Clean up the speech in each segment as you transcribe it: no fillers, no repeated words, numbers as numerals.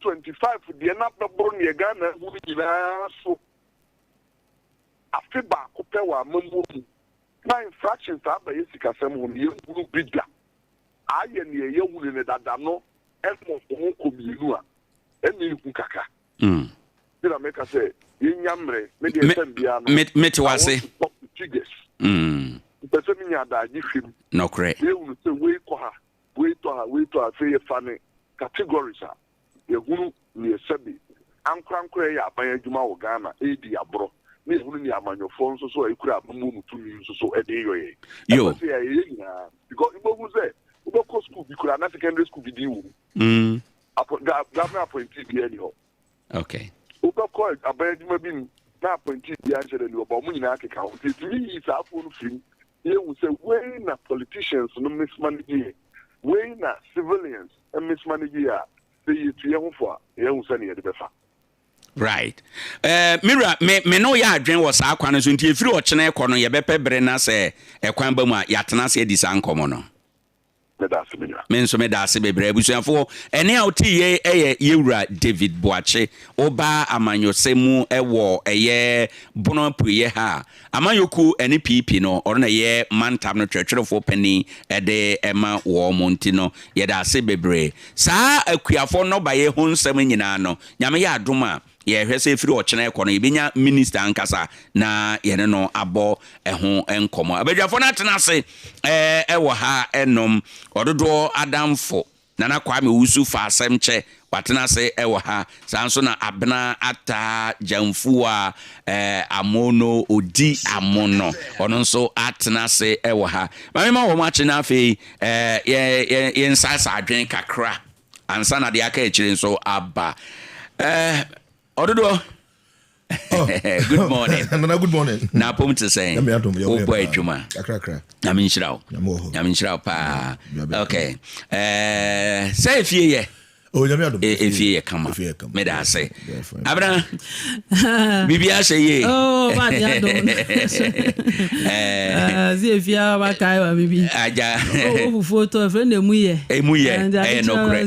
2025 deɛ na bɛboro neɛ Ghana ahu no nyinaa so. Afe baako pɛ wɔ amammuo mu na infractions a aba yɛ sikasɛm ho no yɛnhunu bi da. Ayɛ neɛ yɛhunu no dada no mmɔho kɔ mmienu a, ɛna ɛhu kakra. Nti na meka sɛ yɛnya mmerɛ, me deɛ time biara no, Mete I wase. want to talk to figures. Mepɛ sɛ menya adagye hwɛ mu. Nɔkorɛ. Na yɛhunu sɛ wei kɔ ha, wei tɔ ha, wei tɔ ha, afei yɛfa ne categories a, yɛhunu neɛ sɛbe ankorankorɛ yɛ aban adwuma wɔ Ghana redi aborɔ, na yɛhunu neɛ amanyɔfoɔ nso so a ɛkura amammuo mu tumi nso so de reyɔ yɛn. Yo. Ɛfɛ sɛ yɛayɛ nyinaa, because wobɛhu sɛ wobɛkɔ school bi koraa na secondary school bi din wɔ mu. Government appointee biara ni hɔ. Wobɛkɔ aban adwuma bi mu na appointee biara nhyɛ da ni hɔ, but wɔn nyinaa keka ho. Nti yɛtumi yi saa afoɔ no firi mu na yɛhu sɛ wei na politicians no mismanage yɛ, wei na civilians mismanage yɛ a, sɛ yɛtu yɛn ho fo a, yɛahu sɛnea yɛde bɛfa. Right. Me wura, me ne wo yɛ adwene wɔ saa kwan no so, nti ɛfiri ɔkyena rekɔ no, yɛbɛpɛ bere na sɛ ɛkwan ba mu a, yɛatena ase adi saa nkɔmmɔ no. Meda ase, me nua. Me nso meda ase bebree. Abusuafoɔ, ɛnne a wote yei yɛ Yɛwura David Boakye. Woba amanyɔsɛm mu wɔ ɛyɛ Bono Apueeɛ ha a, amanyɔkuo ɛne PP no, ɔno na ɛyɛ mantam no twerɛtwerɛfoɔ panin de ma wɔn. Nti no, yɛda ase bebree. Saa akuafoɔ nnɔbaeɛ ho nsɛm nyinaa no, Nyame yɛ adom a, Yɛhwɛ sɛ ɛfiri ɔkyena rekɔ no, yɛbɛnya minista ankasa na yɛne no abɔ ɛho nkɔmmɔ. Abadwafoɔ no atena ase wɔ ha nom. Ɔdodoɔ adamfo, Nana Kwame Owusu fa asɛm kyɛ, watena ase wɔ ha. Saa nso na Abena Atta Gyamfua Amono, ɔdi Amono, ɔno nso atena ase wɔ ha. Ma memma wɔn akye na afei yɛnsaasa adwene kakra. Ansa na deɛ aka akyire nso aba. Eh, ɔdodoɔ. Oh. Good morning. Nana, good morning. Na apom te sɛn? Wobɔ adwuma. Kakrakra. Nyame nhyira wo. Nyame nhyira wo paa. Okay. Eh, sɛ efie yɛ. Oh, nyame adom. E, efie yɛ kama. Meda ase. Abena. Biribi ahyɛ yie. Oh, ba de adom. Eh, si efie a ba kai wa bibi. Aja. Oh, fufuo to efre na emu yɛ. Emu yɛ. Ɛyɛ nokorɛ.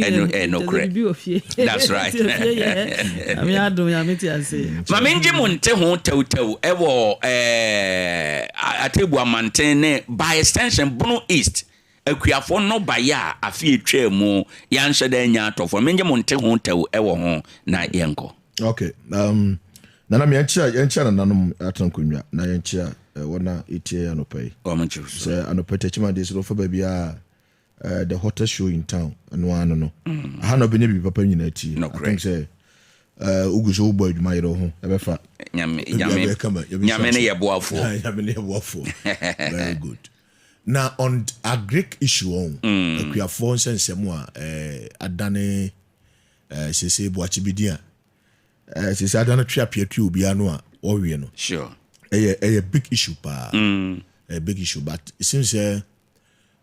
Ɛno ɛyɛ nokorɛ. That's right. Nyame adom, nyame te ase. Ma mengye mo nte ho tɛwtɛw ɛwɔ ɛɛ Atebu Amanten ne by extension Bono East akuafoɔ nnɔbaeɛ a afe atwaa mu yɛanhyɛ da annya atɔfoɔ no. Mengye mo nte ho tɛw ɛwɔ ho na yɛnkɔ. Okay. Nana me yɛnkyea yɛnkyea nananom atena nkonnwa na yɛnkyea wɔn a ɛtie yɛn anɔpa yi. Wɔn nkyerɛ so. Sɛ anɔpa tɛkyima deɛ sɛ wɔfa baabi a the hottest show in town ɛno ara no no mm. Aha na ɔbɛnya biribi papa nyinaa tie. I think sɛ wogu so wobɔ adwuma yerɛ ho ɛbɛfa. Nyame ne yɛ boafoɔ. Nyame ne yɛ boafoɔ. Very good. Na on agric issue ɔn mm. Akuafoɔ nsɛnsɛm a adane sese boakye bi din a sese adane twe apeatua obiara no a wɔweɛ no. Sure. Ɛyɛ big issue paa. Ɛyɛ big issue, but it seems sɛ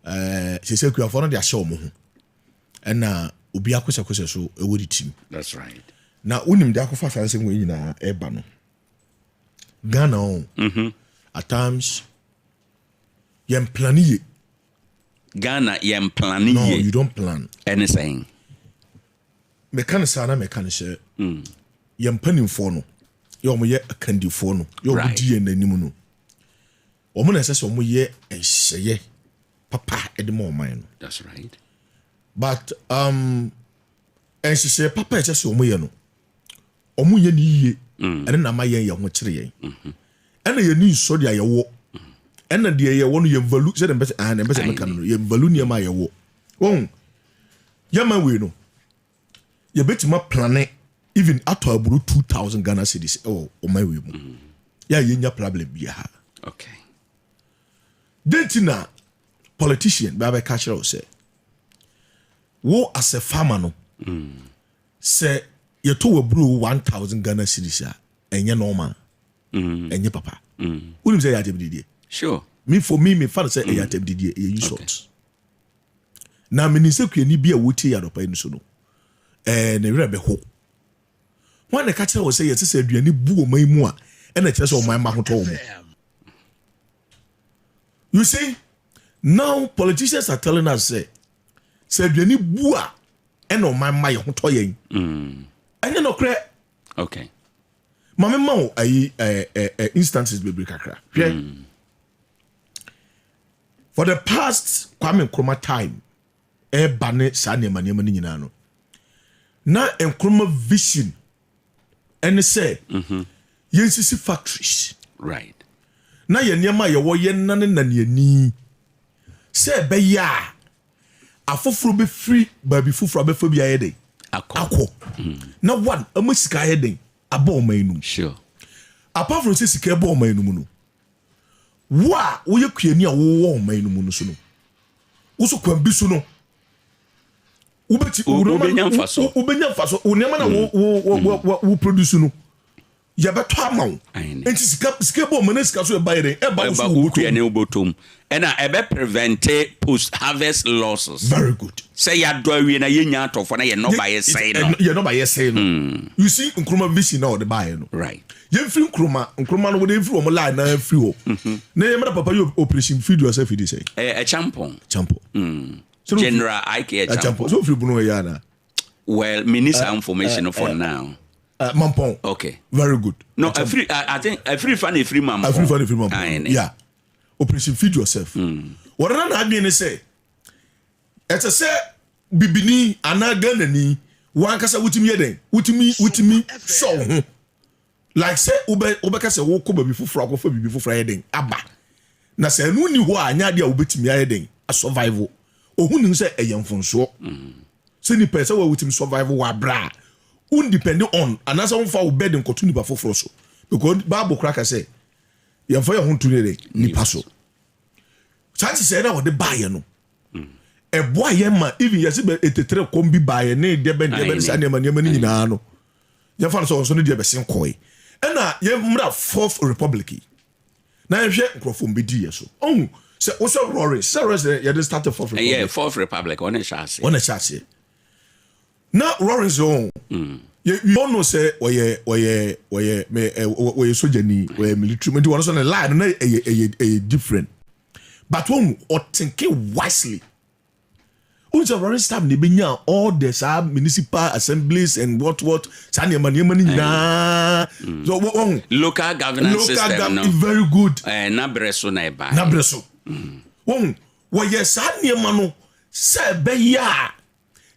sɛ akuafoɔ no de ahyɛ wɔn ho ɛna obi akosɛkosɛ so ɛwɔ ne tirim. That's right. Na wonim de akɔfa saa nsɛm wei nyinaa ɛba no Ghana o. At times yɛn plan yie. Ghana yɛn plan yie. No, you don't plan. Ɛne sɛn? Meka no saa na meka no sɛ yɛn mpanimfoɔ no yɛ wɔn yɛ akandifoɔ no yɛ wɔn di yɛn anim no, wɔn na ɛsɛ sɛ wɔn yɛ nhyehyɛeɛ papa de ma ɔman no. That's right. But nhyehyɛeɛ papa ɛsɛ sɛ wɔn yɛ no, wɔn nyɛ ne yie. Ɛne na ama yɛn yɛn ho kyerɛ yɛn. Ɛna yɛn ni nsɔ deɛ yɛwɔ. Ɛna deɛ yɛwɔ no yɛn value sɛ deɛ mpɛ sɛ ah deɛ mpɛ sɛ mɛka no yɛn value nneɛma a yɛwɔ. Wɔn yɛma wei no yɛbɛtumi aplan even atɔ aburo 2,000 Ghana cedis ɛwɔ ɔman wei mu. Yɛ a yɛnya problem biara. Den ti na politician bɛ abɛka kyerɛ wo sɛ wo as a farmer no sɛ yɛtɔ wɔ aburo 1,000 Ghana cedis a, ɛnyɛ normal, ɛnyɛ papa. Wonim sɛ ɛyɛ atɛmdidie? Sure. Me, for me, mefa no sɛ ɛyɛ atɛmdidie, ɛyɛ insult. Na menim sɛ kuani bi a wɔtie yɛ anɔpa yi no so no ne werɛ bɛho. Wɔn na ɛka kyerɛ wɔ sɛ yɛte sɛ aduane bu ɔman yi mu a, ɛna kyerɛ sɛ ɔman ma ho tɔ wɔn. You see, now politicians are telling us sɛ aduane bu a Ɛna ɔman ma yɛ ho tɔ yɛn. Ɛnyɛ nɔkorɛ? Maame, ma wo ayi ɛɛ ɛɛ instances bebree kakra. Hwɛ, for the past Kwame Nkrumah time ɛɛba ne saa nneɛma no nyinaa no, na Nkrumah vision ɛne sɛ yɛnsisi factories na yɛn nneɛma a yɛwɔ yɛn nane nane sɛ ɛbɛyɛ a afoforɔ bɛfiri baabi foforɔ abɛfa bi ayɛ den akɔ. Akɔ na one ama sika ayɛ den abɔ ɔman no mu. Apart from sɛ sika ɛbɔ ɔman no mu no, wo a woyɛ kuani a wowɔ ɔman no mu no so no, wo so kwan bi so no wobɛti Wobɛnya mfaso. Wobɛnya mfaso. Wo nneɛma na wo produce no, yɛbɛtɔ ama wo. Aye. Nti sika bɔ ɔman no, sika so ɛba yɛ den, ɛba wo so ɛba wo wokua bɔtɔ ne mu. wobɔtɔm, ɛna ɛbɛ prevent post harvest losses. Very good. Sɛ yɛadɔ awie na yɛnya atɔfoɔ na yɛ nɔba yɛ sɛe no. Yɛ nɔba yɛ sɛe no. You see Nkrumah vision na ɔde baayɛ no. Yɛmfiri Nkrumah no, wɔde mfiri wɔn line na mfiri hɔ na yɛmɛda papa yi Operation Feed Yourself yi sɛ Ɛyɛ Acheampong. Champo. General I.K. Acheampong Acheampong. So ofiri Bunu ɛyɛ ana? Well, me saa information for now. Mampɔn. Very good. No, afiri I think afiri fa na efiri Mampɔn. Afiri fa na efiri Mampɔn. Aye. Yeah, Operation Feed Yourself, wɔde na n'adwene ne sɛ ɛsɛ sɛ bibini anaa Ghanani wankasa wotumi yɛ dɛn, wotumi sɔ wo ho, like sɛ wobɛka sɛ wokɔ baabi foforɔ akɔfa biribi foforɔ ayɛ dɛn aba, na sɛ ɛno ni hɔ a, anyɛ adeɛ a wobɛtumi ayɛ dɛn asurvive. Ohun nim sɛ ɛyɛ mfonsoɔ sɛ nipa sɛ wɔwotumi survive wɔ abra a wondepend on anaasɛ womfa wo bed nkɔto nipa foforɔ so, because Bible kora ka sɛ yɛmfa yɛn ho nto ne dɛn nipa so. Saa nhyehyɛeɛ no a wɔde baeɛ no, ɛboa yɛn ma even yɛsɛ bɛ etetere kɔm bi baeɛ ne deɛ bɛ deɛ bɛ ne saa nneɛma no nyinaa no, yɛmfa no sɛ ɔnso no deɛ bɛsen kɔe. Ɛna yɛmmra Fourth Republic yi na yɛhwɛ nkurɔfoɔ mbɛdi yɛ so. Ɔhu sɛ wosɛ Rawlings, sɛ Rawlings yɛde start Fourth Republic. Ɛyɛ Fourth Republic ɔne hyɛ ase. Ɔna hyɛ aseɛ na Rawlings ɔn yɛ, we all know sɛ ɔyɛ mɛ ɛ ɔyɛ sogyani, ɔyɛ military, nti wɔn nso ne line no na ɛyɛ different, but wɔn ɔthink wisely. Wɔn sɛ Rawlings time na ebi nya all the saa municipal assemblies and what saa nneɛma no nyinaa so wɔn local governance local system no. Very good. Ɛɛ, n'abrɛ so na ɛba. N'abrɛ so wɔn wɔyɛ saa nneɛma no sɛ ɛbɛyɛ a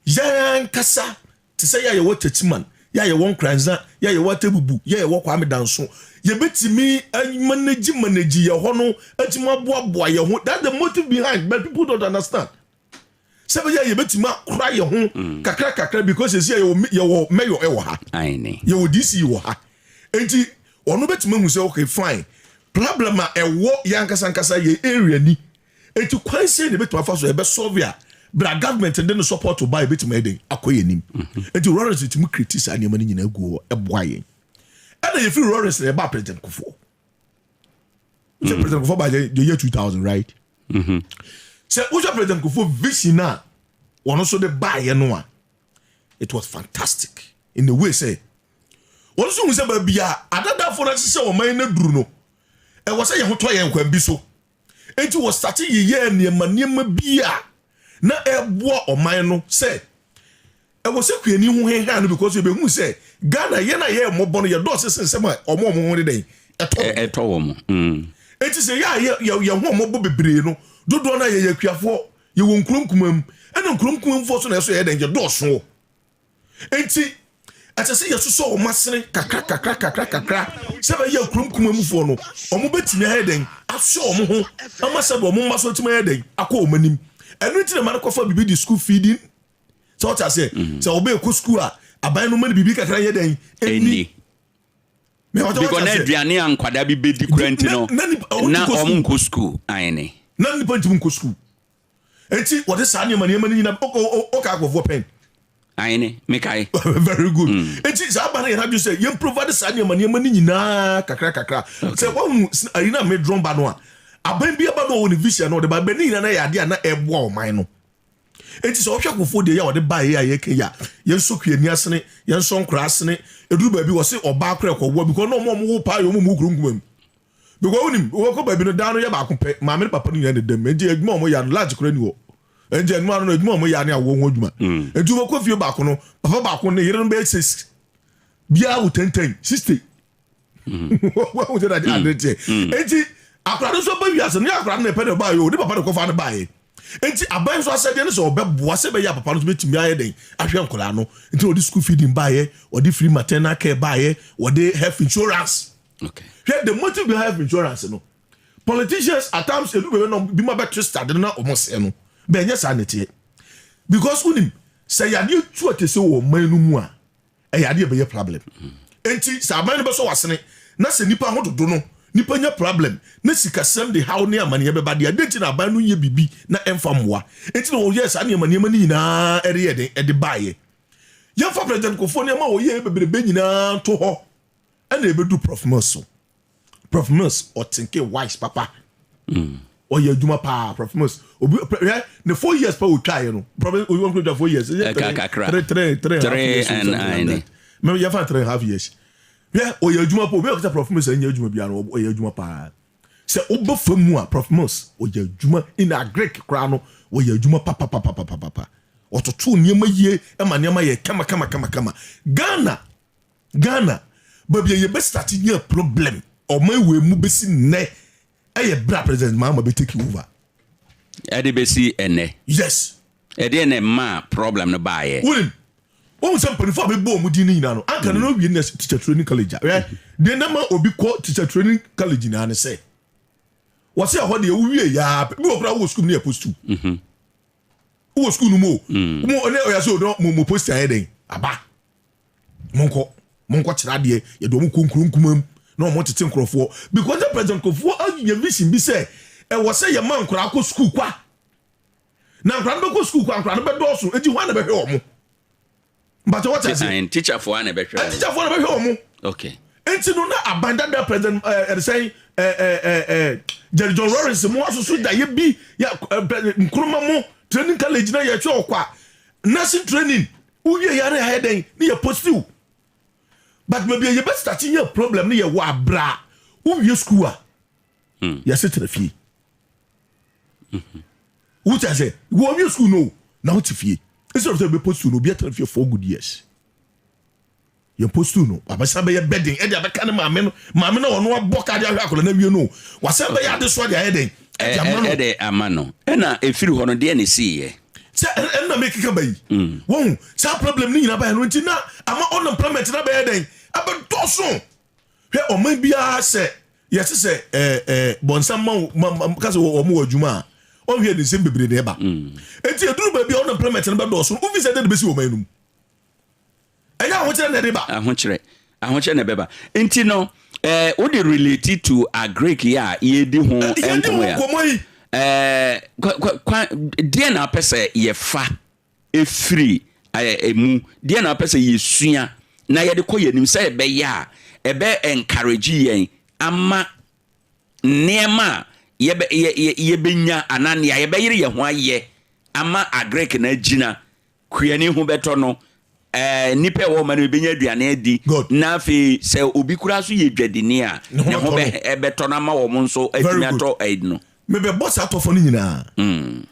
yɛn ankasa te sɛ yɛ a yɛwɔ Techiman, yɛ a yɛwɔ Nkranza, yɛ a yɛwɔ Atebubu, yɛ a yɛwɔ Kwame Danso, yɛbɛtumi manage yɛ hɔ no, atumi aboaboa yɛn ho. That's the motive behind, but people don't understand sɛ bɛyɛ a yɛbɛtumi akora yɛn ho kakra kakra, because esi a yɛwɔ mayor ɛwɔ ha, yɛwɔ DC wɔ ha, nti ɔno bɛtumi ahu sɛ okay, fine, problem a ɛwɔ yɛn ankasa ankasa yɛ area ni, eti kwan sɛ na ebɛtumi afa so ɛbɛ solve a bra government de ne support ba, ebɛtumi ayɛ den akɔ yɛn nim. Nti Rawlings tumi create saa nneɛma no nyinaa gu hɔ, ɛboa yɛn. Ɛna yɛfiri Rawlings na ɛba President Kufuor. Sɛ President Kufuor ba yɛ the year 2000, right? Sɛ wohwɛ President Kufuor vision a wɔn nso de baayɛ no a, it was fantastic in a way sɛ wɔn nso hu sɛ baabi a adadafoɔ no ahyehyɛ wɔn man no duru no, ɛwɔ sɛ yɛn ho tɔ yɛn kwan bi so, eti wɔ start yeyɛ nneɛma bi a na ɛboa ɔman no sɛ ɛwɔ sɛ kuani ho hehan no, because ebehu sɛ Ghana yɛn a yɛ mmɔbɔ no, yɛ dɔɔso sɛ nsɛm a ɔmo ho de dɛn ɛtɔ. Ɛtɔ wɔ mo. Eti sɛ yɛ a yɛ ho ɔmɔbɔ bebree no dodoɔ no a yɛyɛ akuafoɔ, yɛwɔ nkuro nkuma mu, ɛna nkuro nkuma mufoɔ so na ɛso yɛ dɛn, yɛ dɔɔso wɔ. Eti ɛsɛ sɛ yɛsosɔ wɔn asene kakra kakra kakra kakra sɛ bɛyɛ nkuro nkuma mufoɔ no, wɔn bɛtumi ayɛ dɛn asɔ wɔn ho ama sɛ wɔn mma so tumi ayɛ dɛn akɔ wɔn anim. Ɛno ti na ma no kɔfa biribi di school feeding, sɛ ɔte aseɛ, sɛ ɔbɛyɛ kɔ school a, aban no ma no biribi kakra yɛ dɛn ɛni. Because na aduane a nkwadaa bi bɛdi kura nti no na ɔmo nkɔ school ayene. Na nipa ntumi nkɔ school, eti wɔde saa nneɛma no nyinaa ɔka akɔfoɔ pɛn. Ayene, mekae. Very good. Eti saa aba no yɛn adwo sɛ yɛn provide saa nneɛma no nyinaa kakra kakra sɛ wɔn ayi na medrɔn ba no a, aban bi aba no, ɔwɔ ne vision na ɔde ba bɛ ne nyinaa na yɛ adeɛ a na ɛboa ɔman no. Eti sɛ ɔhwɛ akɔfoɔ deɛ yɛ a ɔde ba yɛ a yɛka yi a, yɛn nso kuani asene, yɛn nso nkora asene, eduru baabi wɔ se ɔbaa kora ɛkɔwoa, because na ɔmo wo paa yɛ ɔmo mu kuro nkuma mu, because wonim wɔkɔ baabi no, dan no yɛ baako pɛ, maame ne papa no nyinaa ne dɛm, eti adwuma a ɔmo yɛ no large kora ni hɔ. Nti ɛnum ano no, adwuma a wɔn yɛ ne awoɔ ho adwuma. Nti wɔkɔ fie baako no, papa baako ne yere no bɛyɛ six, biara wɔ 10 10 60. Wɔn sɛ ade ade teɛ. Nti akwadaa no nso ba wiase no, yɛ akwadaa no na ɛpɛ na ɔbaa yɛ o, ne papa na kɔfa no baa yɛ. Nti aban nso asɛdeɛ no sɛ ɔbɛboa sɛ bɛyɛ a papa no nso bɛtumi ayɛ den ahwɛ nkwadaa no. Nti ɔde school feeding baayɛ, ɔde free maternal care baayɛ, wɔde health insurance. Hwɛ, the motive behind health insurance no, politicians at times edu bɛbɛ na bi ma bɛ twist ade no na ɔmo sɛ no bɛn nyɛ saa ne teɛ, because unim sɛ yadeɛ tu a te sɛ wɔ ɔman no mu a, ɛyɛ adeɛ bɛyɛ problem. Nti sɛ aban no bɛsɔ wasene na sɛ nipa ho dodo no, nipa nya problem na sikasɛm de haw ne amaneɛ bɛba deɛ ade, nti na aban no nyɛ bibi na ɛmfa mmoa. Nti na wɔyɛ saa nneɛma nneɛma no nyinaa ɛde yɛ den ɛde baayɛ. Yɛmfa President Kufuor nneɛma a wɔyɛ bebrebe nyinaa to hɔ, ɛna ebedu Prof Mills so. Prof Mills ɔtenke wise papa, ɔyɛ adwuma paa. Prof Mills obi hwɛ ne 4 years pa otwa yɛ no, Prof obi wɔn kura 4 years. Ɛka kakra. Three three three and a half Three years or and something like nine. that. Mɛ yɛfa 3.5 years. Hwɛ, ɔyɛ adwuma pa. Obi a ɔkita Prof Mills ɛnyɛ adwuma biara no, ɔyɛ adwuma paa. Sɛ ɔbɛ fam mu a, Prof Mills ɔyɛ adwuma in agric koraa no, ɔyɛ adwuma papapapapapa. Ɔtoto nneɛma yie ɛma nneɛma yɛ kama kama kama kama. Ghana baabi a yɛbɛ start nyɛ problem ɔman ewe mu bɛsi nnɛ ɛyɛ bra President Mahama bɛ take over. Ɛde bɛsi ɛnɛ? Yes. Ɛdeɛ na ɛma problem no baayɛ? Wonim wɔn sɛ mpanimfoɔ a bɛbɔ wɔn din no nyinaa no, anka no na owie ne teacher training college a, hwɛ deɛ nam a obi kɔ teacher training college nyinaa ne sɛ wɔsɛ ɛhɔ deɛ wowie yaa bi wɔ koraa wɔ school no yɛ post two wɔ school no mu o, mo ne ɔyɛ sɛ ɔdɔ mo post ayɛ den aba, monkɔ monkɔ kyerɛ adeɛ. Yɛde wɔn kɔ nkuro nkuma mu na wɔn tete nkurɔfoɔ, because the President Kufuor ayɛ vision bi sɛ ɛwɔ sɛ yɛ ma nkɔla akɔ school kwa, na nkɔla no bɛkɔ school kwa, nkɔla no bɛdɔɔso, eti hɔn na bɛhwɛ wɔn mpatɛ wɔte ase. Teacherfoɔ a na ɛbɛhwɛ wɔn. Teacherfoɔ na bɛhwɛ wɔn. Nti no na aban dada, President ɛdesɛn ɛɛ ɛɛ ɛɛ Jerry John Rawlings mu asoso da yɛ bi yɛ Nkrumah mu training college na yɛhwɛ ɔkɔ a nursing training, wowie yare ayɛ dɛn ne yɛ positive. But baabi a yɛbɛ start nyɛ problem ne yɛ wɔ abra wowie school a, yɛsɛ tena fie. Wote ase, wɔwie school no na wote fie instead of sɛ yɛbɛ post no, obi atena fie 4 good years. Yɛn post no abɛsan bɛyɛ bɛden ɛde abɛka ne maame no, maame no ɔno abɔ kaade ahwɛ akɔla na wie no, wasan bɛyɛ ade so de ayɛ den ɛde ama no. Ɛde ama no. Ɛna ɛfiri hɔ no, deɛ ne siiɛ? Sɛ ɛna mekeka ba yi, wɔn saa problem ne nyinaa bɛyɛ no, nti na ama unemployment na bɛyɛ dɛn abɛdɔso. Hwɛ, ɔman biara sɛ yɛte sɛ ɛɛ ɛɛ bɔnsam ma ma kasa wɔn wɔ adwuma a ɔnhwɛ ne nsɛm bebree na ɛba. Eti eduru baabi a unemployment no bɛdɔɔso no, wofi sɛ ɛdɛ de bɛsi ɔman no mu, ɛnyɛ ahokyerɛ na ɛde ba? Ahokyerɛ, ahokyerɛ na ɛbɛba. Nti no wode relate to agric yi a yɛdi ho yɛdi ho nkɔmmɔ yi a, nkɔmmɔ yi. Deɛ na apɛ sɛ yɛfa ɛfiri ɛmu, deɛ na apɛ sɛ yɛsua na yɛde kɔ yɛnim sɛ ɛbɛyɛ a ɛbɛ encourage yɛn ama nneɛma a yɛbɛnya anaa nea yɛbɛyere yɛn ho ayɛ ama agric na agyina, kuani ho bɛtɔ no, nipa a ɛwɔ ɔma no bɛnya aduane adi. Good. Na afei sɛ obi koraa so yɛ dwadini a, ne ho ne ho bɛtɔ no. Ɛbɛtɔ no ama wɔn nso Very atumi good. atɔ ɛyi no. Mebɛbɔ saa atɔfo no nyinaa.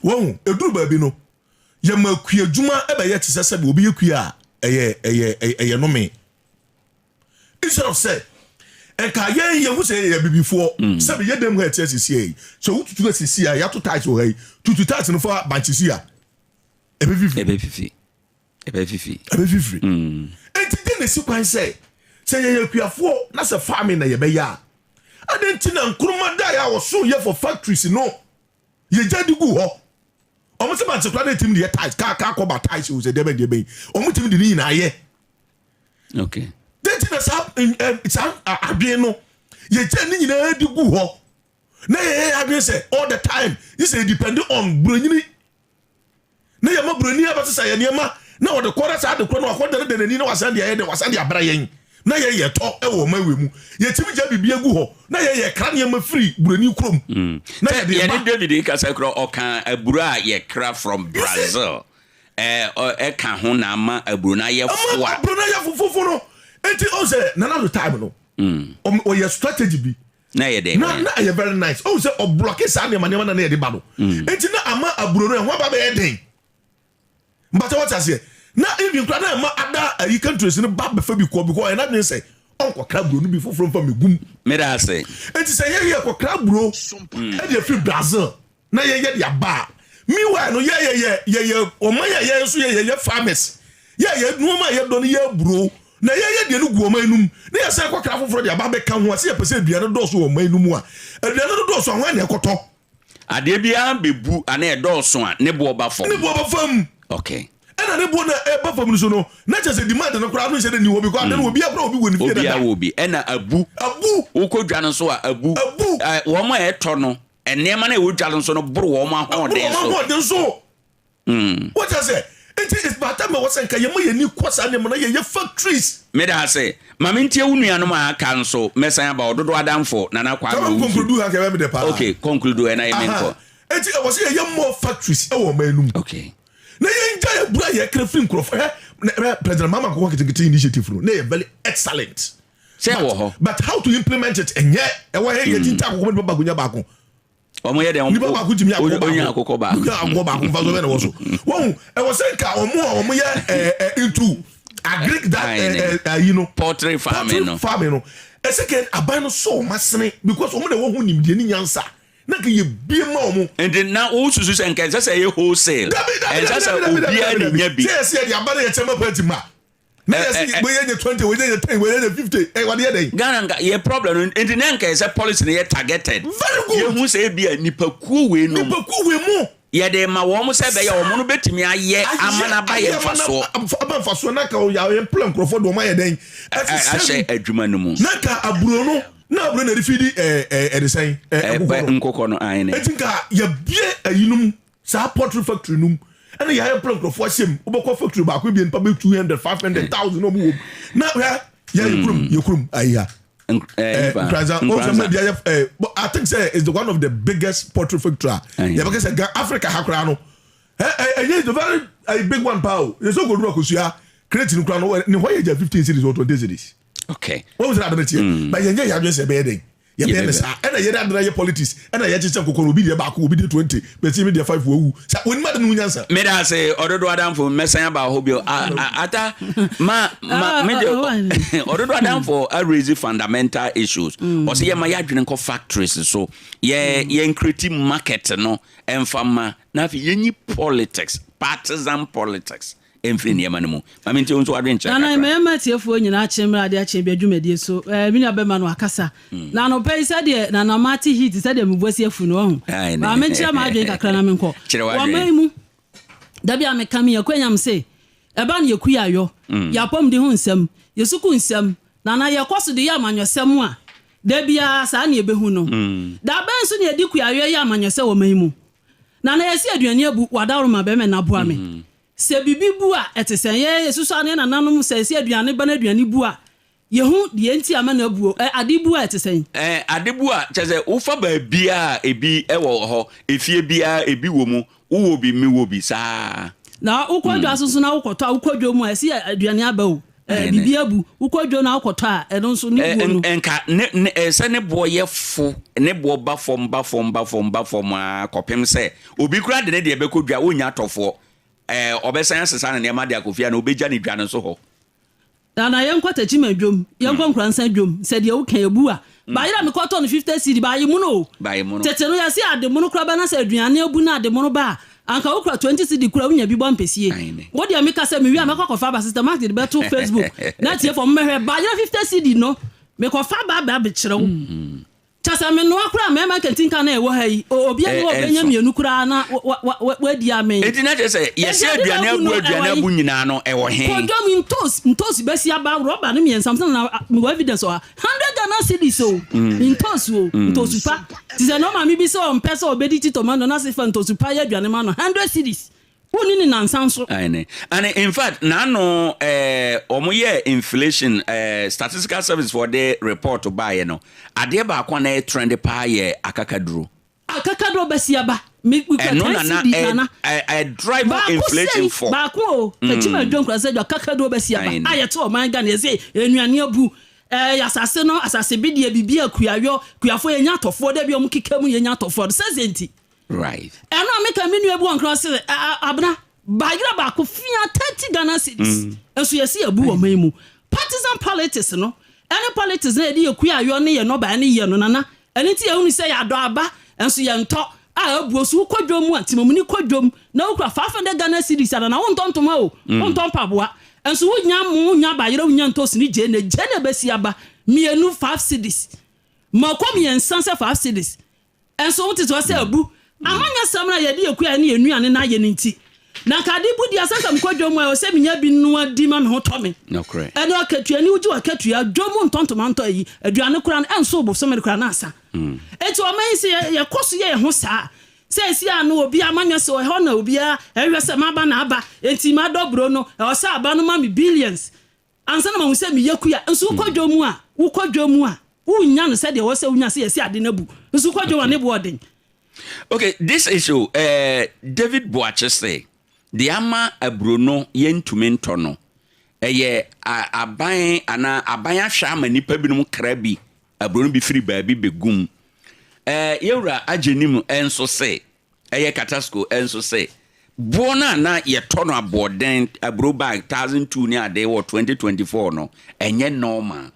Wɔn eduru baabi no, yɛma kua adwuma ɛbɛyɛ te sɛ sɛbi obi yɛ kua a ɛyɛ nome, instead of sɛ nka yɛn yɛn ho sɛ yɛyɛ bibifoɔ, sɛbi yɛ dɛm ha ɛte asisi yi sɛ wotutu asisi a yɛato tiles wɔ ha yi, tutu tiles no fa bankye si a, ɛbɛfifiri. Ɛbɛfifi, ɛbɛfifi. Ɛbɛfifiri. Eti de na esi kwan sɛ yɛyɛ kuafoɔ na sɛ farming na yɛbɛyɛ a, adi nti na Nkrumah da yɛ a wɔso yɛ for factories no, yɛgya de gu hɔ. Ɔmo sɛ bankye kora de tim de yɛ tiles, kaa kɔba tiles o, sɛ deɛ bɛn deɛ bɛn, ɔmo tim de ne nyinaa yɛ. De nti na saa ɛ saa adwene no yɛgya ne nyinaa de gu hɔ na yɛyɛ adwene sɛ all the time yi sɛ depend on buronyini na yɛma buroni abɛsesa yɛ nneɛma na wɔde kɔrɔ saa de kɔrɔ na wakɔ dɛrɛ dɛrɛ ni na wasan de ayɛ dɛ wasan de abra yɛn na yɛn yɛ tɔ ɛwɔ ɔman wei mu. Yɛtumi gya biribi agu hɔ na yɛn yɛ kra nneɛma firi buroni kurom na sɛ yɛde yɛne ba. David kasa kora, ɔka aburo a yɛkra from Brazil ɛka ho na ama aburo no ayɛ ama foa. aburo no ayɛ fofofo no. Eti ɔn sɛ Nana do time no, ɔyɛ strategy bi. Na ɛyɛ dɛn? Na na ɛyɛ very nice. Ɔhu sɛ ɔblock saa nneɛma nneɛma na na yɛde ba no. Enti na ama aburo no ɛho aba bɛyɛ den. Mpakyɛ wɔte aseɛ. Na even kora na ɛma ada ayi countries no ba bɛfa bi kɔ because ɛna dwen sɛ ɔnkɔkra aburo no bi foforɔ mfa mɛgum. Meda ase. Enti sɛ yɛyɛ kɔkra aburo ɛde afiri Brazil na yɛyɛ de aba a, meanwhile no yɛyɛ yɛyɛ ɔman yɛ yɛn nso yɛyɛ yɛ farmers, yɛyɛ nneɛma a yɛdɔ no yɛ aburo na yɛyɛ deɛ no gu ɔman no mu na yɛsɛ kɔkra foforɔ de aba bɛka ho a, sɛ yɛpɛ sɛ aduane dɔɔso wɔ ɔman no mu a, aduane no dɔɔso a, hwan na ɛkɔtɔ? Adeɛ biara bɛbu ana ɛdɔɔso a, ne boɔ ba fam. Ne boɔ ba fam. Ɛna ne boɔ no ɛba fam no so no, na kyerɛ sɛ demand no koraa no nhyɛ dɛ ni hɔ because ade no obiara koraa obi wɔ ne fie dada. Obiara wɔ bi. Ɛna abu. Abu. Wokɔ dwa no so a, abu. Abu. Wɔn a ɛtɔ no, nneɛma no a ɛwɔ dwa no so no boro wɔn ahoɔden so. Boro wɔn ahoɔden so. Wɔkyɛ sɛ nti it's about time wɔ sɛ nka yɛma yɛni kɔ saa nneɛma no yɛyɛ factories. Meda ase. Ma mentie wo nuanom a aka nso. Mɛsan aba Ɔdodo adamfo Nana Kwame Kama Owusu. Conclude ha kɛbɛ mi dɛ paa. Okay, conclude ɛna yɛ menkɔ. Eti ɛwɔ sɛ yɛyɛ more factories ɛwɔ ɔman no mu. Na yɛn gya yɛ bura yɛ kere firi nkurɔfo hɛ na President Mahama nkɔkɔ nketenkete initiative no na yɛ very excellent. Sɛ ɛwɔ hɔ. But how to implement it ɛnyɛ ɛwɔ hɛ yɛ ti nta akɔkɔ nipa baako nya baako. Wɔn yɛ dɛ nipa baako tumi akɔkɔ baako. Onya akɔkɔ baako. Onya akɔkɔ baako nfa so bɛ na wɔ so. Wɔn ɛwɔ sɛ nka wɔn a wɔn yɛ ɛɛ into agric that ɛɛ ɛyi no. Poultry farming no. Poultry farming no. Ɛsɛ kɛ aban no so wɔn asene because wɔn na ɛwɔ ho nimdeɛ ne nyansa na nka yɛ bie ma wɔn. Nti na o susu sɛ nka ɛnsɛ sɛ ɛyɛ wholesale. Dabi dabi Ɛnsɛ sɛ obiara na nya bi. Sɛ yɛsɛ yɛde aba no yɛ kyɛn ma party ma. Na yɛsɛ wei yɛ nyɛ 20, wei yɛ nyɛ 10, wei yɛ nyɛ 50. Ɛ wade yɛ dɛn? Ghana nka yɛ problem no nti na nka ɛsɛ policy no yɛ targeted. Very good. Yɛhu sɛ ebi a nipakuo wei nom. Nipakuo wei mu. Yɛde ma wɔn sɛ ɛbɛyɛ wɔn no bɛtumi ayɛ ama no aba yɛ mfasoɔ. Aba mfasoɔ na nka yɛ mpla nkurɔfoɔ de wɔn ayɛ dɛn? Ahyɛ adwuma no mu. Na nka aburo no na aburo na ɛde fi di ɛɛ ɛde sɛn? Ɛɛ nkokɔ no ayɛ ne. Eti nka yɛbie ayinom saa poultry factory no mu ɛna yɛayɛ mpla nkurɔfoɔ ahyɛ mu. Wobɛkɔ factory baako bi nipa bɛ 200, 500, 1000 na ɔmo wɔ mu. Na hwɛ yɛ yɛ kurom yɛ kurom ayi ha. Nkranza o sɛ mo di ayɛ but I think say it's the one of the biggest poultry factory a yɛbɛka sɛ Ga Africa ha koraa no ɛyɛ the very a big one paa o. Yɛ sɛ okoduru akosua crate no koraa no ne hɔ yɛ gya 15 cedis or 20 cedis. Wɔn sɛ adana tiɛ but yɛn nyɛ yɛ adwene sɛ ɛbɛyɛ dɛn yɛbɛyɛ ne saa ɛna yɛde adana yɛ politics ɛna yɛkyekyɛ nkokɔ no obi deɛ baako obi deɛ 20 bɛsi mi deɛ 5 wɔwu sa onim ade no ho nyansa. Meda ase Ɔdodo adamfo mɛsan aba hɔ bio. Ata ma ma me de Ɔdodo adamfo a raise fundamental issues. Ɔsɛ yɛma yɛadwene nkɔ factories so. Yɛ yɛn create market no ɛmfa ma na afei yɛnyi politics, partisan politics ɛmfiri nneɛma no mu. Ma me ntie wo nso w'adwene kyerɛ Nana kakra. mmarima atiefoɔ nyinaa kye mmerɛ ade akye bi adwumadie so. Me nua bɛma no akasa. Na anɔpa yi sɛdeɛ Nana mate heat sɛdeɛ me bo asi afu no wahu. Ma menkyerɛ m'adwene kakra na menkɔ. Kyerɛ Wɔ w'adwene. ɔman mu, da bi a meka me akwanyam se ɛba no yɛku yɛ ayɔ, yɛ apɔmuden ho nsɛm, yɛ sukuu nsɛm, Nana yɛkɔ so de yɛ amanyɔsɛm a, da biara saa na yɛbɛhu no. Da bɛn nso na yɛde kuayɔ yɛ amanyɔsɛ wɔ ɔman mu? Nana yɛse aduane abu, w'adaworoma bɛmɛ na aboa me. Sɛ biribi bu a, ɛte sɛn? Yɛn yɛsusu a na yɛn nananom sɛ yɛse aduane ba na aduane bu a, yɛhu deɛ nti ama no abuo. Ɛ, ade bu a, ɛte sɛn? Ɛ, ade bu a, kyerɛ sɛ wofa baabiara a ebi wɔ hɔ, efie biara ebi wɔ mu, wowɔ bi, mewɔ bi, saa. Na wokɔ dwa so nso na wokɔtɔ a, wokɔ dwa mu a, ɛse aduane aba o, ɛ, biribi abu. Wokɔ dwa na wokɔtɔ a, ɛno nso ne buo no. Nka ne, ne, sɛ ne boɔ yɛ fo, ne boɔ ba fam, ba fam, ba fam, ba fam ara kɔpem sɛ obi koraa de ne deɛ bɛkɔ dwa, wonnya atɔfoɔ. Ɛɛ, ɔbɛsan asesa ne nneɛma de akɔ fie anaa ɔbɛgya ne dwa no nso hɔ. Nana yɛnkɔ Techiman dwom, yɛnkɔ Nkoransa dwom, sɛ deɛ woka ebu a. Bayerɛ a mekɔtɔ no 50 cedi, baye mono o. Baye mono. Tete no yɛse ade mono koraa ba na sɛ aduane abu na ade mono ba a, anka wokura 20 cedi koraa wonya bi bɔ ampesie. Wo deɛ meka sɛ mewie a mɛkɔ akɔfa aba Sister Mark de bɛto Facebook na atiefoɔ mommɛhwɛ. Bayerɛ 50 cedi no mekɔfa aba aba abɛkyerɛ wo. Kyɛ sɛ menoa koraa a, mmarima nkantinka na ɛwɔ ha yi, obiara nni hɔ a ɔbɛnya mmienu koraa na wadi amee. Enti na kyerɛ sɛ, yɛsɛ Enti ade aduane baako abu no, aduane ɛwɔ he? abu nyinaa no, ɛwɔ he? Kɔ dwam, ntos, ntos bɛsi aba, rɔba no mmiɛnsa, sɛ na mewɔ evidence wɔ ha, 100 Ghana cedis o, ntos o, ntosu pa. Te sɛ na ɔmaame bi sɛ ɔmpɛ sɛ ɔbɛdi ti tomato na se fa ntosu pa yɛ aduane ma no, 100 cedis. Wonni ne nansa nso. Aane. And in fact, n'ano eh, wɔn yɛɛ inflation eh, statistical service foɔ de report baeɛ no, adeɛ baako a na ɛyɛ trend paa yɛ akakaduro. Akakaduro bɛsi aba. Me we kura Ɛno ten na na cedi ɛ nana. ɛ ɛ drive Baako inflation sei fɔ. baako o. Kakyima dwa nkura sɛ dwa akakaduro bɛsi aba. Aane. A yɛte ɔman Ghana yɛse nnuane abu. Ɛɛ, asase no, asase bi deɛ biribi a kuayɔ, kuafoɔ yɛnya atɔfoɔ, da bi ɔmo keka mu yɛnya atɔfoɔ no, sɛsɛ nti. Ɛno a meka, me nua bi wɔ Nkran sɛ, Abena, bayerɛ baako fia 30 Ghana cedis. Nso yɛsi abu wɔ man mu. Partisan politics no, ɛne politics no yɛde yɛ kuayɔ ne yɛ nnɔbaeɛ ne yɛ no, Nana. Ɛno nti yɛhunu sɛ yɛadɔ aba, nso yɛntɔ a abuo so. Wokɔ dwom mu a, ntimamuni kɔ dwom na wokura 500 Ghana cedis a, Nana, wontɔ ntoma o, wontɔ mpaboa. Nso wonya mo, wonya bayerɛ, wonya ntoosi ne gyeene, gyeene bɛsi aba mmienu 5 cedis. Mako mmiɛnsa sɛ 5 cedis. Nso wote sɛ ɔsɛ abu amanyɔsɛm no a yɛde yɛ kua ne yɛ nnuane no ayɛ no nti na nka ade bu di asɛ nka mekɔ dwom a, ɛwɔ sɛ menya bi noa di ma me ho tɔ me. Ɛne akatua ne wogye w'akatua dwom mu ntɔntoma ntɔ ayi aduane koraa no ɛnso bosome no koraa no asa. Enti ɔma yi sɛ yɛkɔ so yɛ yɛn ho saa sɛ esi ano obi amanyɔ sɛ ɛhɔ na obiara ɛhwɛ sɛ maba na aba, enti madɔ buro no, ɛwɔ sɛ aba no ma me billions ansa na mahu sɛ meyɛ kuya. Nso wokɔ dwom mu a, wokɔ dwom mu a, wonya no sɛdeɛ ɛwɔ sɛ wonya sɛ yɛsi ade no abu. Nso wokɔ dwom a, ne boɔ den. Okay, this issue, David Boakye say deɛ ama aburo no yɛntumi ntɔ no, ɛyɛ aban anaa aban ahwɛ ama nipa binom kra bi aburo no bi firi baabi bɛgum. Yɛwura agye nim nso se ɛyɛ Katasco nso se boɔ no a na yɛtɔ no aboɔden, aburo bag 1,200 ne ade wɔ 2024 no, ɛnyɛ normal.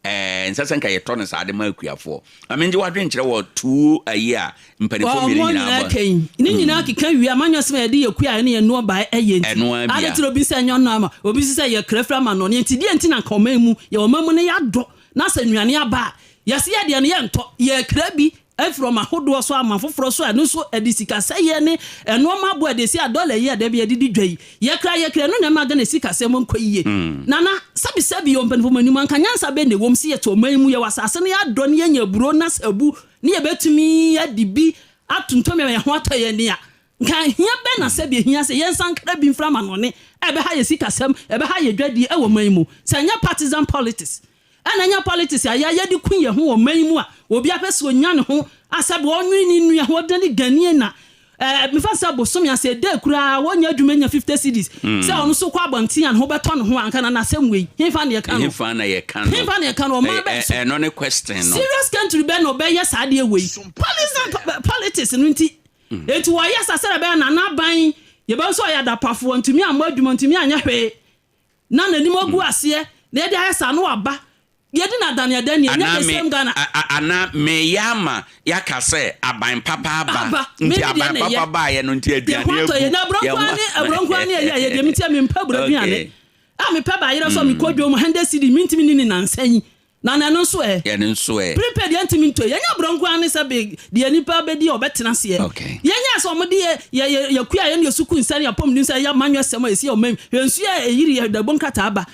Nsɛ sɛ nka yɛtɔ no saa de ma akuafoɔ. Ame ngye wadwenkyerɛ wɔ tuu ayi a mpanimfoɔ mmienu wɔn nyinaa nyinaa bɔ. Kɛn ne nyinaa keka wie amanyɔ sɛm a yɛde yɛ kua ne yɛ nnoɔba ɛyɛ nti Ɛno ara bia. Ade tiri obi sɛ ɛnyɛ ɔno ama obi sɛ yɛ kra fira ama no ne nti deɛ nti na nka ɔman mu yɛ ɔman mu ne yɛadɔ na sɛ nnuane aba a, yɛsi yɛ deɛ no yɛntɔ, yɛ kra bi afiri ɔma ahodoɔ so ama foforɔ so a, ɛno nso ɛde sikasɛyɛ ne ɛnoɔma aboa ɛde si a dɔla yi a dɛbi yɛde di dwa yi, yɛkra yɛkra ɛno na ɛma Ghana sikasɛm nkɔ yie. Nana, sɛbisɛbi yɛ mpanyinfoɔ mu anim anka nyansa bɛ na ɛwɔ mu si yɛte ɔman mu, yɛwɔ asase no, yɛadɔ ne yɛnya aburo na sɛ abu ne yɛbɛtumi adi bi atontɔm yɛn ho atɔ yɛn ni a, nka hia bɛ na sɛbi ehia sɛ yɛnsa nkra bi mfra ma nɔne ɛbɛha yɛ sikasɛm, ɛbɛha yɛ dwadie ɛwɔ man mu, sɛ ɛnyɛ partisan politics, ɛna ɛnyɛ politics a yɛde ku yɛn ho wɔ man mu a obi apɛ sɛ onya ne ho asɛbi ɔnwene ne nua ho ɔde ne ganie na mefa sɛ bosome ase ɛda koraa wɔnya adwuma nya 50 cedis sɛ ɔno nso kɔ abɔnten a ne ho bɛtɔ ne ho anka na n'asɛm wei hefa ne yɛka no? Hefa na yɛka no? Hefa ne yɛka no? Ɔman bɛn so? Ɛno ne question no. Serious country bɛn na ɔbɛyɛ saa adeɛ wei? Partisan politics no nti eti wɔyɛ sa sɛ ɛbɛyɛ nana aban yɛbɛn nso ɔyɛ adapafoɔ, ntumi ammɔ adwuma, ntumi anyɛ hwee na n'anim agu aseɛ na yɛde ayɛ saa no waba yɛde na adaneadani ɛnyɛ Anaa the me same Ghana. Anaa meyɛ ama yɛaka sɛ aban papa aba. Aba. Nti Me ne deɛ aban na papa ɛyɛ. baayɛ no nti yɛ aduane ho atɔ agu yɛ na aburonkwa ne aburonkwa ne ɛyɛ yɛ deɛ mi tia mi mpɛ aburo aduane a mepɛ bayerɛ so a, mekɔ dwom 100 cedi mintimi ne ne nansa yi na ɛno nso ɛ. Yɛno nso ɛ. Prepaid yɛn ntumi ntɔ, yɛnyɛ aburonkwa ne sɛ be deɛ nipa bɛdi a ɔbɛtena seɛ. Yɛnyɛ sɛ ɔmo de yɛ yɛ yɛ yɛkua yɛn yɛ suku nsa ne yɛpɔm ne nsa yɛ amanyɔ sɛm a yɛsi yɛ ɔman mu nsuo a ɛyiri yɛ dɛbɔ nkrataa ba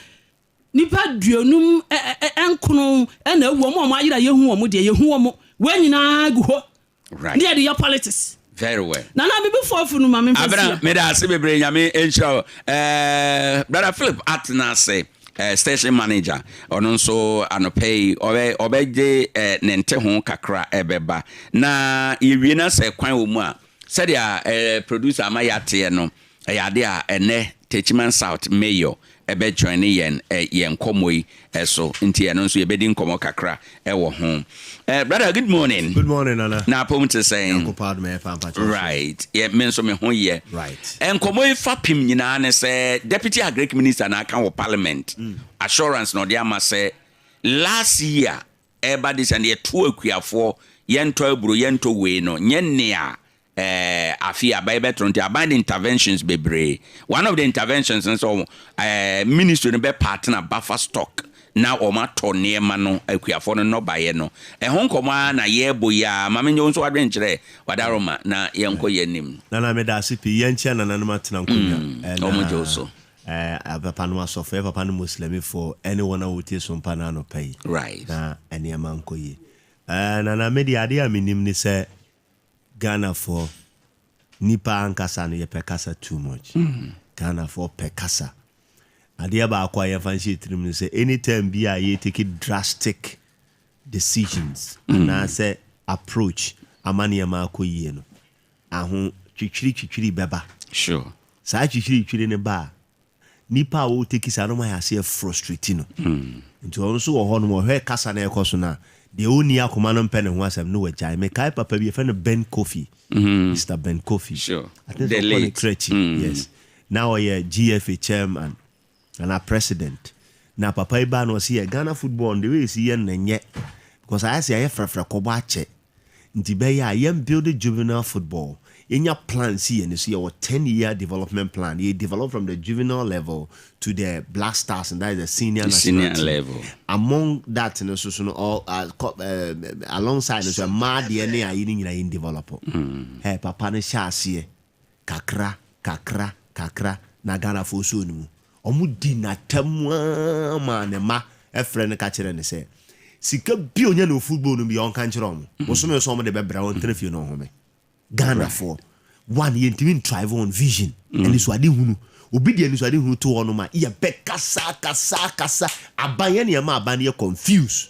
nipa 59 ɛ ɛ ɛnkono ɛna ewu ɔmo a ɔmo ayera, yɛhu ɔmo deɛ yɛhu ɔmo wɔn nyinaa gu hɔ ne yɛde yɛ politics. Very well. Nana bibi fɔɔfo no maame nfa Abena, sia. meda ase bebree, Nyame nhyira wo. Brother Philip atena ase, station manager, ɔno nso anɔpɛ yi ɔbɛgye ne nte ho kakra ɛbɛba na yɛwie no sɛ kwan wɔ mu a, sɛdeɛ producer ama yɛateɛ no, ɛyɛ ade a ɛnɛ Techiman South mayor ɛbɛ join ne yɛn yɛn nkɔmmɔ yi ɛso, nti ɛno nso yɛbɛdi nkɔmmɔ kakra ɛwɔ ho. Brother, good morning. Good morning, Nana. Na apom te sɛn? Nyankopɔn adom, ɛyɛ paa, mpakyɛ. Right, yɛ me nso me ho yɛ. Nkɔmmɔ yi fa pim nyinaa ne sɛ deputy agric minister na aka wɔ parliament, assurance na ɔde ama sɛ last year ɛba de sɛ yɛto akuafoɔ yɛntɔ aburo, yɛntɔ wei no nyɛ nea afe aban bɛtoro, nti aban de interventions bebree. One of the interventions nso, ministry no bɛ partner buffer stock na wɔn atɔ nneɛma no akuafoɔ no nnɔbaeɛ no. Ɛho nkɔmmɔ a na yɛrebɔ yi a, maame nye wo nso wadwenkyerɛ wadaroma na yɛnkɔ yɛn anim. Nana, meda ase pii. Yɛnkyia nananom atena nkonnwa. Ɔmo gye wo so. Papa no asɔfo, yɛ papa no Muslimifoɔ ɛne wɔn a wɔtie so mpa no anɔpa yi. Na nneɛma nkɔ yie. Nana, me deɛ adeɛ a menim ne sɛ Ghanafoɔ nipa ankasa no yɛpɛ kasa too much. Ghanafoɔ pɛ kasa. Adeɛ baako a yɛmfa nhyɛ tirim no sɛ anytime bi a yɛtake drastic decisions anaasɛ approach ama nneɛma akɔ yie no, aho twitwiri twitwiri bɛba. Saa twitwiri twitwiri no ba a, nipa a wɔtake saa no ma yɛ aseɛ frustrate no. Nti ɔno nso wɔ hɔ nom, ɔhwɛ kasa no a ɛkɔ so no a, deɛ ɔnni akoma no mpɛ ne ho asɛm no wagyae. Mekae papa bi, yɛfrɛ no Ben Kofi, Mister Ben Kofi. I think The sɛ ɔkɔ ne late. kra akyi, yes. Na ɔyɛ GFA chairman anaa president. Na papa yi baa no ɔse yɛ Ghana football no, the way yɛsi yɛ no na ɛnyɛ. Because ayɛ sɛ yɛayɛ frɛfrɛ kɔbɔ akyɛ. Nti bɛyɛ a yɛn build juvenile football, yɛnya plan si yɛn ani so, yɛwɔ 10 year development plan, yɛ develop from the juvenile level to the Black Stars and that is the senior national Senior team. level. Among that no so so no all, alongside no so mmaa deɛ ne ayi no nyinaa yɛn develop. Hey, papa no hyɛ aseɛ kakra kakra kakra na Ghanafoɔ soo no mu. Wɔdii no atɛm ara maa ne mma frɛɛ no ka kyerɛɛ no sɛ, sika bi a ɔnya no wɔ football no mu biara ɔnka nkyerɛ wɔn. Bosome nso wɔde bɛbrɛ ɔntena fie na ɔnhome. Ghanafoɔ, one, yɛntumi ntrive on vision, anisoadehunu. Obi de anisoadehunu to hɔ nom a, yɛbɛkasa kasa kasa. Aban, yɛn na yɛma aban no yɛ confuse.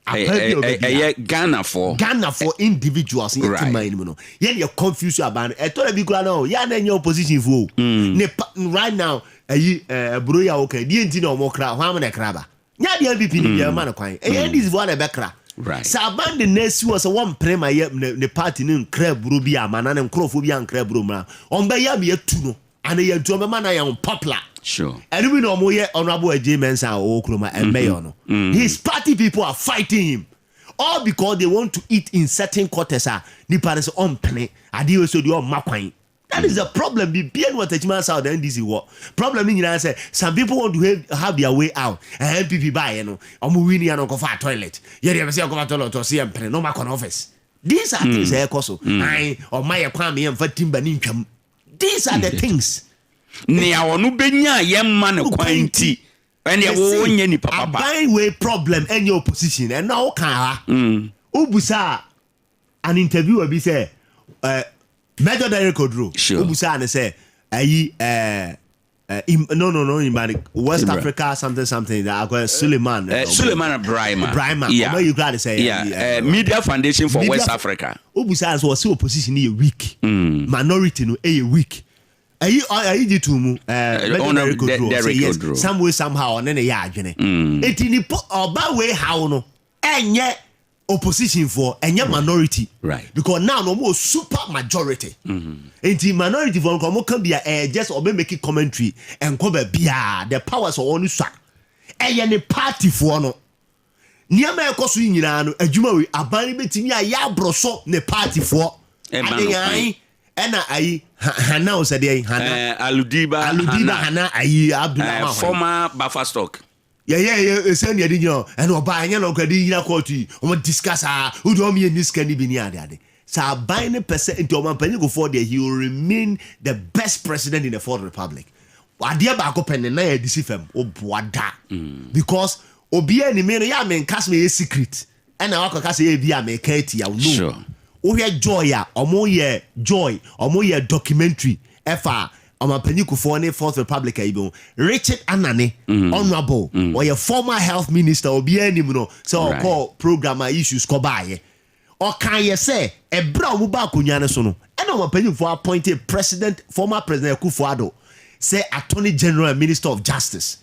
Aban bi a ɔbɛdi Ɛyɛ Ghanafoɔ. Ghanafoɔ individuals yɛ te man no mu no, yɛn yɛ confuse aban no. Ɛtɔ da bi koraa no, yɛn na ɛnyɛ opposition foɔ o. Ne pa right now ɛyi ɛburo yi a wɔka deɛ nti na wɔn kra hɔn ama na ɛkra ba. Nyɛ adeɛ NPP ni deɛ ɛma no kwan. Ɛyɛ NDC foɔ na ɛbɛkra. Sɛ aban de na esi hɔ sɛ wɔn mpere ma yɛ ne party ne nkra aburo bi ama na ne nkorɔfoɔ bi ankra aburo mmra, wɔn bɛyɛ ama yɛtu no. Ana yɛntu wɔn bɛma na yɛ unpopular. Ɛno bi na wɔn yɛ Honourable Adjei Mensah a ɔwɔ kurom a ɛmmɛyɛ ɔno. His party people are fighting him all because they want to eat in certain quarters a nipa no sɛ ɔmpene adeɛ wei so deɛ ɔmma kwan. That is the problem. Bibia ni wɔ Techiman South NDC wɔ. Problem no nyinaa sɛ some people want to have, have their way out. Eh, NPP baayɛ no wɔn win ya no nkɔfa toilet. Yɛ deɛ bɛsɛ yɛkɔfa toilet ɔsɛ yɛ mpene na ɔma akɔ no office. These are things ɛkɔ so. Ae ɔma yɛ kwan ma yɛmfa timber ne ntwam. These are the things. Nea ɔno bɛnya a yɛmma no kwan nti, ɛnneɛ wo wonyɛ nipa papa. Aban wei problem ɛnyɛ opposition. Ɛno a woka ha. Wobusaa an interviewer bi sɛ eh, Major Derek Oduro. Wobusaa no sɛ ayi eh, no no no Imani West Ibra. Africa something something that akɔ Suleiman. Suleiman Brahima. Brahima. Ɔmo ayi kura de sɛ. Yeah. Media Foundation for West Africa. Wobusaa no sɛ ɔse opposition no yɛ weak. Minority no ɛyɛ weak. Ɛyi ɛyi gye too mu. Major Derek Oduro ɔse yes some way somehow ɔne ne yɛ adwene. Eti ni po ɔba wei haw no ɛnyɛ opposition foɔ ɛnyɛ minority. Right. Because now no ɔmo wɔ super majority. Nti minority foɔ nka ɔmo ka bi a ɛyɛ just ɔbɛ make commentary ɛnkɔ baabiaa the powers ɔwɔ no sua. Ɛyɛ ne party foɔ no. Nneɛma a ɛkɔ so yi nyinaa no, adwuma wei, aban no bɛtumi ayɛ aboro so ne partyfoɔ. Ɛma no Ade kwan. ae, ɛna ayi, Hana o sɛ deɛ yi, Hana. Eh, Aludiba Aludiba Hana. Hana ayi, Abdullah Eh, Mahwan. former buffer stock. Yɛyɛ yɛ ɛsɛ nea ɛde gyina hɔ, ɛna ɔbaa ɛnyɛ na ɔkura de gyina kɔɔto yi, wɔn discuss aa, wode wɔn yɛ ni sika ni bi ni ade ade. Sɛ aban no pɛ sɛ, nti ɔmanpanyin Kufuor deɛ, he will remain the best president in the fourth republic. Adeɛ baako pɛ ne nan a ɛde si fam, woboa da. Because obiara ni me no yɛ a menka sɛ meyɛ secret ɛna wakɔka sɛ ebi a meka atia wo no. Wohwɛ Joy a ɔmo yɛ Joy ɔmo yɛ documentary ɛfa Ɔmanpanyin Kufuor ne Fourth Republic ayi bi ho. Richard Anane honourable ɔyɛ former health minister obiara nim no sɛ ɔkɔɔ program a issues kɔbaayɛ. Ɔkaeɛ sɛ ɛberɛ a wɔbaa akonnwa no so no, ɛna wɔn mpanimfoɔ appointee President, former President Akufo-Addo sɛ Attorney General and Minister of Justice.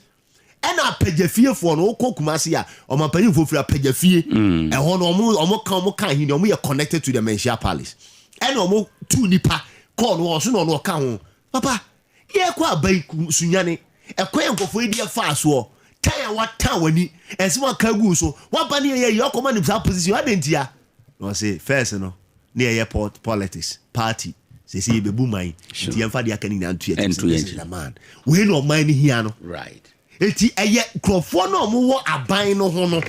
Ɛna Apagyafiefoɔ no, wokɔ Kumasi a, wɔn mpanimfoɔ firi Apagyafie. Ɛhɔ no, wɔn, wɔn ka, wɔn ka ahenni, wɔn yɛ connected to the Manhyia Palace. Ɛna wɔn tu nipa kɔɔ no, ɔso na ɔno ɔka ho. Papa, yɛrekɔ aba yi, Sunyani, ɛkwan a nkurɔfoɔ yi deɛ faa soɔ, tan a watan w'ani, nsɛm a waka agu wo so, waba ne yɛyɛ yie, wakɔma no saa position, adɛn ntia? Na ɔse, first no, ne yɛyɛ politics, party, seesei yɛbɛbu man, nti yɛmfa deɛ aka no nyinaa nto yɛn Nto ti yɛn sɛ, ti. the man. Wei na ɔman no hia no. Enti ɛyɛ nkurɔfoɔ no a wɔwɔ aban no ho no,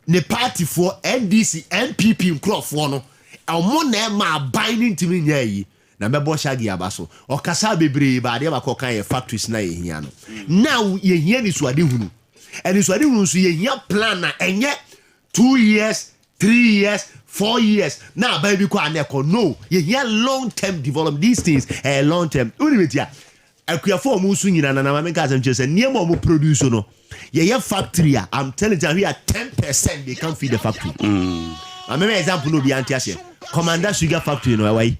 ne partyfoɔ, NDC, NPP nkurɔfoɔ no, wɔn na ɛma aban no ntumi nyɛ ayi. Na mɛbɔ Shaggy aba so. Ɔkasaa bebree but adeɛ baako a ɔkae yɛ factories no a yɛhia no. Now yɛhia anisoadehunu. Anisoadehunu nso yɛhia plan a ɛnyɛ 2 years, 3 years, 4 years na aban bi kɔ a na ɛkɔ. No, yɛhia long term development. These things ɛyɛ long term. Wonim nti a akuafoɔ a wɔn nso nyina nana maame nka asɛm kyerɛ sɛ nneɛma a wɔn produce no yɛyɛ factory a, I'm telling you, ahwɛ a 10% they can't feed the factory. Maame mɛ example no obi ante aseɛ. Commander Sugar Factory no ɛwɔ yi.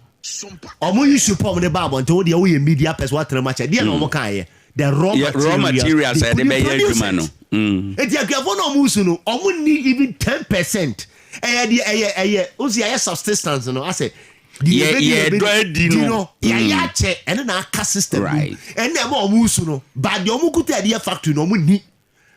Ɔmo yi supɔ ɔmo de ba abɔnten wo deɛ woyɛ media person watena mu akyɛ deɛ na ɔmo kan yɛ the raw Yeah, materials, raw materials they a yɛde couldn't bɛyɛ produce adwuma it. no. Eti akuafoɔ na ɔmo su no, ɔmo ni even 10%. Ɛyɛ deɛ ɛyɛ o si ayɛ subsistence no asɛ. Yɛdɔ adi no. Yɛayɛ akyɛ, ɛne na aka system no, ɛne ɛma ɔmo su no. But deɛ ɔmo kuta ɛde yɛ factory no, ɔmo ni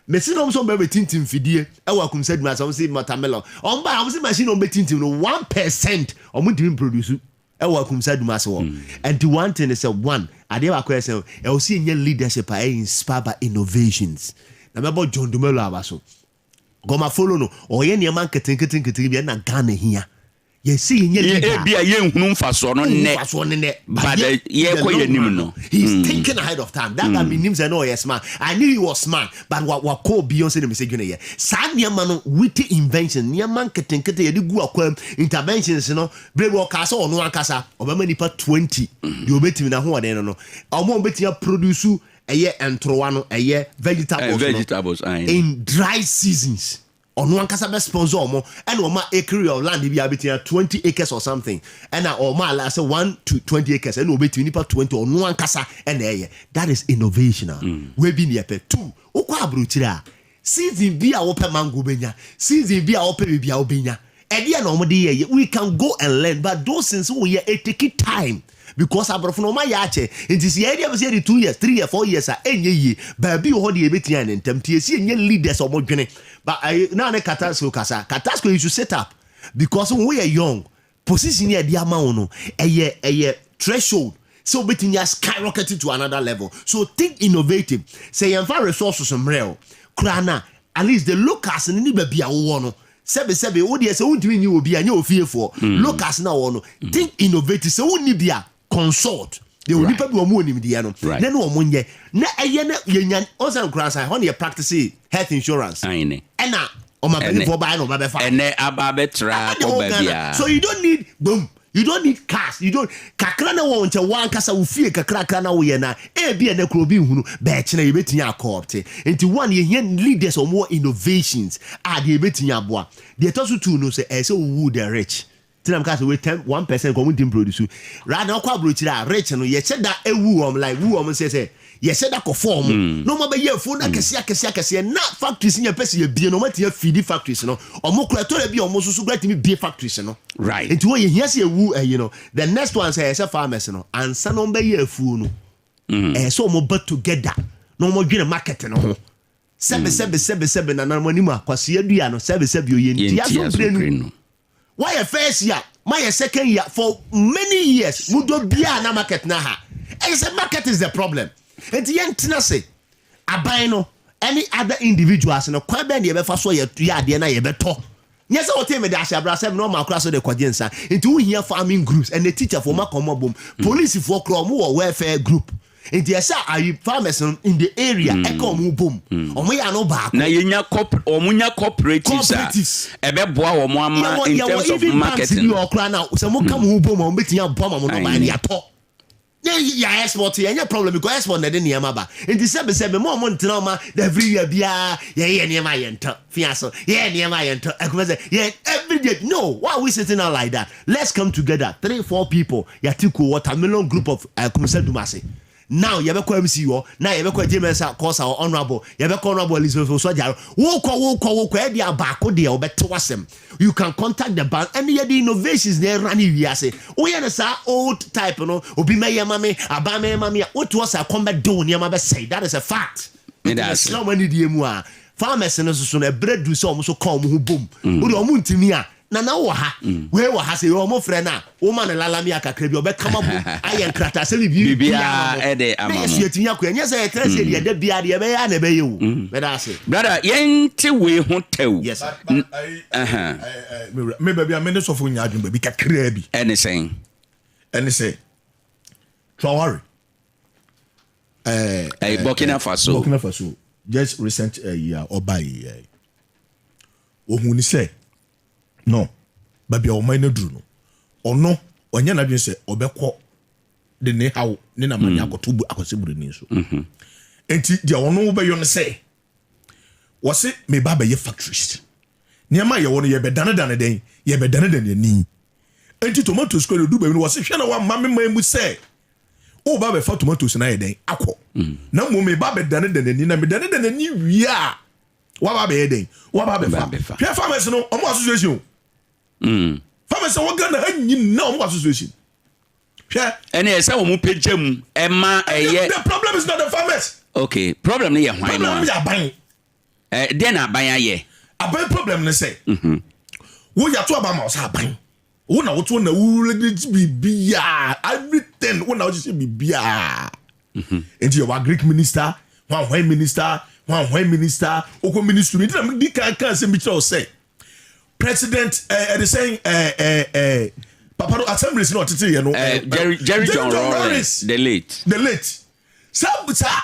mesi na ɔmo sɛ ɔmo bɛ tintim fidie ɛwɔ Akumsa duma sɛ ɔmo si watermelon, ɔmo ba ɔmo si machine ɔmo bɛ tintim no, 1% ɔmo ntumi produce ɛwɔ Akumsa duma se wɔ. Nti one thing is sɛ, one adeɛ baako yɛ sɛ ɛwɔ si nyɛ leadership a ɛyɛ inspired by innovations. Na mɛbɔ John Dumelo aba so gɔma follow no, ɔyɛ nneɛma nketenkete nkete bi ɛna Ghana hia yɛsi yɛnyɛ leader. Ebi a yɛnhunu mfasoɔ no nnɛ. Mfasoɔ no nnɛ. But yɛkɔ yɛn nim no. He is thinking ahead of time. That guy, mi nim sɛ no ɔyɛ smart. I knew he was smart, but wa wakɔ beyond sɛ ne mi sɛ dwene yɛ saa nneɛma no. Witty invention, nneɛma nketenkete yɛde gu akwam, interventions no bere bi ɔkaa sɛ ɔno ankasa ɔbɛma nipa 20 deɛ obetumi n'ahoɔden no, ɔmo a obetumi produce ɛyɛ ntorowa no, ɛyɛ vegetables no vegetables ayi. In dry seasons, ɔno ankasa bɛ sponsor ɔmo, ɛna ɔmo acre of land bi a bɛtumi 20 acres or something, ɛna ɔmo ala sɛ 1 to 20 acres, ɛna ɔbɛtumi nipa 20, ɔno ankasa ɛna ɛyɛ. That is innovation a wey bi ni yɛ pɛ. Two, wokɔ aburokyire a, season bi a wɔpɛ mango bɛnya, season bi a wɔpɛ biribi a wɔbɛnya, ɛdeɛ na ɔmo de yɛ yɛ. We can go and learn, but those things wɔyɛ, it take time because aborɔfo no ɔmo ayɛ akyɛ. Nti sɛ yɛde abɛsɛ yɛde 2 years, 3 years, 4 years a, ɛnyɛ yie. Baabi wɔ hɔ de yɛbɛtumi ayɛ ne ntɛm. Nti yɛsi yɛnyɛ leaders a ɔmo dwene. But ayi naa ne Katasco kasa, Katasco, you should sit up because woyɛ young. Position yɛ de ama wo no, ɛyɛ threshold sɛ wobɛtumi a skyrocket to another level. So think innovative. Sɛ yɛmfa resources mmerɛ o koraa na at least the locals no ne baabi a wowɔ no, sɛbesɛbe, wo deɛ sɛ wontumi nyi obi a nyɛ ofiefoɔ locals na wɔ no, think innovative. Sɛ wonni bi a, consult deɛ onipa bi wɔn wɔ nimdeɛ no na ne wɔn nyɛ na ɛyɛ na yɛnya ɔsan kura san hɔ na yɛ practice health insurance. Aine. Ɛna ɔmapanimfoɔ baa na ɔba bɛfa. Ɛnɛ aba abɛtra Aba the kɔ whole baabi Ghana. a So you don't need boom, you don't need cars, you don't kakra na wɔn nkyɛn wɔn ankasa wo fie kakrakra na woyɛ na ebi ɛnɛ kuro bi nhunu bɛɛkyerɛ yɛbɛtumi akɔɔpte. Nti one, yɛhia leaders a wɔn wɔ innovations a deɛ yɛbɛtumi aboa. Deɛ ɛtɔ so two no, sɛ ɛsɛ woo the rich tinam ka sɛ wey 10 1% kɔn mu nti produce rather ɔkɔ aburokyire a, rich no yɛhyɛ da ewu wɔn, like wu wɔn sɛ yɛhyɛ da kɔ fɔm na ɔmo bɛyɛ afuo na akɛseɛ akɛseɛ akɛseɛ na factories nyɛ pɛ sɛ yɛbie no, ɔmo atumi afidi factories no. Ɔmo kura ɛtɔ da bi a, ɔmo nso so kura tumi bie factories no. Nti wɔn yɛ hia sɛ ewu ɛyi no. The next one, sɛ ɛsɛ farmers no ansa na ɔmo bɛyɛ afuo no, ɛyɛ sɛ ɔmo ba together na ɔmo dwene market no ho. Sɛbi sɛbi sɛbi sɛbi, nananom anim a kwasia dua no, sɛbi sɛbi, oyɛ ntia so yɛntia so mpire no pire no. Wayɛ first year, mayɛ second year, for many years mudɔ biara na market na ha. Ɛyɛ sɛ market is the problem. Nti yɛn tena se aban no ɛne other individuals no, kwan bɛn de yɛbɛfa so yɛ yɛ adeɛ na yɛbɛtɔ. Nyɛ sɛ wɔte mede ahyɛ abrasɛm na ɔma akora so de kɔgye nsa. Nti wohia farming groups ɛnɛ, teacherfoɔ ma kɔmmɔ bom, polisifoɔ korɔ ɔmo wɔ welfare group. Nti ɛsɛ ayi farmers no in the area ɛka ɔmo bom, ɔmo yɛ ano baako. Na yɛnya ɔmo nya cooperatives a Cooperatives. ɛbɛboa wɔn ama in yɛwɔ terms of even banks bi marketing. wɔ koraa na sɛ mo ka mo ho bom a, wɔn bɛtumi aboa ma mo nɔɔma Aye. ɛde atɔ ne yɛ export. Yɛnyɛ problem because export na ɛde nneɛma ba. Nti sɛbi sɛbi, mo a mo ntena ɔma every year biara yɛyɛ nneɛma yɛn ntɔ fia so, yɛyɛ nneɛma yɛn ntɔ ɛkuma sɛ yɛ every day no. Why are we sitting out like that? Let's come together, three four people, yɛate ko watermelon group of Kumsa Dumase. Now yɛbɛkɔ MC hɔ na yɛbɛkɔ James kɔsa hɔ, honourable, yɛbɛkɔ Honourable Elizabeth Osɔgyaro. Wokɔ wokɔ wokɔ, ɛde abaako deɛ wɔbɛte wasɛm. You can contact the bank ɛne yɛde innovations na ɛra ne wiase. Woyɛ no saa old type no, obi mɛyɛ ma me, aban mɛyɛ ma me a, wote hɔ sɛ akɔm bɛde wo nneɛma bɛsɛe. That is a fact. Meda ase. Mesrɛ wɔn anidie mu a, farmers no soso no, ɛberɛ du sɛ ɔmo so ka ɔmo ho bom. Wode ɔmo ntumi a, nana wɔ ha, wei wɔ ha, sɛ ɔmo frɛ no a, woma no lalame a kakra bi ɔbɛkama bom ayɛ nkratasɛm Biribiara ɛde ama na mo. yɛso yɛtumi akɔ. Ɛnyɛ sɛ yɛtrɛ sɛ deɛ ɛda biara deɛ ɛbɛyɛ a na ɛbɛyɛ o. Mɛda ase. Brother, yɛnte wei ho tɛw. Yes sir. Me baabi a me ne sɔfo nya adwene baabi kakraa bi. Ɛne sɛn? Ɛne sɛ Traore ɛyɛ Burkina Faso. Burkina Faso, just recent year ɔba yi, ohun ni sɛ no baabi a ɔman no duru no, ɔno ɔnyɛ n'adwene sɛ ɔbɛkɔ de ne haw ne namane akɔto bu akɔsɛ buroni so. Nti deɛ ɔno bɛyɔ no sɛ wɔse meba bɛyɛ factories, nneɛma a yɛwɔ no yɛbɛdanedane dɛn, yɛbɛdanedane ani. Nti tomatoes kɔ no du baabi no, wɔse hwɛ na wamma me man mu sɛ woba bɛfa tomatoes no ayɛ dɛn akɔ, na mmom meba bɛdanedane ani na medanedane ani wie a. Waba abɛyɛ dɛn? Waba Waba abɛfa. abɛfa. Hwɛ, farmers no, ɔmo association o. Farmers a wɔ Ghana ha nyinaa, ɔmo association. Hwɛ. Ɛne ɛsɛ wɔn pagya mu ɛma ɛyɛ. The problem is not the farmers. Okay, problem no yɛ hwan no? Problem a no yɛ aban. Deɛ na aban ayɛ? Aban problem ne sɛ wo yàtò aba ma ɔsɛ aban wo na woto na wo regulate biribiaa, everything, wo na wohyehyɛ biribiaa. Nti yɛwɔ agric minister, hwanhwan minister, hwanhwan minister, okɔ ministry. Nti na di kan kan sɛ mi kyerɛ wo sɛ president ɛde sɛn ɛ ɛ ɛ papa no assemblies na ɔtete yɛ no. Jerry John Rawlings, the late. The late. Saa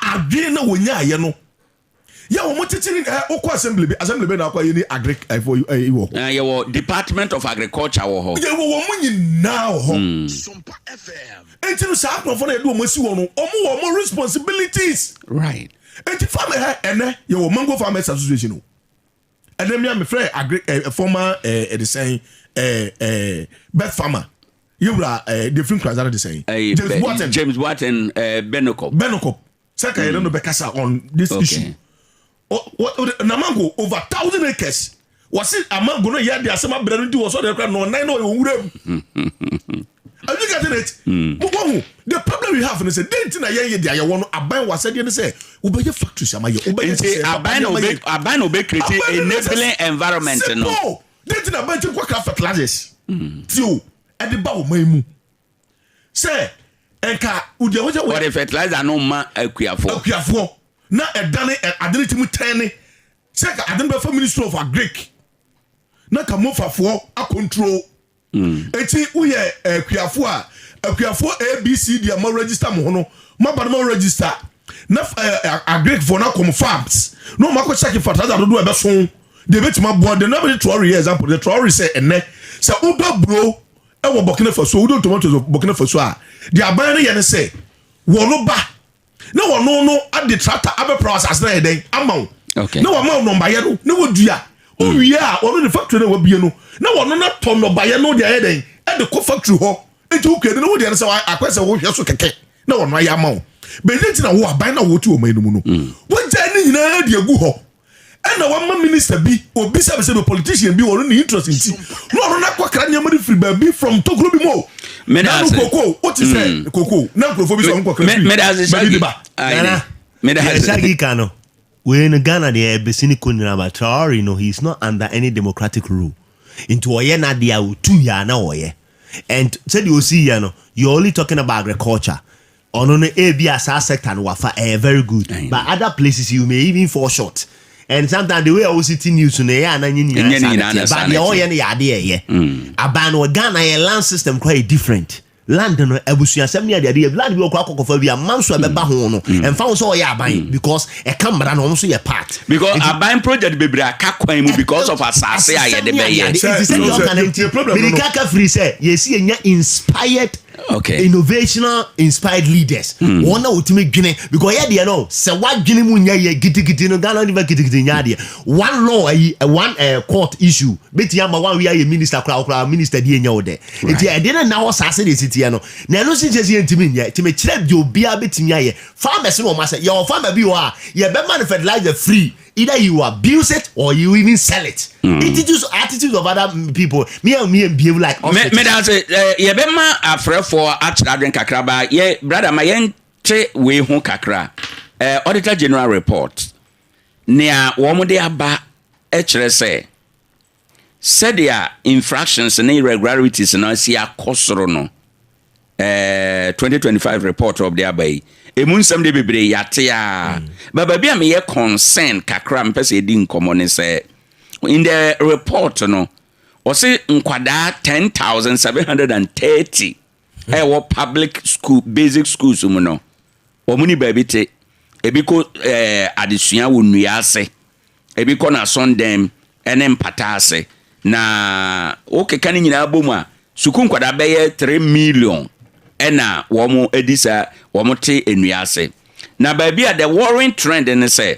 adwene na wɔnyaayɛ no yɛ wɔn tete ni okɔ assembly bi, assembly bi na akɔ yɛ ni agric ɛfɔ wɔ hɔ. Yɛwɔ Department of Agriculture wɔ hɔ. Yɛ wɔ wɔn nyinaa wɔ hɔ. Nti no, saa akorɔfo no yɛde wɔn asi hɔ no, wɔn wɔ wɔn responsibilities. Nti farmer ha, ɛnɛ yɛ wɔ Mango Farmers Association o. Ɛnɛ mi a mi fɛ agric former ɛde sɛn ɛ ɛ best farmer, yɛwura defin kranza de sɛn. James Boateng. James Boateng Benokop. Benokop sɛ ka yɛrɛ no bɛ kasa on this issue. Na mango over 1,000 acres, wɔsi amango no yɛ de asɛm abrɛ no, nti wɔsɔ de kora na ɔnan na ɔyɛ owura mu. Are you getting it? Mo wɔn the problem we have ni sɛ den ti na yɛn yɛ de ayɛwɔ no, aban wɔ asɛdeɛ ni sɛ wobɛyɛ factories ama yɛ, wobɛyɛ Nti aban na obe create enabling environment no. Simple. Den ti na aban ti kɔ kra fertilizers ti o ɛde ba wɔ man mu sɛ nka odi ɛwɔ sɛ wɔde fertilizer no ma akuafoɔ. Akuafoɔ na ɛdane ade no ti mu tɛn ne sɛ ka ade no bɛfa Ministry of Agric na ka mofafoɔ acontrol. Eti woyɛ akuafoɔ a, akuafoɔ abcd a ma register mo ho no, ma ba no ma register na agricfoɔ no akɔm farms na ɔmo akɔ check fertilizer dodoɔ a ɛbɛso deɛ ebɛtumi aboa de. Na bɛ de Traore yɛ example de. Traore sɛ ɛnɛ sɛ wodɔ buro ɛwɔ Burkina Faso, wodɔ tomatoes wɔ Burkina Faso a, deɛ aban no yɛ ne sɛ wɔn ba na wɔn no ade tractor abɛpra asase na yɛ dɛn ama wo na wɔn ama wo nnɔmbayɛ no na wɔdua. Wowie a, wɔn de factory na wɔabie no na wɔn no tɔ nnɔbayɛ no de ayɛ dɛn ɛde kɔ factory hɔ. Nti wokua no na wodeɛ no sɛ akɔ sɛ wohwɛ so kɛkɛ na wɔn ayɛ ama wo bɛyɛ. Nti na wo aban na wɔte wɔn anim no, wɔgya ne nyinaa de agu hɔ, ɛna wɔama minister bi, obi sɛ bi politician bi, wɔn ne interest nti na ɔno na akɔkra nneɛma no firi baabi from tokuro bi mu o. Meda na no ase. Koko o ti sɛ koko na nkurɔfoɔ bi sɛ ɔmo kɔkra Me- firi meda ase. baabi Shaggy. de ba. Aye, Nana, meda deɛ ase. Shaggy ka no wei no, Ghana deɛ ɛbɛsi ne ko nyinaa ba Traore no, he is not under any democratic rule, nti ɔyɛ n'adeɛ a otu yɛ a na ɔyɛ. And sɛdeɛ osi yɛ no, you only talking about agriculture. Ɔno no, ebi a saa sector no wafa ɛyɛ very good, but other places you may even fall short. And sometimes the way a wosi ti news no, ɛyɛ ana nye Ɛnyɛ nyinaa ne saa nyinaa na na teɛ. saa But na deɛ teɛ. ɔyɛ no yɛ adeɛ ɛyɛ aban no. Ghana yɛ land system koraa yɛ different. Land no, abusuasɛm ne adeade yɛ land bi wɔ kɔ akɔkɔfa bi a man so ɛbɛba ho no, ɛmfa ho sɛ ɔyɛ aban because ɛka mmara no, ɔmo nso yɛ part. Because aban project bebree aka kwan mu because of asase a yɛde bɛyɛ. Nti sɛ deɛ ɔka no The problem nti no. mirika ka firi sɛ yɛsi yɛnya inspired, innovational inspired leaders, wɔn na wɔtumi dwene, because yɛ deɛ no sɛ wadwene mu nyɛ yɛ gidigidi no, Ghana nipa gidigidi nyɛ adeɛ. One law ayi one court issue bɛtumi ama one wi ayɛ minister koraa koraa, minister di enya wo dɛ. Nti ɛdeɛ no na hɔ saa sɛ deɛ esi teɛ no, na ɛno nso kyerɛ sɛ yɛntumi nyɛ. Tumi kyerɛ deɛ obiara bɛtumi ayɛ. Farmers no, wɔn asɛ yɛwɔ farmer bi wɔ a yɛbɛma no fertilizer free, either you abuse it or you even sell it. Attitude of other people, me and behave like ostriches. Meda ase. Yɛbɛma afrɛfoɔ akyerɛ adwen kakra ba. Yɛ brother, ma yɛnte wei ho kakra. Auditor General report nea wɔn de aba kyerɛ sɛ sɛdeɛ infractions ne irregularities no asi akɔ soro no, 2025 report of de aba yi, emu nsɛm de bebree yate a ba baabi a meyɛ concern kakra mpɛ sɛ yɛdi nkɔmmɔ ne sɛ in the report no, ɔse nkwadaa 10,730 ɛwɔ public school, basic schools mu no, wɔn ni baabi te. Ebi kɔ adesua wɔ nnua ase, ebi kɔ n'asɔndɛm ɛne mpata ase, na wokeka no nyinaa bɔ mu a, sukuu nkwadaa bɛyɛ 3 million ɛna wɔn adi saa wɔn te nnua ase. Na baabi a the worrying trend ne sɛ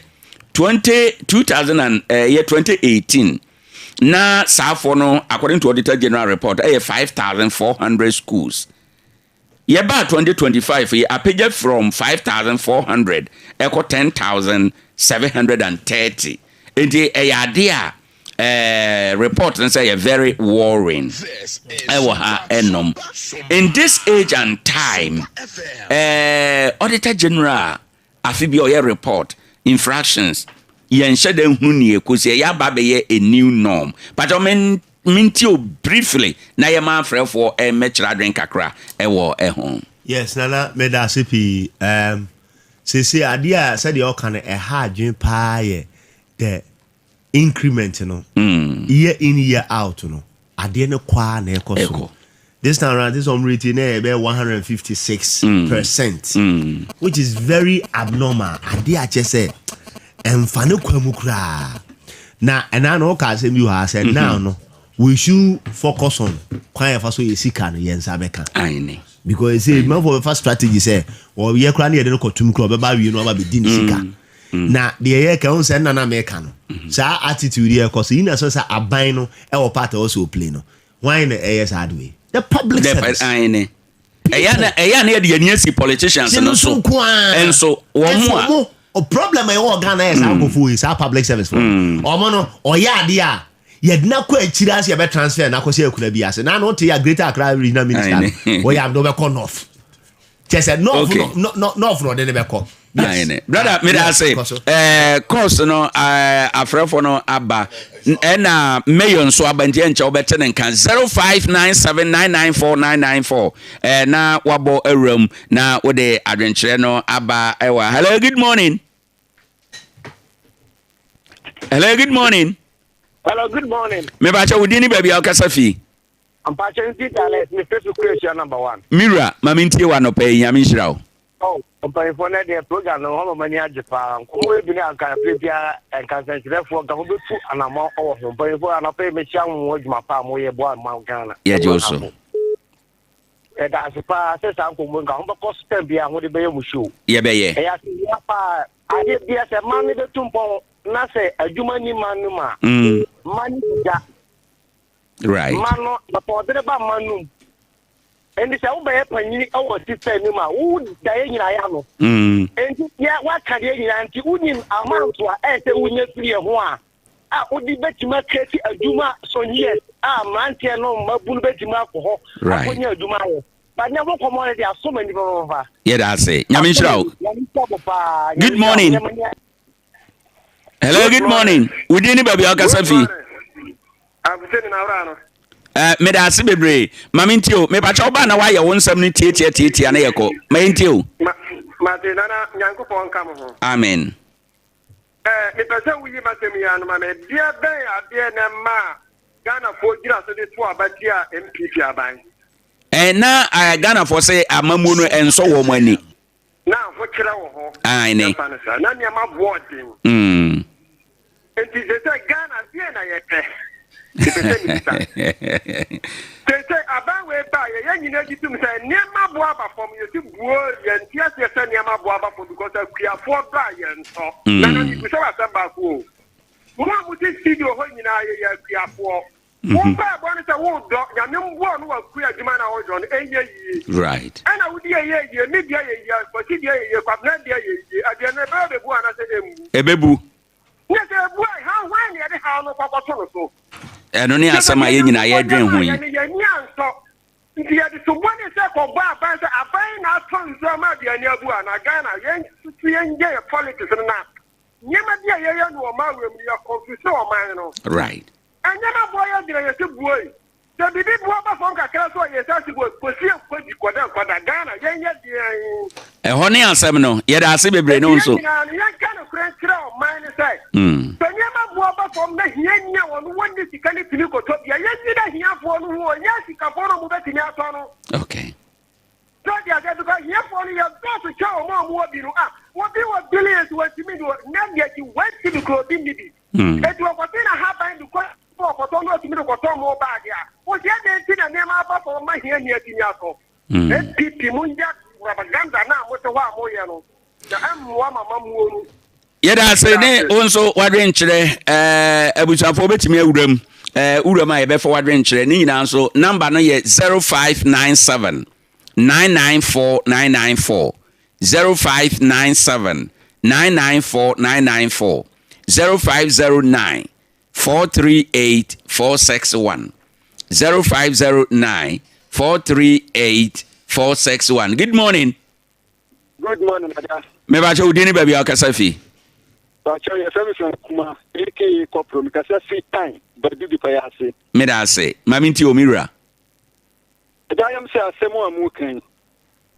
20 2000 and ɛyɛ 2018 na saafoɔ no, according to Auditor General report, ɛyɛ 5400 schools. Yɛbaa 2025 yi, apagya from 5400 ɛkɔ 10,730. Nti ɛyɛ adeɛ a report no sɛ yɛ very worrying ɛwɔ ha ɛnom. In this age and time, Auditor General afe bi a ɔyɛ report infractions, yɛnhyɛ da nhunu ne ɛkɔsi ɛyɛ aba bɛyɛ a new norm. But mentie o briefly na yɛma afrɛfoɔ ɛmmɛkyerɛ adwen kakra ɛwɔ ɛho. Yes, Nana, meda ase pii. Sese adeɛ a sɛdeɛ ɔka no ɛha adwene paa yɛ the increment no, year in, year out no, adeɛ no kɔ a na ɛkɔ Ɛkɔ. So this time around, this one rate na ɛbɛ 156%, which is very abnormal. Adeɛ a kyɛ sɛ ɛnfa ne kwan mu koraa na ɛna na ɔka asɛm bi wɔ ha sɛ now no, we should focus on kwan yɛfa so yɛ sika no yɛn nsa bɛka because sɛ manfoɔ bɛfa strategy sɛ ɔyɛ koraa ne yɛde no kɔtum koraa, ɔbɛba awie no, ɔba bɛdi ne sika. Na deɛ yɛ ka ho sɛ nna na mɛka no, saa attitude yɛ kɔ so yi na sɛ aban no ɛwɔ part a ɛwɔ sɛ ɔplay no, hwan na ɛyɛ saa de wei? The public service. Aine, ɛyɛ na yɛde yɛni asi politicians no so. Ɛnso wɔn mu a a problem a ɛwɔ Ghana yɛ saa nkɔfoɔ yi, saa public service fo, ɔmo no ɔyɛ adeɛ a yɛde na kɔ akyire ase, yɛbɛ transfer na akɔ sɛ akura bi ase na ano te yɛ Greater Accra Regional Minister no, wɔyɛ amdo bɛkɔ north, kyɛ sɛ north no, north no, ɔde ne bɛkɔ. Aine, brother, meda Yes, ase. kɔ so. Course no, afrɛfoɔ no aba, ɛna mayor nso aba, nti ɛnkyɛ wobɛte ne nka. 0597994994 na wabɔ awuram na wode adwenkyerɛ no aba ɛwɔ. Hello, good morning. Hello, good morning. Hello, good morning. Mebakyɛ, wo din ne baabi a wokasa fii? Mpakyɛ nti Alex, me face Croatia number one. Mira, ma mentie wɔ anɔpa yi. Nyame nhyira wo. Oh, mpanyinfoɔ no deɛ, program no hɔ ma m'ani agye paa. Nkɔmmɔ ebi ne anka afei biara nkansɛnkyerɛfoɔ nka ho bɛtu anammɔ wɔ ho. Mpanyinfoɔ, anɔpa yi mehyia mo wɔ adwuma pa a moyɛ boa ma Ghana. Yɛgye wo so. Ɛda ase paa sɛ saa nkɔmmɔ nka ho bɛkɔ so tɛm biara ho de bɛyɛ mo show. Yɛbɛyɛ. Ɛyɛ asɛmia paa. Adeɛ bia sɛ ma no bɛtu mpɔn na sɛ adwuma ni ma no mu a, ma no gya. Ma no apɔɔdere ba ma no mu. Nti sɛ wobɛyɛ panyini wɔ sista anim a, woda yɛ nyinaa yɛ ano. Nti yɛ waka deɛ nyinaa, nti wonim amount a ɛyɛ sɛ wonya firi yɛ ho a wode bɛtumi akreti adwuma some years a mmeranteɛ no mmabunu bɛtumi akɔ hɔ akɔnya adwuma ayɛ. But nyɛ mo kɔmmɔ no de asom ani papaapa. Yɛda ase, Nyame nhyira wo. Nyame nhyira mo paa. Good morning. Hello, good morning. Wo din ne baabi a wokasa fii? Akuseni na awura no. Meda ase bebree. Ma mentie o. Mepakyɛ, wo ba na woayɛ wo nsɛm no tietia tietia na yɛkɔ. Ma yɛntie o. Ma mate, Nana, Nyankopɔn nka mo ho. Amen. Mepɛ sɛ woyi m'asɛm yi ano ma me. Deɛ bɛn adeɛ na ɛma Ghanafoɔ gyina so de to aba tia NPP aban? Na Ghanafoɔ sɛ amammuo no ɛnsɔ wɔ mo ani. Na ahokyerɛ wɔ hɔ. Aane. Yɛmfa no saa. Na nneɛma boɔ den. Nti sɛ Ghana deɛ na yɛpɛ. Mepɛ sɛ mebisa. Sɛ aban wei ba yɛ, yɛn nyinaa gye tom sɛ nneɛma boɔ aba fam, yɛsi buo, yɛnte aseɛ sɛ nneɛma boɔ aba fam because akuafoɔ dɔ a yɛntɔ. Nana, mebisa wɔ asɛm baako o. Mo a mote studio hɔ nyinaa, yɛyɛ akuafoɔ. Wo mpaebɔ no sɛ wodɔ Nyame mboa no, wakua adwuma no a wodɔ no ɛnyɛ yie. Ɛna wodi ɛyɛ yie, me deɛ yɛ yie, Kwasi deɛ yɛ yie, Kwabena deɛ yɛ yie. Adeɛ no ɛbɛyɛ bɛbu anaasɛ ɛmmu? Ɛbɛbu. Nyɛ sɛ ɛbu a, ha hwan ne yɛde haw no kɔkɔto no so? Ɛno ne asɛm a yɛn nyinaa yɛdwen ho yi. Yɛne yɛni ansɔ nti yɛde sobɔ ne sɛ kɔbɔ aban sɛ aban na atɔ nsuo ama aduane abu a. Na Ghana yɛn susu yɛn gye yɛ politics no, na nneɛma bi a yɛyɛ no ɔman wɔ mu no, yɛ confuse ɔman no. Ɛnneɛma boɔ yɛ gyina yɛsi buo yi sɛ biribi boɔ ba fam kakra so a, yɛsa si buo kɔsi nkɔdi kɔda nkɔda. Ghana yɛnyɛ deɛn? Ɛhɔ ne asɛm no. Yɛda ase bebree ne wo nso. Nti yɛn nyinaa no, yɛnka nokorɛ nkyerɛ ɔman no sɛ sɛ nneɛma boɔ ba fam na hiani a wɔno wɔnni sika no tumi kɔtɔ bia, yɛnyi na hiafoɔ no ho, ɔnyɛ sikafoɔ no ɔmo bɛtumi atɔ no. So de aseɛ, because hiafoɔ no yɛ dɔɔso kyɛ wɔn a wɔwɔ bi no. A wɔbi wɔ billions, wɔntumi ni wɔ nna deɛ akyi 1 cedi kura obi nni bi. Eti wɔkɔte na haban bi kɔ wɔkɔtɔ no, otumi de kɔtɔ mo baage a wɔsi ɛdɛ nti na nneɛma aba fam ma hiani atumi atɔ. NPP, mo nya propaganda na mo te hɔ a moyɛ no na ɛmmoa mama muo no. Yɛda ase ne wo nso wadwenkyerɛ. Abusuafoɔ wobɛtumi awura mu, wura mu a yɛbɛfa wadwenkyerɛ ne nyinaa nso. Number no yɛ 0597 994 994, 0597 994 994. 0509 438 461, 0509 438 461. Good morning. Good morning, Ada. Mebakyɛ wo din ne baabi a wokasa fi. Bakyɛ yɛfrɛ me Sɛn Kuma, aka Kɔpro, mekasa fi Tan, Badu Dupɛyɛ ase. Meda ase. Ma mentie o, me wura. Ɛda yam sɛ asɛm a moreka yi,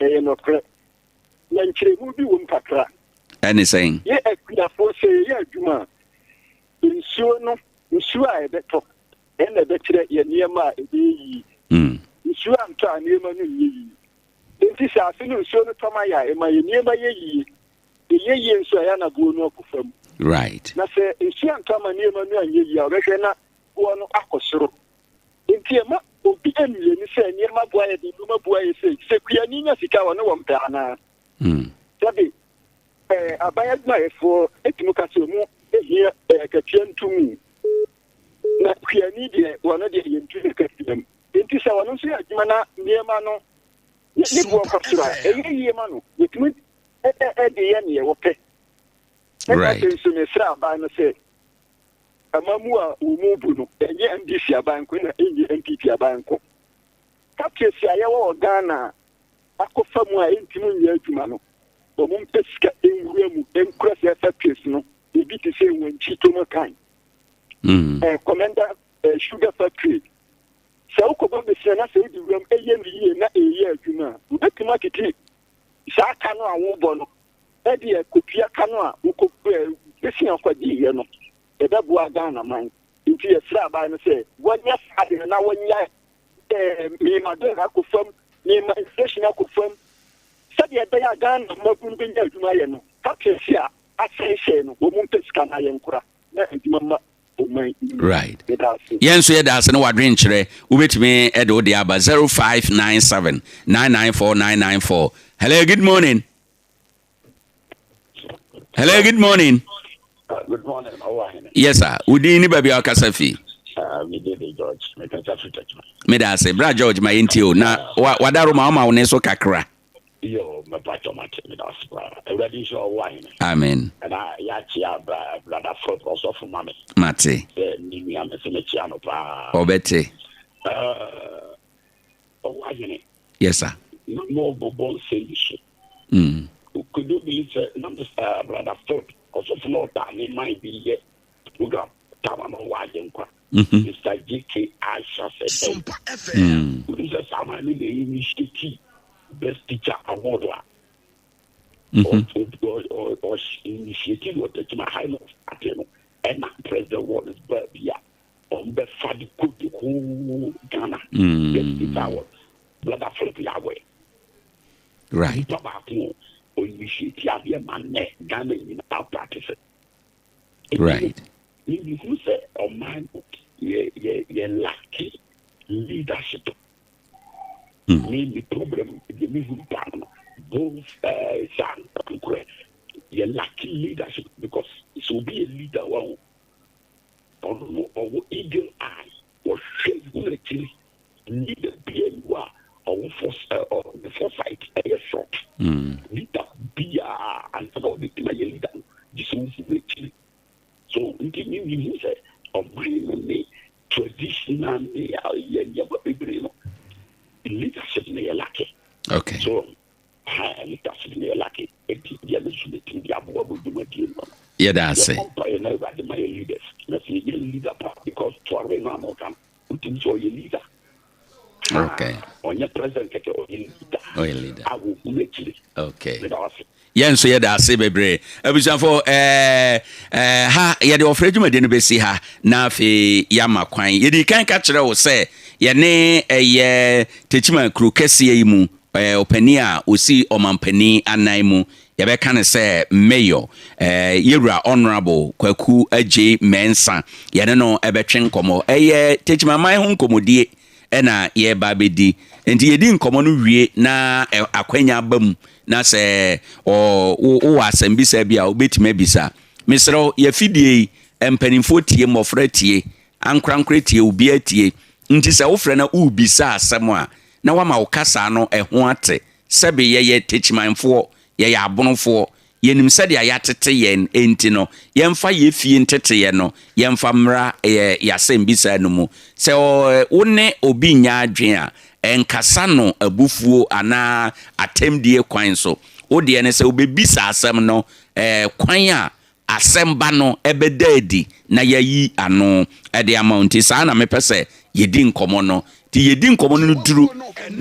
ɛyɛ nɔkorɛ, na nkyerɛmu bi wom kakra. Ɛne sɛn? Yɛ akuafoɔ, sɛ yɛyɛ adwuma a, nsuo no, nsuo a ɛbɛtɔ, ɛna ɛbɛkyerɛ yɛ nneɛma a ɛbɛyɛ yie. Nsuo antɔ a, nneɛma no nyɛ yie. Enti sɛ afe no nsuo no tɔ ma yɛ a, ɛma yɛ nneɛma yɛ yie. Ɛyɛ yie nso a, ɛyɛ a na boɔ no akɔ fam. Na sɛ nsuo antɔ ama nneɛma no anyɛ yie a, wobɛhwɛ na boɔ no akɔ soro. Enti ɛma obi mmienu sɛ nneɛma bo ayɛ den, nneɛma bo ayɛ sei. Sɛ kuani nya sika a, ɔne wɔn pɛ anaa? Sɛbe eh, aban adwumayɛfoɔ tumi ka sɛ wɔn hia eh, akatua ntomu. Na kuani deɛ, wɔn deɛ yɛntu n'akatua mu. Enti sɛ ɔno nso yɛ adwuma na nneɛma no ne ne boɔ kɔ soro a, ɛyɛ yie ma no. Yɛtumi de yɛ neɛ wɔpɛ. Ɛna afei nso mesrɛ aban no sɛ amammuo a wɔn bu no, ɛnyɛ NDC aban nko na ɛnyɛ NPP aban nko. Factories a yɛwɔ wɔ Ghana a akɔfa mu a ɛntumi nyɛ adwuma no, wɔn mpɛ sika nwura mu nkura saa factories no. Ebi te sɛ Wankyi Tomakan, Komenda Sugar Factory. Sɛ wokɔbɔ besia na sɛ wode wuram yɛ no yie na ɛreyɛ adwuma a, wobɛtumi atete saa ka no a wobɔ no de akɔtua ka no a wokɔ besia kɔgyeeɛ no. Ɛbɛboa Ghana man. Nti yɛsrɛ aban no sɛ wɔnyɛ saa ade no na wɔnyɛ mema dollar akɔ fam, mema inflation akɔ fam sɛdeɛ ɛbɛyɛ a Ghana mmabunu bɛnya adwuma ayɛ no. Factories a asɛesɛe no, wɔn mpɛ sika na yɛnkora na adwuma mma. Right. Yɛn nso yɛda ase ne w'adwenkyerɛ. Wobɛtumi de wo deɛ aba 0597 994 994. Hello, good morning. Hello, good morning. Good morning, Ɔwɔ Yes, sir. Wo din ne baabi a wakasa fi? Me din de George. Mekasa fi Techiman. Meda ase. Bra George ma yɛntie o. Na wadaro ma wama wo ne so kakra. Yo, mepatwɔ mate, meda ase paa. Awurade nhyira wo ahene. Amen. Na yɛakyea bra brada Philip ɔsɔfo ma me. Mate. Sɛ ne nua me se mekyea no paa. Ɔbɛte. Ɔwɔ ahene. Yes sir. Na mo bobɔ nsɛm bi so. Could you believe sɛ na Mr. Brother Philip ɔsɔfo na ɔtaa ne man bi yɛ program tawa na ɔwɔ agyenkwa. Mr. JK Aisha sɛ dɛn. Wonim sɛ saa man no na initiate best teacher award a initiate wɔ Techiman High North ate no ɛna President Wallace baa bi a ɔmbɛfa de kɔ the whole Ghana best teacher award. Brother Philip yɛ aware. Nipa baako o initiate adeɛ ma nnɛ Ghana nyinaa practice. Mehu sɛ ɔman no yɛ yɛ yɛ lacking leadership. Me me problem deɛ mehu paa no both saa nkorɛ yɛ lacking leadership because sɛ obi yɛ leader wa ho ɔno no ɔwɔ eagle eye wɔhwɛ hu akyiri leader bia ni hɔ a ɔwɔ the foresight ɛyɛ short. Leader bia ansa na ɔbɛtumi ayɛ leader no gye sɛ wohu akyiri. So nti me mehu sɛ ɔman no ne traditional ne yɛ nneɛma bebree no leadership no yɛ lacking. So leadership no yɛ lacking. Eti deɛ me nso metumi de aboa mo dwumadie no. Yɛda ase. Yɛbɔ mpaeɛ na Awurade ma yɛ leaders. Na sɛ yɛnyɛ leader pa because Traore no a na ɔka no wotumi sɛ ɔyɛ leader. Ɔnyɛ president kɛkɛ, ɔyɛ leader. Ɔyɛ leader. A wɔhu akyire. Meda wo ase. Yɛn nso yɛda ase bebree. Abusuafo, ɛɛ, ɛɛ, ha yɛde ɔfrɛ dwumadi no bɛsi ha na afei yɛama kwan. Yɛdi kan ka kyerɛ wo sɛ yɛne ɛyɛ Techiman kuro kɛseɛ yi mu ɛɛ, ɔpanin a ɔsi ɔmampanin anan mu, yɛbɛka no sɛ Mayor, ɛɛ, Yɛwura Honourable Kwaku Agyei Mensah, yɛne no ɛbɛtwe nkɔmmɔ. Ɛyɛ Techiman man ho nkɔmmɔdie na yɛreba abɛdi. Nti yɛdi nkɔmmɔ no wie na akwanya aba mu na sɛ wowɔ asɛmbisa bi a wobɛtumi abisa. Mesrɛ wo, yɛafidie yi, mpanimfoɔ tie, mmɔfra tie, ankorankorɛ tie, obiara tie. Nti sɛ wofrɛ na worebisa asɛm a, na woama wo kasaa no ɛho ate. Sɛbe yɛyɛ Techimanfoɔ, yɛyɛ Abonofoɔ, Yɛnim sɛdeɛ yɛatete yɛn, enti no, yɛmfa yɛn fie nteteeɛ no, yɛmfa mmra yɛn asɛmmisa no mu. Sɛ wo ne obi nnya adwene a, nkasa no abufuo anaa atɛmdie kwan so. Wo deɛ ne sɛ wobɛbisa asɛm no kwan a asɛm ba no bɛda adi na yɛayi ano de ama wo. Nti saa na mepɛ sɛ yɛdi nkɔmmɔ no. Nti yɛdi nkɔmmɔ no duru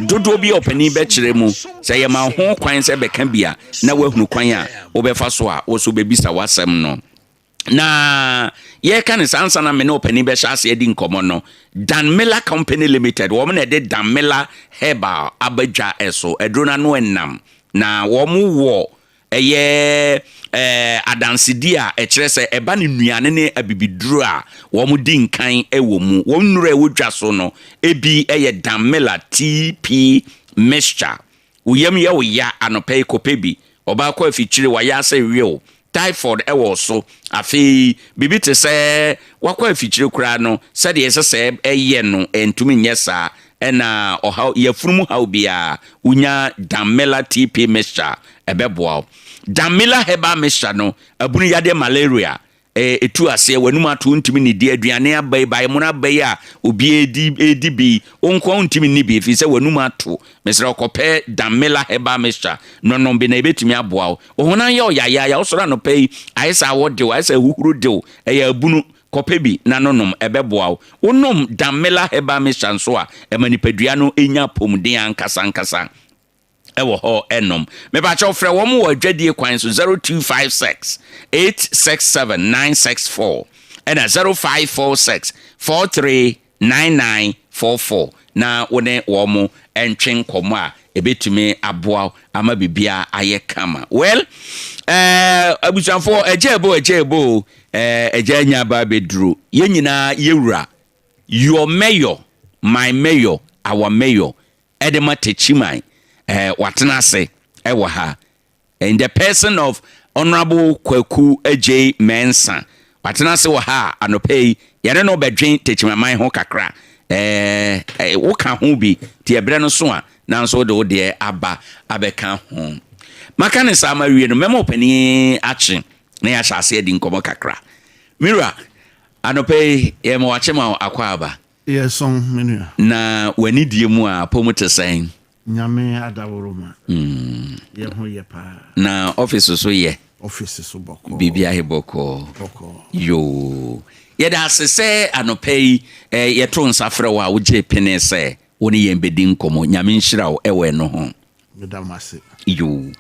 dodoɔ bi a ɔpanin bɛkyerɛ mu. Sɛ yɛma wo ho kwan sɛ bɛka bi a, na woahunu kwan a wobɛfa so a wo nso wobɛbisa w'asɛm no. Na yɛreka no saa ansa na me ne ɔpanin bɛhyɛ aseɛ adi nkɔmmɔ no, Dan Miller Company Limited, wɔn na ɛde Dan Miller Herbal aba dwa so. Aduro no ano ɛnam, na wɔn wɔ Ɛyɛ adansedi a ɛkyerɛ sɛ ɛba no nnuane ne abibiduro a wɔdi nkan wɔ mu. Wɔn nnuro a ɛwɔ dwa so no bi yɛ Danmela TP Mixture. Wo yam yɛ wo ya anɔpa yi, kɔpɛ bi. Ɔbaa kɔ afikyire, wayɛ ase wew. Typhoid wɔ wo so. Afei biribi te sɛ woakɔ afikyire koraa no, sɛdeɛ ɛsɛ sɛ ɛyɛ no, ɛntumi nyɛ saa. Ɛna ɔhaw, yafunu mu haw biara, wonya Danmela TP Mixture a, ɛbɛboa wo. Danmela Herbal Mixture no, abunu yadeɛ malaria, ɛtu aseɛ, w'anum ato, wontumi nnidi, aduane aba yi, baemono aba yi a obiara di, redi bi yi, wo nko ara wontumi nni bi ɛfiri sɛ w'anum ato. Mesrɛ wo, kɔpɛ Danmela Herbal Mixture no nom bi na ɛbɛtumi aboa wo. Wo honam yɛ wo yayaaya, wosɔre anɔpa yi, ayɛ sɛ awɔ de wo, ayɛ sɛ ahuhuro de wo, ɛyɛ abunu, Kɔpɛ bi na no nom, ɛbɛboa wo. Wonom Damela Herbal Mixture nso a, ɛma nipadua no nya apɔmuden ankasa ankasa. Ɛwɔ hɔ nom. Mepakyɛw frɛ wɔn wɔ adwadie kwan so 0256 867 964 ɛna 0546 43 9944 na wo ne wɔn ntwe nkɔmmɔ a ɛbɛtumi aboa wo ama biribiara ayɛ kama. Well, eh, abusuafoɔ, ɛgya ɛbo, ɛgya ɛbo o, eh, ɛgya anya aba abɛduru. Yɛn nyinaa yɛwura, your mayor, my mayor, our mayor, ɛde ma Techiman, eh, watena ase ɛwɔ ha. In the person of Honourable Kwaku Adjei Mensah. Watena ase wɔ ha a anɔpa yi yɛne no bɛdwen Techimaman ho kakra. Ɛɛ, woka ho bi, nti ɛberɛ no so a, nanso wode wo deɛ aba abɛka ho. Maka ne saa mawie no, mɛma ɔpanin akye na yɛahyɛ aseɛ adi nkɔmmɔ kakra. Me wura, anɔpa yi yɛma wakye ma akɔ aba. Yɛsɔn, me nua. Na w'anidie mu a, apɔ mu te sɛn? Nyame adaworoma yɛ ho yɛ paa. Na office so yɛ? Office so bɔkɔɔ. Biribi ahe bɔkɔɔ? Bɔkɔɔ. Yoo. Yɛda ase sɛ anɔpa yi yɛto nsa frɛ wo a wogyee pene sɛ wo ne yɛn bɛdi nkɔmmɔ. Nyame nhyira wo wɔ ɛno ho. Meda mo ase. Yoo.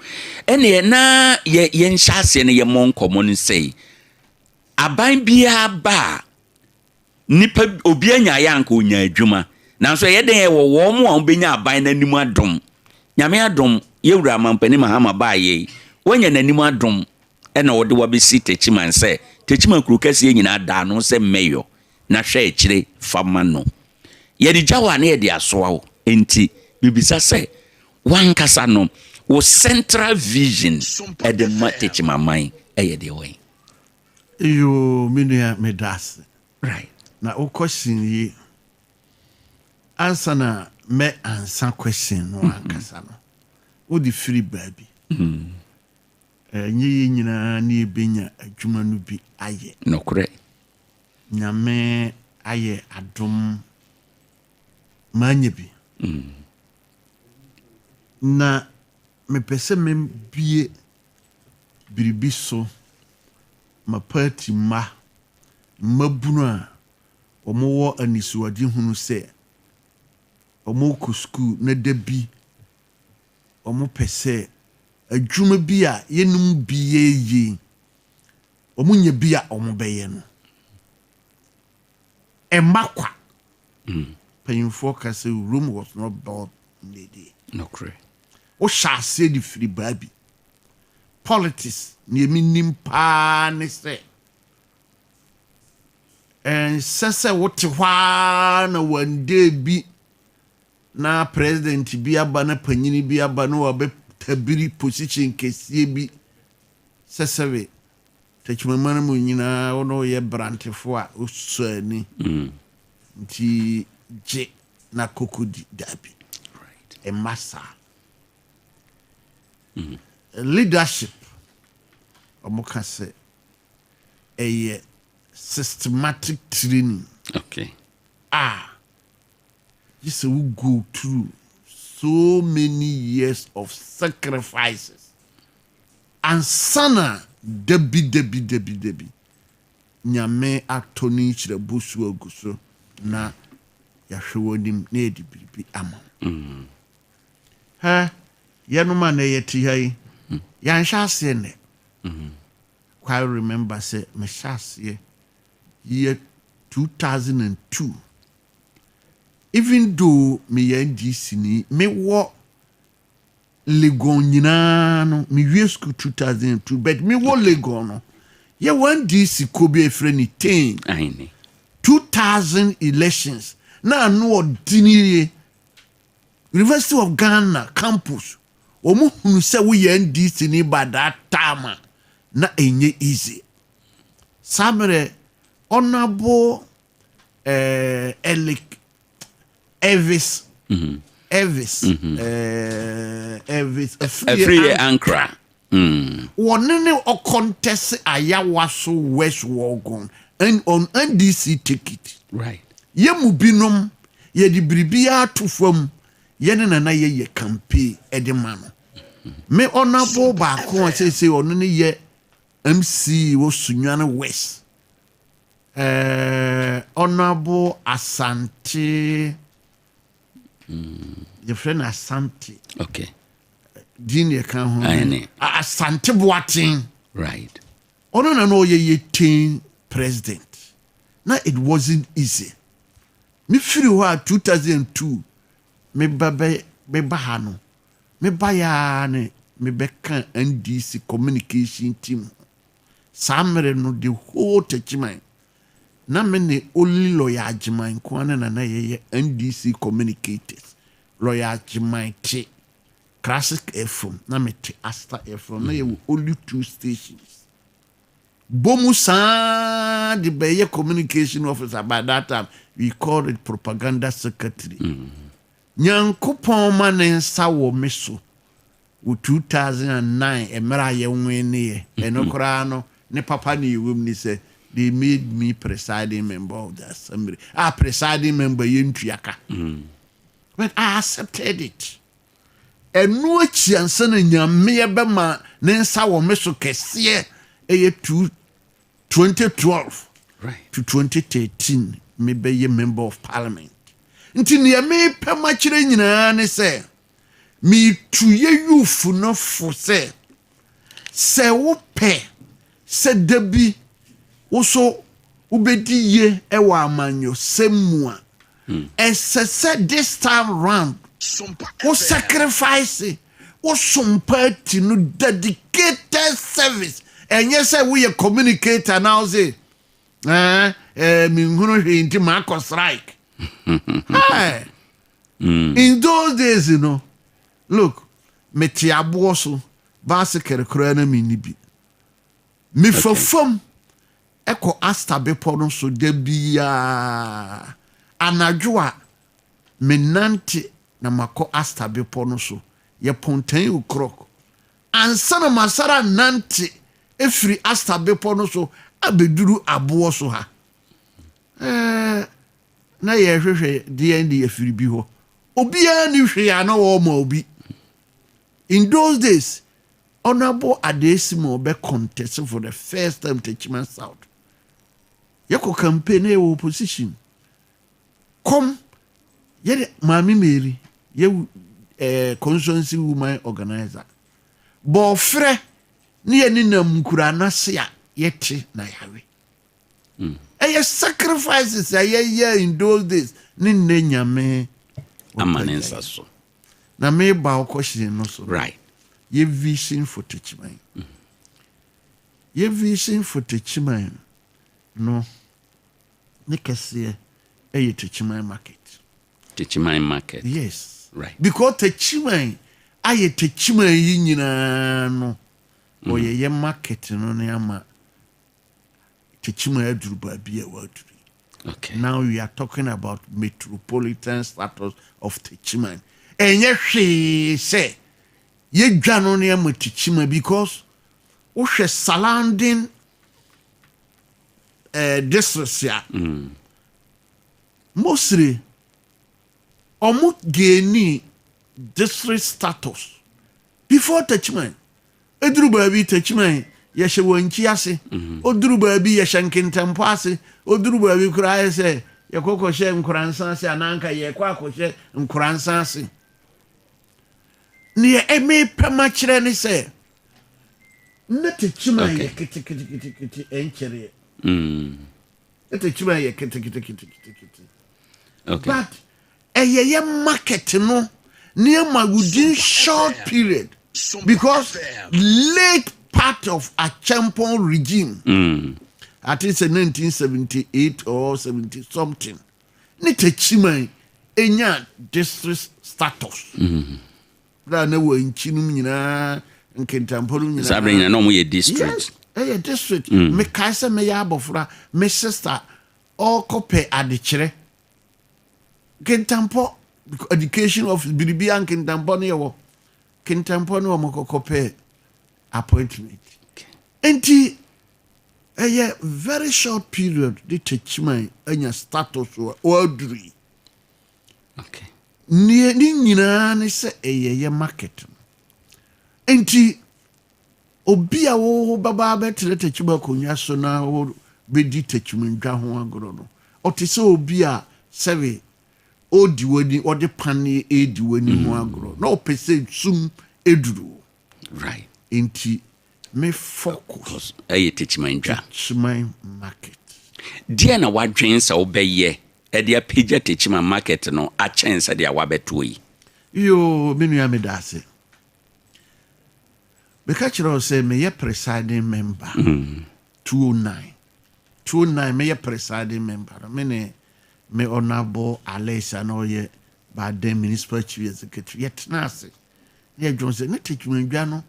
Ɛneɛ na yɛ yɛnhyɛ aseɛ no yɛmmɔ nkɔmmɔ no sɛi. Aban biara ba a, Nnipa, obiara nyaeɛ a anka ɔnya adwuma. Nanso ɛyɛ dɛn ɛwɔ wɔn a wɔbɛnya aban no anim adom. Nyame adom, yɛwura Mampanin Mahama baeɛ yi, wanya n'anim adom ɛna ɔde wo abɛsi Techiman sɛ Techiman kuro kɛseɛ nyinaa da ano sɛ mayor na hwɛ akyire fa ma no. Yɛde gya wo a na yɛde asoa wo. Enti mebisa sɛ, w'ankasa no, wo central vision de ma Techiman man yɛ deɛ wɛn? Eyoo me nua medase. Right. Na wo question yi ansa na mɛ ansa question no ankasa no wode firi baabi. Ɛnyɛ yɛn nyinaa ne yɛbɛnya adwuma no bi ayɛ. Nokorɛ. Nyame ayɛ adom manya bi. Na mepɛ sɛ mebue biribi so ma party mma, mmabunu a wɔwɔ anisoadehunu sɛ wɔrekɔ sukuu na da bi wɔpɛ sɛ adwuma bi a yɛn bi yɛ yi, wɔnya bi a wɔbɛyɛ no. Ɛmma kwa. Mpanyimfoɔ ka sɛ Rome was not built in a day. Nokorɛ. Wohyɛ aseɛ de firi baabi. Politics, deɛ menim paa ne sɛ, ɛnsɛ sɛ wote hɔ ara na one day bi na president bi aba na panyini bi aba na wabɛtabiri position kɛseɛ bi sɛ sɛbe Techiman mu nyinaa wo ne woyɛ brantefo a wosɔ ani nti gye na kɔkɔdi. Dabi, ɛmma saa. Leadership. Wɔka sɛ ɛyɛ systematic training a gye sɛ wo go through so many years of sacrifices ansa na dabi dabi dabi dabi Nyame atɔ ne nhyira bosuo agu so na yɛahwɛ w'anim na yɛde biribi ama wo. Hɛ, yɛnom a nnɛ yɛte ha yi, yɛanhyɛ aseɛ nnɛ. Quite remember sɛ mehyɛ aseɛ year 2002. Even though meyɛ NDC ni, mewɔ Legon nyinaa no, mewie school 2002, but mewɔ Legon no, yɛwɔ NDC kuo bi a yɛfrɛ no Tain. 2000 elections, na ano ɔdene yie. University of Ghana campus, wɔn hunu sɛ woyɛ NDC ni by that time a, na ɛnyɛ easy. Saa mmerɛ, Honourable eh, Eric Elvis, Elvis, eh, Elvis Afriyie Ankrah. Wɔne ne ɔkɔntɛse Ayawaso West Wuogon on NDC ticket. Yɛn mu binom, yɛde biribiara to fam, yɛne Nana yɛyɛ campaign de ma no. Me Honourable baako a seesei ɔno ne yɛ MC wɔ Sunyani West, eh, Honourable Asante, yɛfrɛ no Asante. Din ne ɛka ho. Aane. Asante Boateng. Ɔno na na ɔyɛ yɛ team president. Na it wasn't easy. Me firi hɔ a 2002 me ba bɛ me ba ha no, me ba yɛ ara ne me bɛ ka NDC communication team ho. Saa mmerɛ no the whole Techiman na me ne only Lawyer Agyeman nko ara ne na na yɛyɛ NDC communicators. Lawyer Agyeman te Classic FM na me te Asta FM na yɛwɔ only two stations. Bɔ mu saa de bɛyɛ communication officer, by that time we called it propaganda secretary. Nyankopɔn ma ne nsa wɔ me so wɔ 2009 mmerɛ a yɛnweneeɛ, ɛno koraa no ne papa ne ɛwɔ mu ne sɛ they made me presiding member of the assembly, a presiding member yɛntua ka, but I accepted it. Ɛno akyi ansa na Nyame bɛma ne nsa wɔ me so kɛseɛ, ɛyɛ 2012 to 2013 mebɛyɛ member of parliament. Nti nea mepɛ makyerɛ nyinaa ne sɛ metu yɛ youth no fo sɛ sɛ wopɛ sɛ da bi wo so wobɛdi yie wɔ amanyɔsɛm mu a, ɛsɛ sɛ this time round wo sacrifice wo som party no, dedicated service. Ɛnyɛ sɛ woyɛ communicator na wo se eh, eh, menhunu hwee nti maakɔ strike. Hey. In those days look, mete aboɔ so, bicycle koraa na menni bi. Mefa fam ɛkɔ Asta bepɔ no so da biara anadwo a, menante na makɔ Asta bepɔ no so, yɛpɔn 10 o'clock ansa na masara nante efiri Asta bepɔ no so abɛduru aboɔ so ha. Na yɛhwehwɛ deɛ de afiri bi hɔ, obiara ni hwee a na wɔma obi. In those days, Honourable Adeesima ɔbɛ contest for the first time Techiman South, yɛkɔ campaign na yɛwɔ opposition kɔm, yɛde Maame Mary yɛ constituency woman organizer bɔɔfrɛ ne yɛ nenam nkura n'ase a yɛte na yɛawe. Ɛyɛ sacrifices a yɛyɛ in those days ne nnɛ Nyame ama ne nsa so. Na meba wo question no so, yɛ vision for Techiman, yɛ vision for Techiman no ne kɛseɛ ɛyɛ Techiman market. Techiman market. Yes. Because Techiman ayɛ Techiman yi nyinaa no, ɔyɛ yɛ market no ne ama Techiman aduru baabi a waduru yi. Now we are talking about metropolitan status of Techiman. Ɛnyɛ hwee sɛ yɛdwa no ne ama Techiman because Wohwɛ surrounding districts a, mostly ɔmo gain district status before Techiman. Eduru baabi, Techiman yɛhyɛ wɔn nkyi ase, oduru baabi yɛhyɛ Nkentampo ase, oduru baabi koraa yɛ sɛ yɛkɔ kɔhyɛ Nkoransa ase, ananka yɛkɔ akɔhyɛ Nkoransa ase. Neɛ ɛmɛ pɛm akyerɛ ne sɛ ne Techiman yɛ keteketekete, ɛnkyɛreɛ. Ne Techiman yɛ keteketekete, but ɛyɛ yɛ market no nneɛma within short period, because late part of Acheampong regime, I think say 1978 or 70 something, ne Techiman enya district status. Bra na wɔ nkyi nom nyinaa, Nkentampo nom nyinaa. Saa bere nyinaa na ɔmo yɛ district. Yes, ɛyɛ district. Mekae sɛ meyɛ abɔfra, me sister ɔrekɔpɛ adekyerɛ Nkentampo education office, biribia Nkentampo no, yɛwɔ Nkentampo no, wɔn kɔkɔpɛ appointment. Nti ɛyɛ very short period de Techiman anya status wɔ ɔaduru yi. Ne ne nyinaa ne sɛ ɛyɛ yɛ market no. Nti obi a wo bɛba bɛtena Techiman akonnwa so na wo bɛdi Techiman dwa ho agorɔ no, ɔte sɛ obi a sɛbe ɔdi w'ani, ɔde paneɛ edi w'ani ho agorɔ na ɔpɛ sɛ sum eduru. Nti me focus ɛyɛ Techiman dwa. Techiman market. Deɛ na wadwen sɛ wobɛyɛ ɛde apagya Techiman market no akyɛn sɛdeɛ wabɛtoɔ yi? Yoo, me nua, me da ase. Meka kyerɛ wo sɛ meyɛ presiding member 209 209. Meyɛ presiding member no, me ne me Honorable Alesa na ɔyɛ Baden municipal chief executive, yɛtena ase na yɛdwon sɛ ne Techiman no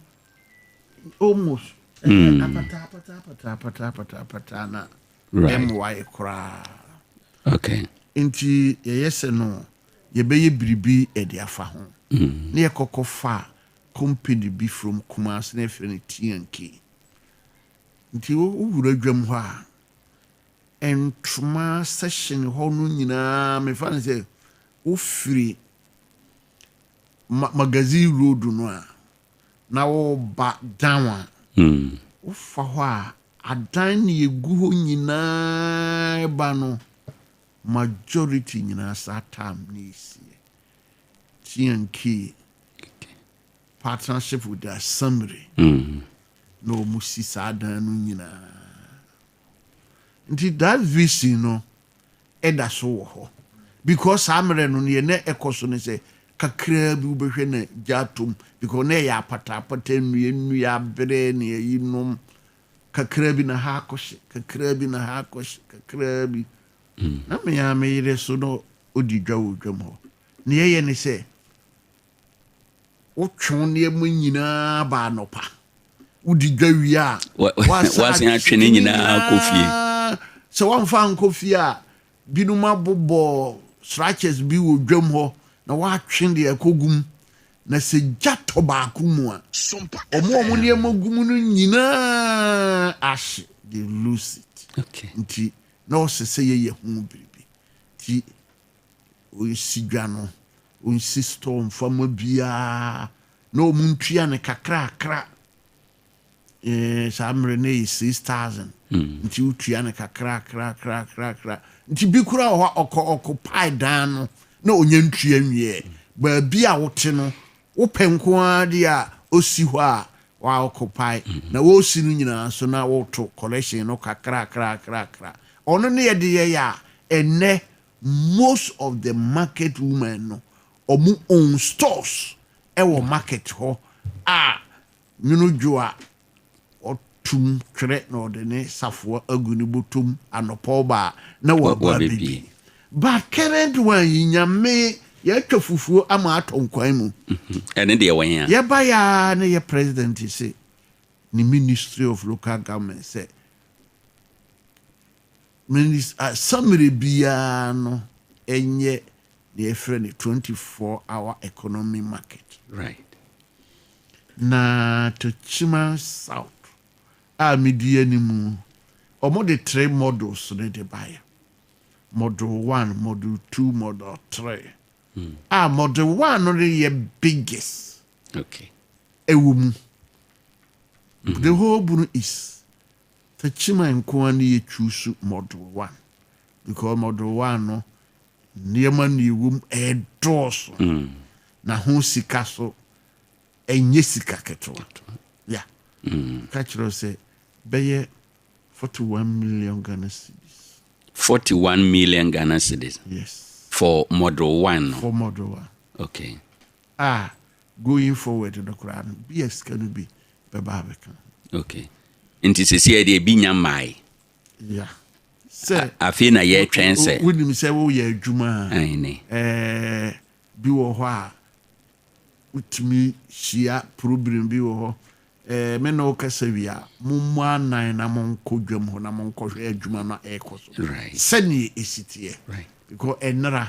almost ɛyɛ apata apata apata apata apata apata na ɛmmoa yɛ koraa. Nti yɛyɛ sɛ no yɛbɛyɛ biribi ɛde afa ho na yɛkɔkɔ fa company bi from Kumasi na yɛfrɛ no T&K. Nti wowura dwam hɔ a, ntoma section hɔ no nyinaa, mefa no sɛ wofiri Magazine Road no a na woba down a, wofa hɔ a, adan ne yɛgu hɔ nyinaa ba no, majority nyinaa saa time ne ɛsiɛ T&K partnership with the assembly na wɔn si saa dan no nyinaa. Nti that vision no ɛda so wɔ hɔ, because saa mmerɛ no neɛ na ɛkɔ so no sɛ kakraa bi wobɛhwɛ na gya atom, because na ɛyɛ apata apata, nnua nnua aberɛ ne ayi nom kakraa bi na ha akɔhyɛ, kakraa bi na ha akɔhyɛ, kakraa bi na mea meyere so na ɔdi dwa wɔ dwam hɔ. Ne yɛyɛ ne sɛ wotwe wo nneɛma nyinaa ba anɔpa, wodi dwa wie a, wasan atwe ne nyinaa kɔ fie. Sɛ woamfa nkɔ fie a, binom abobɔ structures bi wɔ dwam hɔ na woatwe deɛ ɛkɔ gum, na sɛ gya tɔ baako mu a, ɔmo a ɔmo nneɛma gu mu no nyinaa ahye, they lose it. Nti na ɔsɛ sɛ yɛyɛ ho biribi. Nti ɔnsi dwa no, ɔnsi store mfama biara na ɔmo ntua ne kakrakra. Saa mmerɛ no yɛ 6,000, nti wotua ne kakrakrakrakrakra. Nti bi kora wɔ hɔ a, ɔkɔ ɔkɔ dan no na ɔnya ntua nwie. Baabi a wote no, wopɛ nko ara deɛ a ɔsi hɔ a waoccupy na wɔresi no nyinaa so na woto collection no kakrakrakrakra. Ɔno ne yɛde yɛyɛ a, ɛnɛ most of the market women no, ɔmo own stores ɛwɔ market hɔ a, nwono dwo a, ɔtum twerɛ na ɔde ne safoa agu ne bɔtɔm, anɔpɔ ba a na waba wabɛbie. Abɛbie. But current one yi, Nyame, yɛatwa fufuo ama atɔ nkwan mu. Ɛne deɛ wɔn a Yɛba yaa ne yɛ president sɛ ne Ministry of Local Government sɛ assembly biara no ɛnyɛ deɛ yɛfrɛ no 24 hour economy market. Na Techiman South. a medi anim, wɔde three models no de baeɛ. Model one, model two, model three. A model one no de yɛ biggest ɛwɔ mu. The whole Bono East, Techiman nko ara ne yɛ choose model one because model one no nneɛma na ɛwɔ mu ɛdɔɔso na ho sika so ɛnyɛ sika ketewa. Yeah. Ka kyerɛ wo sɛ bɛyɛ 41 million Ghana cedis. 41 million Ghana cedis? Yes. For model one no? For model one. Ah, going forward no koraa no, bi a sika no bi bɛba abɛka. Okay. Nti sisi yɛ deɛ ebi nya mmae. Yeah. Sɛ afei na yɛretwɛn sɛ. Wonim sɛ woyɛ adwuma a. Aane. Ɛɛ bi wɔ hɔ a wotumi hyia problem bi wɔ hɔ. Ɛɛ me ne wo kasa wie a, mommɔ anan na monkɔ dwam hɔ na monkɔhwɛ adwuma no a ɛrekɔ so. Sɛnea ɛsi teɛ. Because ɛnera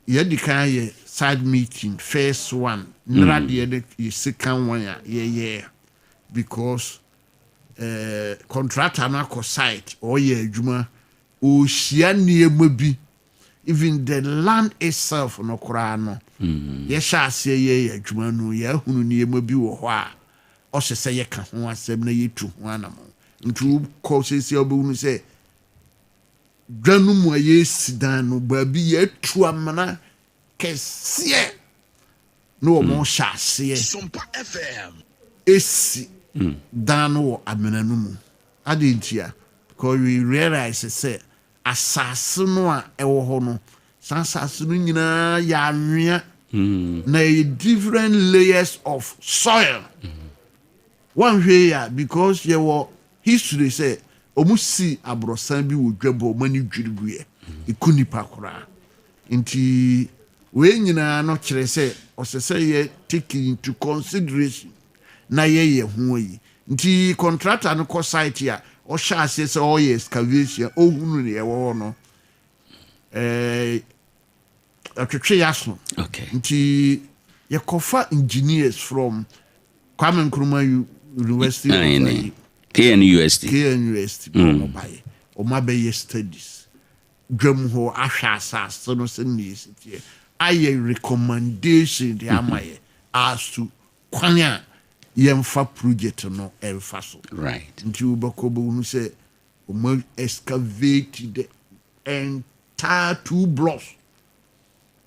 yɛadi kan ayɛ side meeting first one. Nnera deɛ no yɛ second one a yɛyɛɛ because ɛɛ contractor no akɔ site, ɔreyɛ adwuma, ɔrehyia nneɛma bi. Even the land itself no koraa no, yɛhyɛ aseɛ yɛyɛ adwuma no, yɛahunu nneɛma bi wɔ hɔ a ɔhyɛ sɛ yɛka ho asɛm na yɛtu ho anammɔn. Nti wokɔ seesei a wobɛhunu sɛ dwa no mu a yɛresi dan no, baabi yɛatu amena kɛseɛ na wɔn hyɛ aseɛ esi dan no wɔ amena no mu. Adɛn ntia? Because we realize sɛ asase no a ɛwɔ hɔ no, saa asase no nyinaa yɛ anwea na ɛyɛ different layers of soil. Wɔnhwɛ yi a, because yɛwɔ history sɛ ɔmo si aborɔsan bi wɔ dwa bɔ, ɔmo ani dwiri guiɛ, ɛku nipa koraa. Nti wei nyinaa no kyerɛ sɛ ɔsɛ sɛ yɛ take into consideration na yɛyɛ ho ayi. Nti contractor no kɔ site a ɔhyɛ aseɛ sɛ ɔyɛ excavation, ɔhunu ne ɛwɔ hɔ no, ɔtwetwe yaso. Nti yɛkɔfa engineers from Kwame Nkrumah University of Aye, KNUST. KNUST bi, ɔmo baeɛ, ɔmo abɛyɛ studies dwam hɔ, ahwɛ asase no sɛ nea esi teɛ, ayɛ recommendation de ama yɛ as to kwan a yɛmfa project no ɛmfa so. Nti wobɛkɔ bɛhunu sɛ ɔmo excavate the entire two blocks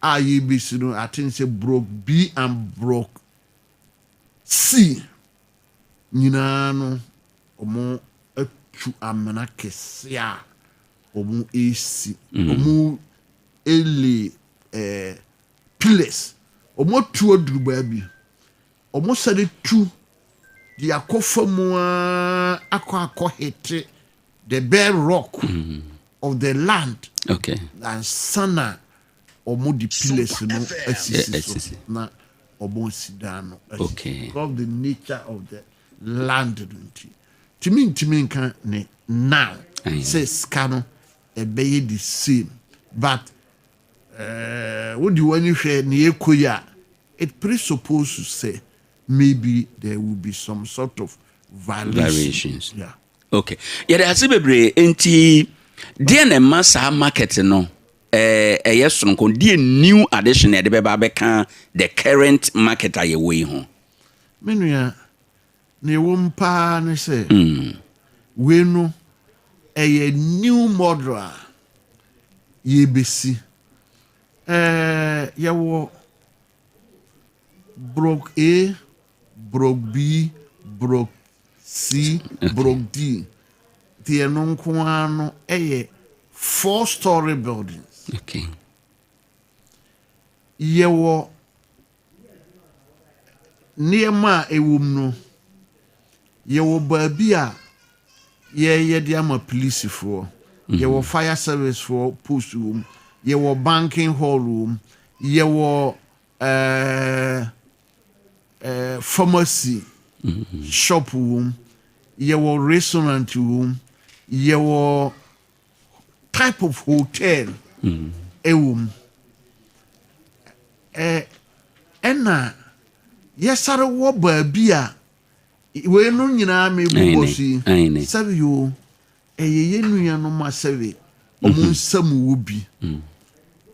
a yɛbɛsi no. I think sɛ block B and block C nyinaa no, ɔmo atu amena kɛseɛ a ɔmo esi, ɔmo ele pillars, ɔmo atu aduru baabi, ɔmo sɛde tu de akɔ fam aa akɔ hete the bare rock of the land ansa na ɔmo de pillars no asisi so asisi. Na ɔmo asi dan no asisi. Because of the nature of the land no, nti tumi ntumi nka ne now sɛ sika no ɛbɛyɛ the same, but wode w'ani hwɛ ne yɛkɔ yi a, it presupposes sɛ maybe there will be some sort of violation. Variations. Yeah. Okay, yɛde ase bebree. Nti deɛ na ɛma saa market no ɛyɛ sononko deɛ, new addition na yɛde bɛba abɛka the current market a yɛwɔ yi ho? Me nua, na ɛwɔ mu paa ne sɛ wei no ɛyɛ new model a yɛbɛsi. Yɛwɔ block A, block B, block C, block D. Nti ɛno nko ara no ɛyɛ four story buildings. Yɛwɔ nneɛma a ɛwɔ mu no, yɛwɔ baabi a yɛyɛ de ama polisifoɔ, yɛwɔ fire service foɔ post wɔ mu, yɛwɔ banking hall wɔ mu, yɛwɔ pharmacy shop wɔ mu, yɛwɔ restaurant wɔ mu, yɛwɔ type of hotel ɛwɔ mu. Ɛna yɛsare wɔ baabi a Wei no nyinaa mebobɔ so yi, sɛbe o, ɛyɛ yɛn nuanom a sɛbe wɔn mhm. nsam wɔ bi mm.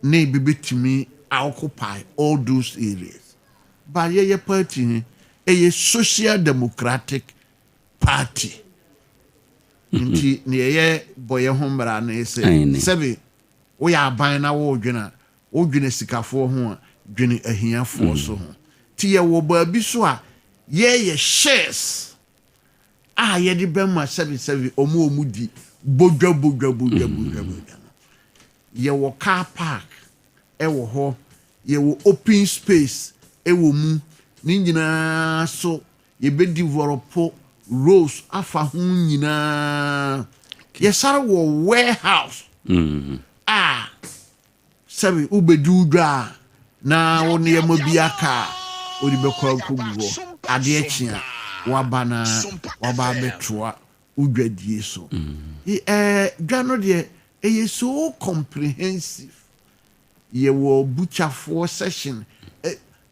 na ebi bɛtumi occupy all those areas. But yɛyɛ party he, ɛyɛ social democratic party. Mhm. Nti nea ɛyɛ bɔ yɛn ho mmara no sɛ sɛbe woyɛ aban na woredwene a, wodwene asikafoɔ ho a, dwene ahiafoɔ so ho. Nti yɛwɔ baabi so a yɛyɛ shares a yɛde bɛma sɛbesɛbe wɔn a wɔdi bodwa bodwa bodwa bodwa bodwa no. Yɛwɔ car park wɔ hɔ, yɛwɔ open space wɔ mu, ne nyinaa so Yɛbɛ develop roads afa ho nyinaa. Yɛsare wɔ warehouse a sɛbe wobɛdi wo dwa a na wo nneɛma bi aka a wode bɛkɔ akɔgu hɔ. Adeɛ kye a woaba na woaba abɛtoa wo dwadie so. Ɛɛ dwa no deɛ ɛyɛ so comprehensive. Yɛwɔ butcherfoɔ section.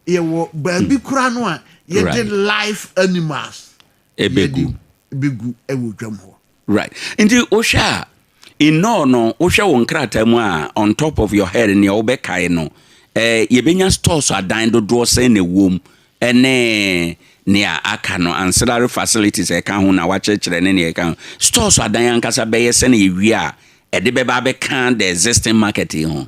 Yɛwɔ baabi koraa no a yɛde live animals yɛde bɛgu wɔ dwam hɔ. Right. Nti wohwɛ a in all no wohwɛ wo nkrataa mu a on top of your head nea wobɛkae no eh, yɛbɛnya stores adan dodoɔ sɛn na ɛwom ɛne nea aka no ancillary facilities ɛka ho na wakyerɛkyerɛ ne nea ɛka ho stores adan ankasa bɛyɛ sɛn yɛwie a ɛde bɛba abɛka the existing market yi ho.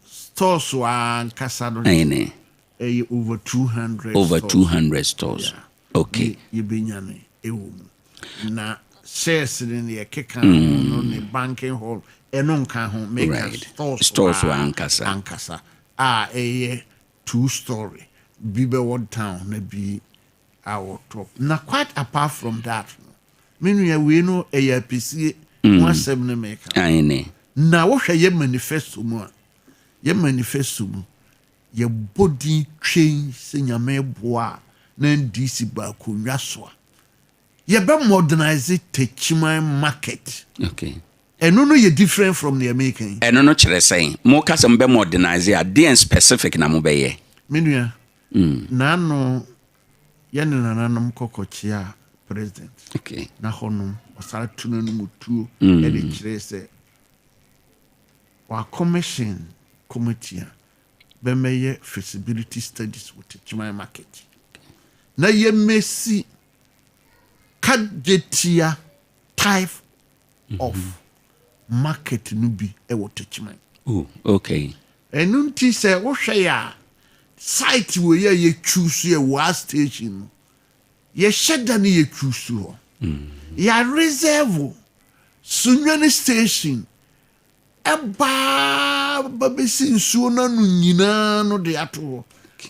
Stores ankasa no deɛ ɛyɛ over 200 Over 200 stores. Yeah. Okay. Ne yɛbɛnya no ɛwɔ mu. Na shares no ne yɛkeka ho no ne banking hall ɛno nka ho meka stores Stores ankasa. Ankasa a ɛyɛ two story bi bɛwɔ down na bi awɔ top. Na quite apart from that no me nua wei no ɛyɛ apɛsie ho asɛm ne meka. Aane. Na wohwɛ yɛ manifesto mu a, yɛ manifesto mu, yɛbɔ din twɛn sɛ Nyame boa a na NDC ba akonnwa so a, yɛbɛ modernise Techiman market. Okay. Ɛno no yɛ different from nea meka yi. Ɛno no kyerɛ sɛn? Moka sɛ mobɛ modernise a, deɛn specific na mobɛyɛ? Me nua, n'ano Yɛne nananom kɔ kɔkyeaa president na hɔnom ɔsan to n'anom tuo de kyerɛɛ sɛ wakɔmɛhyɛn committee a bɛmɛyɛ feasibility studies wɔ Techiman market na yɛmɛsi Kagyetia type of market no bi wɔ Techiman. Oh, okay. Ɛno nti sɛ wohwɛ yɛ a, site wei a yɛ choose yɛ Waa station no, yɛhyɛ da ne yɛ choose hɔ. Yɛ reserve Sunyani station ɛbaa ba bɛsi nsuo no ano nyinaa no de ato hɔ.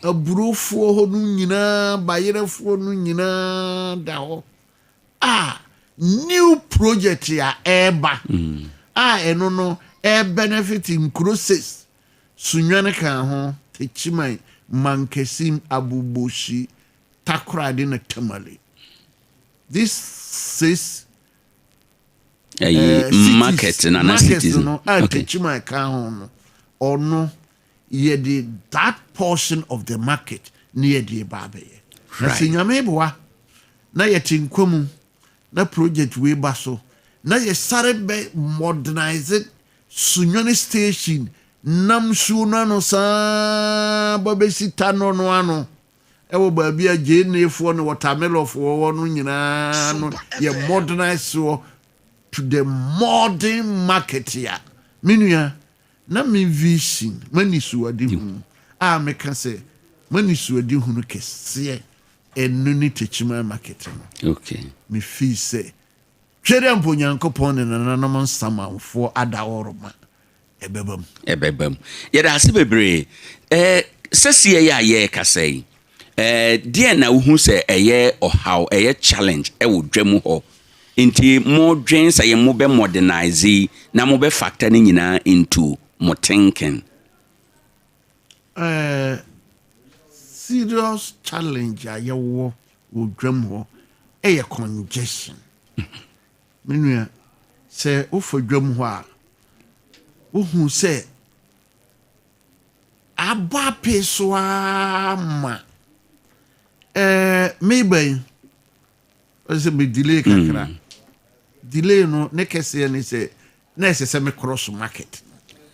Aburofoɔ hɔ no nyinaa, bayerɛfoɔ no nyinaa da hɔ. A new project a ɛreba a ɛno no ɛrebenefit nkuro six, Sunyani ka ho, Techiman, Mankesim, Abubushi, Takoradi na Tamale. These six Ɛyi cities, market na na markets cities no a okay. Techiman ka ho no, ɔno yɛde that portion of the market ne yɛde ba abɛyɛ. Na sɛ Nyame boa na yɛte nkwa mu na project wei ba so na yɛsare bɛ modernise Sunyani station nam nsuo no ano saa ba bɛsi Tanɔ no ano ɛwɔ baabi a Gyenefoɔ ne Watermelonfoɔ wɔ no nyinaa no yɛ modernise soɔ to the modern market a me nua na me vision m'anisoadehunu a meka sɛ m'anisoadehunu kɛseɛ Ɛno ne Techiman market no. Okay. Me feel sɛ Twedeɛ mpo Nyankopɔn ne nananom nsamanfoɔ adaworoma ɛbɛba mu. Ɛbɛba mu. Yɛda ase bebree. Ɛɛ sɛsiɛ yi a yɛrekasa yi, ɛɛ deɛn na wohu sɛ ɛyɛ ɔhaw, ɛyɛ challenge ɛwɔ dwa mu hɔ? Nti modwen sɛ yɛ mobɛ modernise yi na mobɛ factor ne nyinaa into mo thinking? Eh, serious challenge a yɛwɔ wɔ dwam hɔ yɛ congestion. Me nua, sɛ wofa dwam hɔ a, wohu sɛ abɔ apee so ara ma. Eh, meba yi, Ɔsɛ sɛ me delay kakra. Delay no ne kɛseɛ ne sɛ na ɛsɛ sɛ me cross market.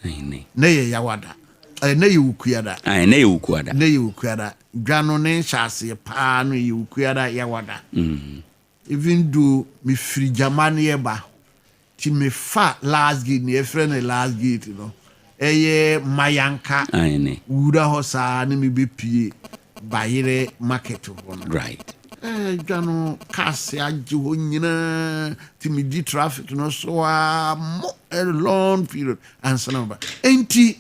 Na yɛ Yawada. Eh, na yɛ Wukuada. Aye, na yɛ Wukuada. Na yɛ Wukuada. Dwa no ne nhyɛaseɛ paa no yɛ Wukuada, Yawada. Even though me firi Gyama ne yɛba, nti me fa last gate, nea yɛfrɛ no last gate no, ɛyɛ Mayanka wura hɔ saa ne me bɛ pie Bayerɛ market hɔ no. Right. Eh, dwa no cars agye hɔ nyinaa, nti me di traffic no so a mo a long period ansa na maba. Nti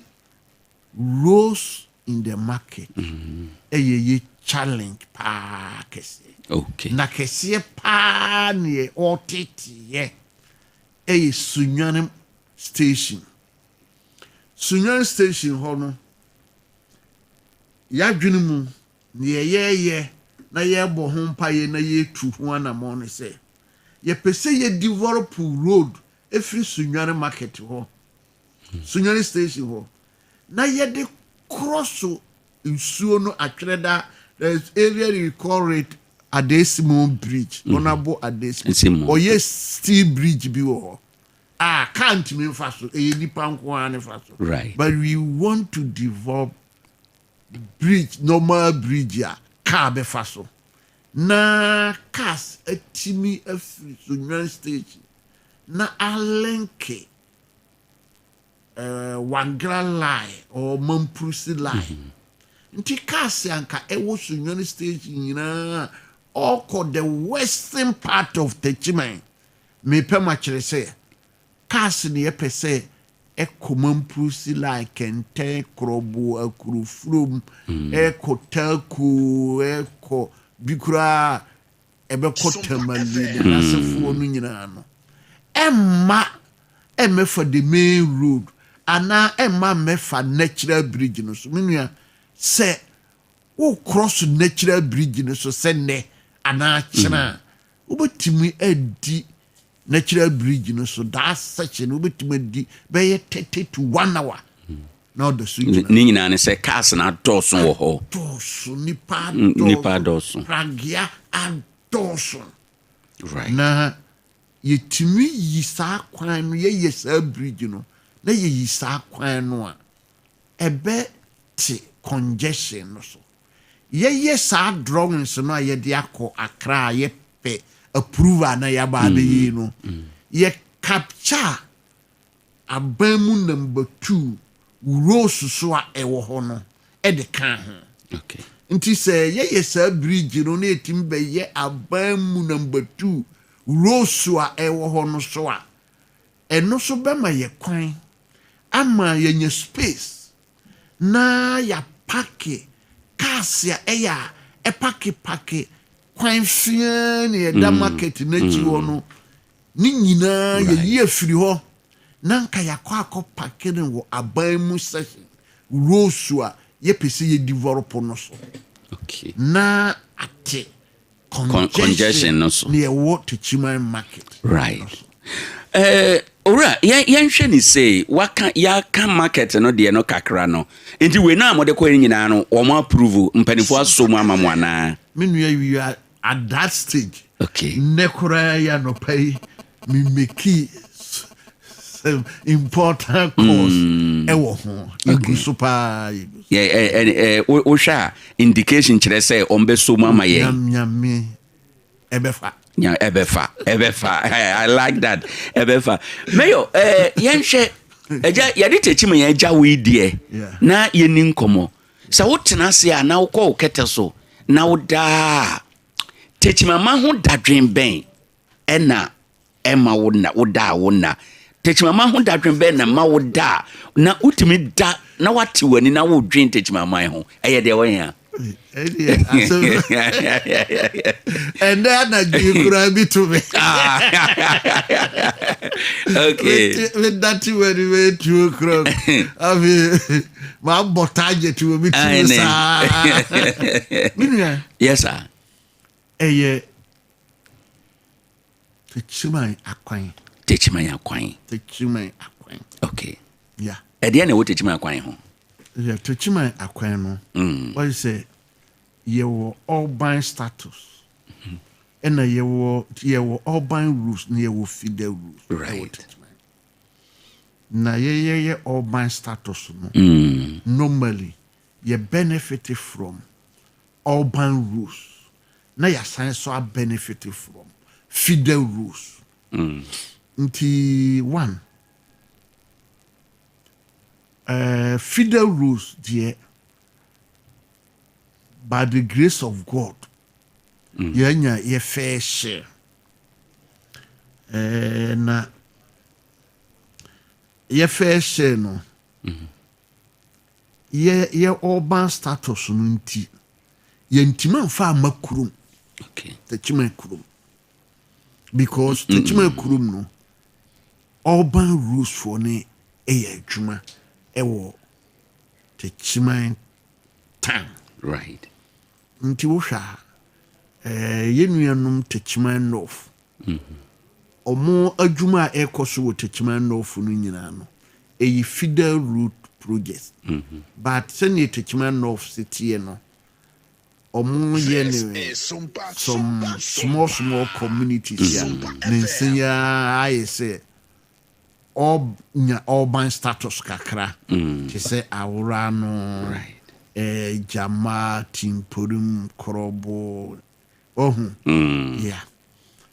roads in the market ɛyɛ yɛ challenge paa kɛseɛ. Okay. Na kɛseɛ paa neɛ ɔteteɛ ɛyɛ Sunyani station. Sunyani station hɔ no, yɛadwene mu neɛ yɛyɛ na yɛbɔ ho mpaeɛ na yɛtu ho anammɔn ne sɛ yɛpɛ sɛ yɛ develop road ɛfiri Sunyani market hɔ, Sunyani station hɔ, na yɛde cross nsuo no atwerɛ da. There is area we call it Adesimon Bridge. Honourable Adesimon ɔyɛ steel bridge bi wɔ hɔ a car ntumi nfa so, ɛyɛ nipa nko ara ne fa so. But we want to develop bridge, normal bridge a car bɛfa so na cars atumi afiri Sunyani station na alink Wangra line or Mamprusi line. Nti cars anka ɛwɔ Sunyani station nyinaa ɔkɔ the western part of Techiman. Mepɛ ma kyerɛ sɛ cars ne yɛpɛ sɛ ɛkɔ Mamprusi line, Kɛntɛn, Korɔbo, Akurofurom, ɛkɔ Taako, ɛkɔ bi koraa ɛbɛkɔ Tamale ne n'asefoɔ no nyinaa no, ɛmma ɛmmɛfa the main road anaa ɛmma mmɛfa natural bridge no so. Me nua, sɛ wo cross natural bridge no so sɛ nnɛ anaa kyena a, wobɛtumi adi natural bridge no so, that section wobɛtumi adi bɛyɛ 30 to one hour na ɔda so gyina. Ne nyinaa ne sɛ cars no adɔɔso wɔ hɔ. Dɔɔso, nipa Nipa adɔɔso. Pragea adɔɔso. Na yɛtumi yi saa kwan no, yɛyɛ saa bridge no na yɛyi saa kwan no a, ɛbɛ te congestion no so. Yɛyɛ saa drawings no a yɛde akɔ Accra a yɛpɛ approval na yɛaba abɛyɛ no, yɛ capture aban mu number two roads so a ɛwɔ hɔ no ɛde ka ho. Nti sɛ yɛyɛ saa bridge no na yɛtumi bɛyɛ aban mu number two roads a ɛwɔ hɔ no so a, ɛno so bɛma yɛ kwan ama yɛnya space na yɛapark cars a ɛyɛ a ɛpark park kwan fia ne yɛda market n'akyi hɔ no ne nyinaa yɛyi afiri hɔ na nka yɛakɔ akɔ park no wɔ aban mu section roads a yɛpɛ sɛ yɛ develop no so na ate congestion no so. Ne ɛwɔ Techiman market. Right. Owura, yɛnhwɛ ne sei, waka yɛaka market no deɛ no kakra no, nti wei no a mode kɔɛ no nyinaa no, wɔn approve, mpanimfoɔ asɔ mu ama mo anaa? Me nua, we are at that stage. Nnɛ koraa yɛ anɔpa yi me make some important calls ɛwɔ ho, yɛgu so paa, yɛgu so. Wohwɛ a, indication kyerɛ sɛ ɔmbɛsɔ mu ama yɛn? Nyame ɛbɛfa. Nya ɛbɛfa, ɛbɛfa. I like that, ɛbɛfa. Mayor, yɛnhwɛ agya yɛde tɛkyi ma yɛn agya wo yi deɛ na yɛni nkɔmmɔ sɛ wotena ase a na wokɔ wo kɛtɛ so na wodaa Tɛkyimama ho dadwen bɛn ɛna ɛma wo na woda a wo na Tɛkyimama ho dadwen bɛn na ma wo da a na wotumi da na wate w'ani na wodwen Tɛkyimaman ho, ɛyɛ deɛ wɔyɛ a? Ɛdeɛ asɛm ɛnɛ anadwo yi koraa bi to me. Medate w'ani bɛyɛ 2 o'clock, afei maabɔ target wɔ me tiri saa, me nua. Yes sir. Ɛyɛ Techiman akwan. Techiman akwan. Techiman akwan. Yeah. Ɛdeɛ na ɛwɔ Techiman akwan ho? Yeah, Techiman akwan no, wɔyɛ sɛ yɛwɔ urban status. Ɛna yɛwɔ yɛwɔ urban roads na yɛwɔ feeder roads ɛwɔ Techiman. Na yɛyɛyɛ urban status no, normally yɛ benefit from urban roads na yɛasan so a benefit from feeder roads. Nti one, feeder roads deɛ, by the grace of God, yɛanya yɛ fair share. Na yɛ fair share no, yɛ urban status no nti, yɛntumi amfa amma kurom, Techiman kurom, because Techiman kurom no, urban roads foɔ ne ɛyɛ adwuma ɛwɔ Techiman town. Nti wohwɛ a, yɛn nuanom Techiman North, ɔmo adwuma a ɛrekɔ so wɔ Techiman North no nyinaa no, ɛyɛ feeder road project, but sɛnea Techiman North si teɛ no, ɔmo yɛ ne some small small communities a ne nsa yi ara ayɛ sɛ ɔnya urban status kakra, te sɛ Awora no, Gyama, Timporim, Korɔbo ɔho. Yeah,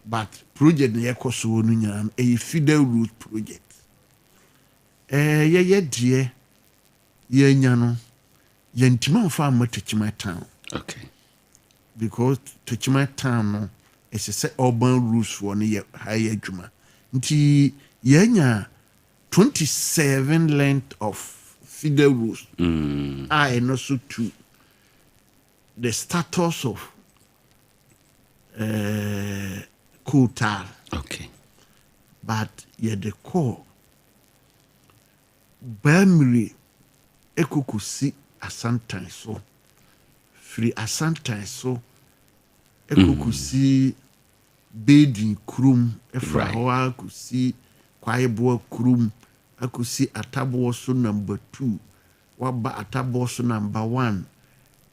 but project na yɛkɔ so no nyinaa no, ɛyɛ feeder road project. Yɛyɛ deɛ yɛnya no, yɛntumi amfa amma Techiman town because Techiman town no, ɛsɛ sɛ urban roads foɔ no yɛ ha yɛ adwuma. Nti yɛanya 27 length of feeder roads a ɛno so to the status of coal tar. But yɛde kɔɔ Baamire ɛkɔkɔsi Asantan so, firi Asantan so ɛkɔkɔsi Beedin kurom, ɛfra hɔ akɔsi Kwaeboa kurom, akɔsi Ataboɔ so number 2, waba Ataboɔ so number 1,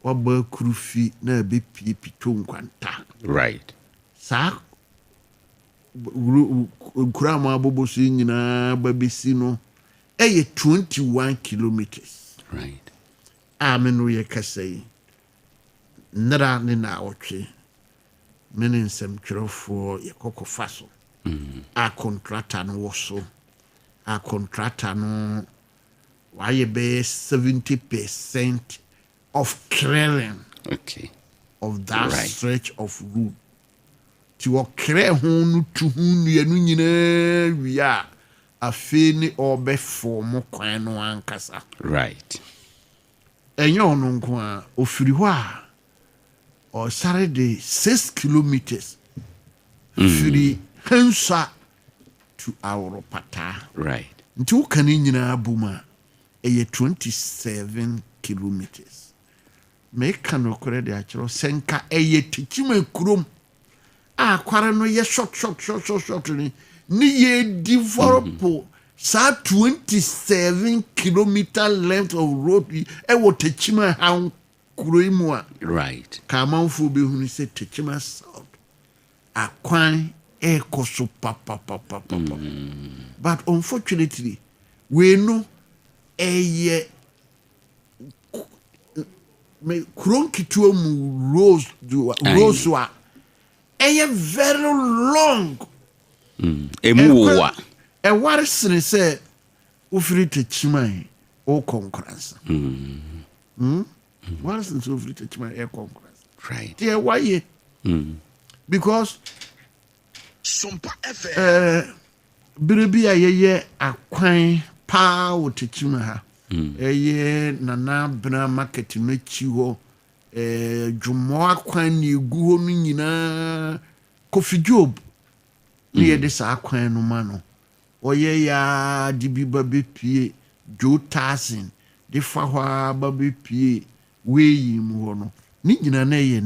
waba Akurufi na ɛbɛpie Pito Nkwanta. Saa nkuro a mo abobɔ so yi nyinaa ba bɛsi no, ɛyɛ 21 kilometers. A me no yɛ kasa yi, nnera ne naawɔtwe, me ne nsɛmtwerɛfoɔ yɛkɔkɔfa so a contractor no wɔ so, a contractor no wayɛ bɛyɛ 70% of clearing of that stretch of road. Nti wɔkrɛ ho no tu ho nnua no nyinaa wie a, afei ne ɔrebɛfɔm kwan no ankasa. Ɛnyɛ ɔno nko a, ofiri hɔ a, ɔsare de 6 kilometers firi Hansa to Aworopataa. Nti woka ne nyinaa bom a, ɛyɛ 27 kilometers. Meka nokorɛ de akyerɛw sɛ nka ɛyɛ Tekyima kurom a akware no yɛ short short short short short ne ne yɛ develop saa 27 kilometer length of road yi ɛwɔ Tekyima ha kuro yi mu a, ka amanfoɔ bɛhunu sɛ Tekyima South akwan ɛrekɔ so papapapapa. But unfortunately, wei no ɛyɛ me kuro nketewa mu roads roads a ɛyɛ very long. Emu wowa. Ɛware sene sɛ wofiri Tekyiman wokɔ Nkoransa. Ware sene sɛ wofiri Tekyiman ɛkɔ Nkoransa. Nti ɛwayɛ because bere bi a yɛyɛ akwan paa wɔ Tekyima ha, ɛyɛ Nana Abena market no akyi hɔ, dwomɔ akwan ne egu hɔ no nyinaa, Kofi Job ne yɛde saa kwan no ma no, ɔyɛ yaa de bi ba bɛpie Joe Tarson de fa hɔ a ba bɛpie weeyi mu hɔ no, ne nyinaa na ɛyɛ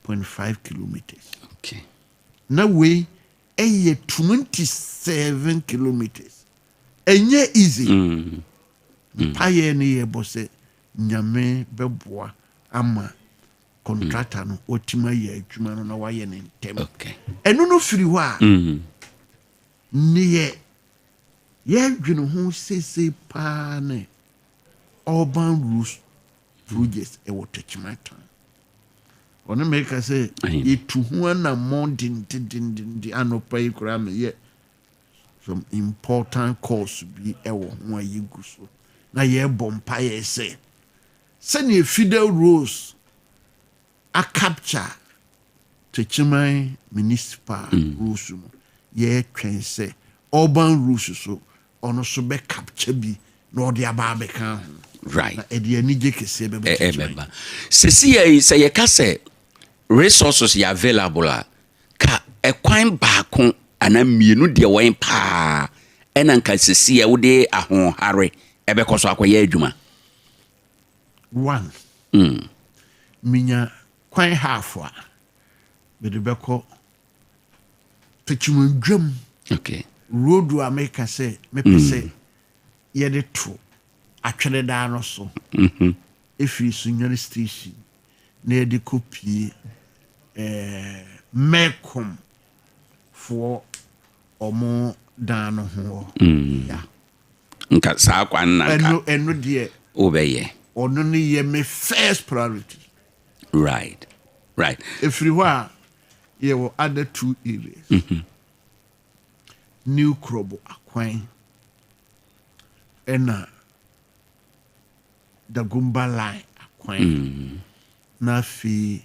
9.5 kilometers. Na wei ɛyɛ 27 kilometers. Ɛnyɛ easy. Mpayɛ ne yɛbɔ sɛ Nyame bɛboa ama. contractor no watumi ayɛ adwuma no na wayɛ no ntɛm. Ɛno no firi hɔ a, neɛ yɛdwene ho seesei paa ne urban roads projects ɛwɔ Techiman town. Ɔne meka sɛ yɛtu ho anammɔn dendendenden. Anɔpa yi koraa meyɛ some important calls bi ɛwɔ ho a yɛgu so na yɛrebɔ mpaeɛ sɛ sɛnea feeder roads acapture Techiman municipal roads no, yɛretwɛn sɛ urban roads so ɔno so bɛ capture bi na ɔde aba abɛka ho. Na ɛde anigye kɛseɛ bɛbɛ Techiman. Ɛbɛba sɛsi yɛ yi, sɛ yɛka sɛ resources yɛ available a, ka ɛkwan baako anaa mmienu deɛ wɔn paa ɛna nka sɛsi yɛ wode ahoɔhare ɛbɛkɔ so akɔyɛ adwuma? One, minya kwan half a, mede bɛkɔ Techiman dwam road a meka sɛ mepɛ sɛ yɛde to atweredaa no so ɛfiri Sunyani station na yɛde kɔ pie Mɛkom foɔ ɔmo dan no ho hɔ. Yeah. Nka saa kwan na nka Ɛno deɛ wobɛyɛ. Ɔno ne yɛ me first priority. Ɛfiri hɔ a, yɛwɔ other two areas, New Krobo akwan ɛna Dagomba line akwan, na afei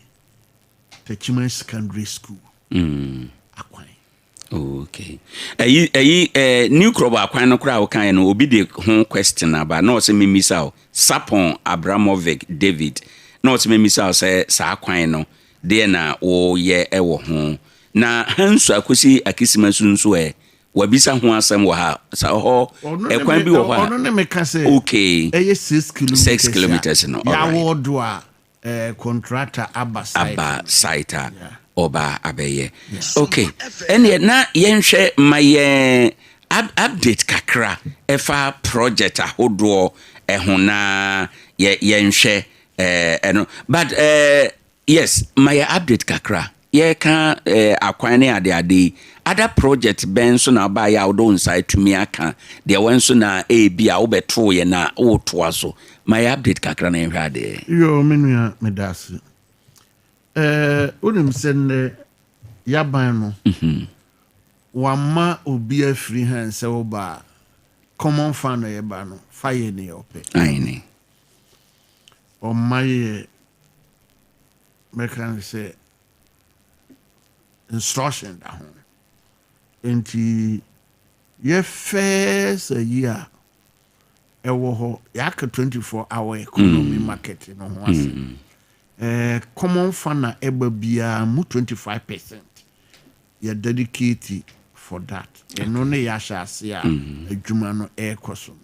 Techiman Secondary School akwan. Okay, ɛyi New Krobo akwan no koraa a wokaeɛ no, obi de ho question aba na ɔsɛ memisa wo, Sapon Abramovic David, na ɔsɛ memisa wo sɛ saa kwan no deɛ na woyɛ ɛwɔ ho, na Hansu akɔsi Akisima so nso ɛ, wabisa ho asɛm wɔ ha sa hɔ. Ɔno ne ɛkwan bi wɔ hɔ a Ɔno ne meka sɛ ɛyɛ 6 kilometres. 6 kilometres no, alright. Yɛawɔ do a contractor aba site. Aba site a ɔba abɛyɛ. Okay, ɛneɛ na yɛnhwɛ ma yɛn update kakra ɛfa project ahodoɔ ɛho na yɛnhwɛ ɛno, but yes, ma yɛ update kakra. Yɛka akwan ne adeade yi, other project bɛn nso na ɔbaayɛ a wode wo nsa atumi aka deɛ wɔn nso na ebi a wobɛtoo yɛ na wotoa so? Ma yɛ update kakra na yɛnhwɛ adeɛ. Yo, me nua, meda ase. Wonim sɛ nnɛ yaban no wama obi afiri ha sɛ woba a, common fund na yɛba no fa yɛ neɛ ɔpɛ. Ɔma yɛ mɛka no sɛ instruction da ho, nti yɛ first ayi a ɛwɔ hɔ, yɛaka 24 hour economy market no ho asɛm. Common fund na ɛba biara mu 25% yɛ dedicate for that. Ɛno ne yɛahyɛ ase a adwuma no ɛrekɔ so no.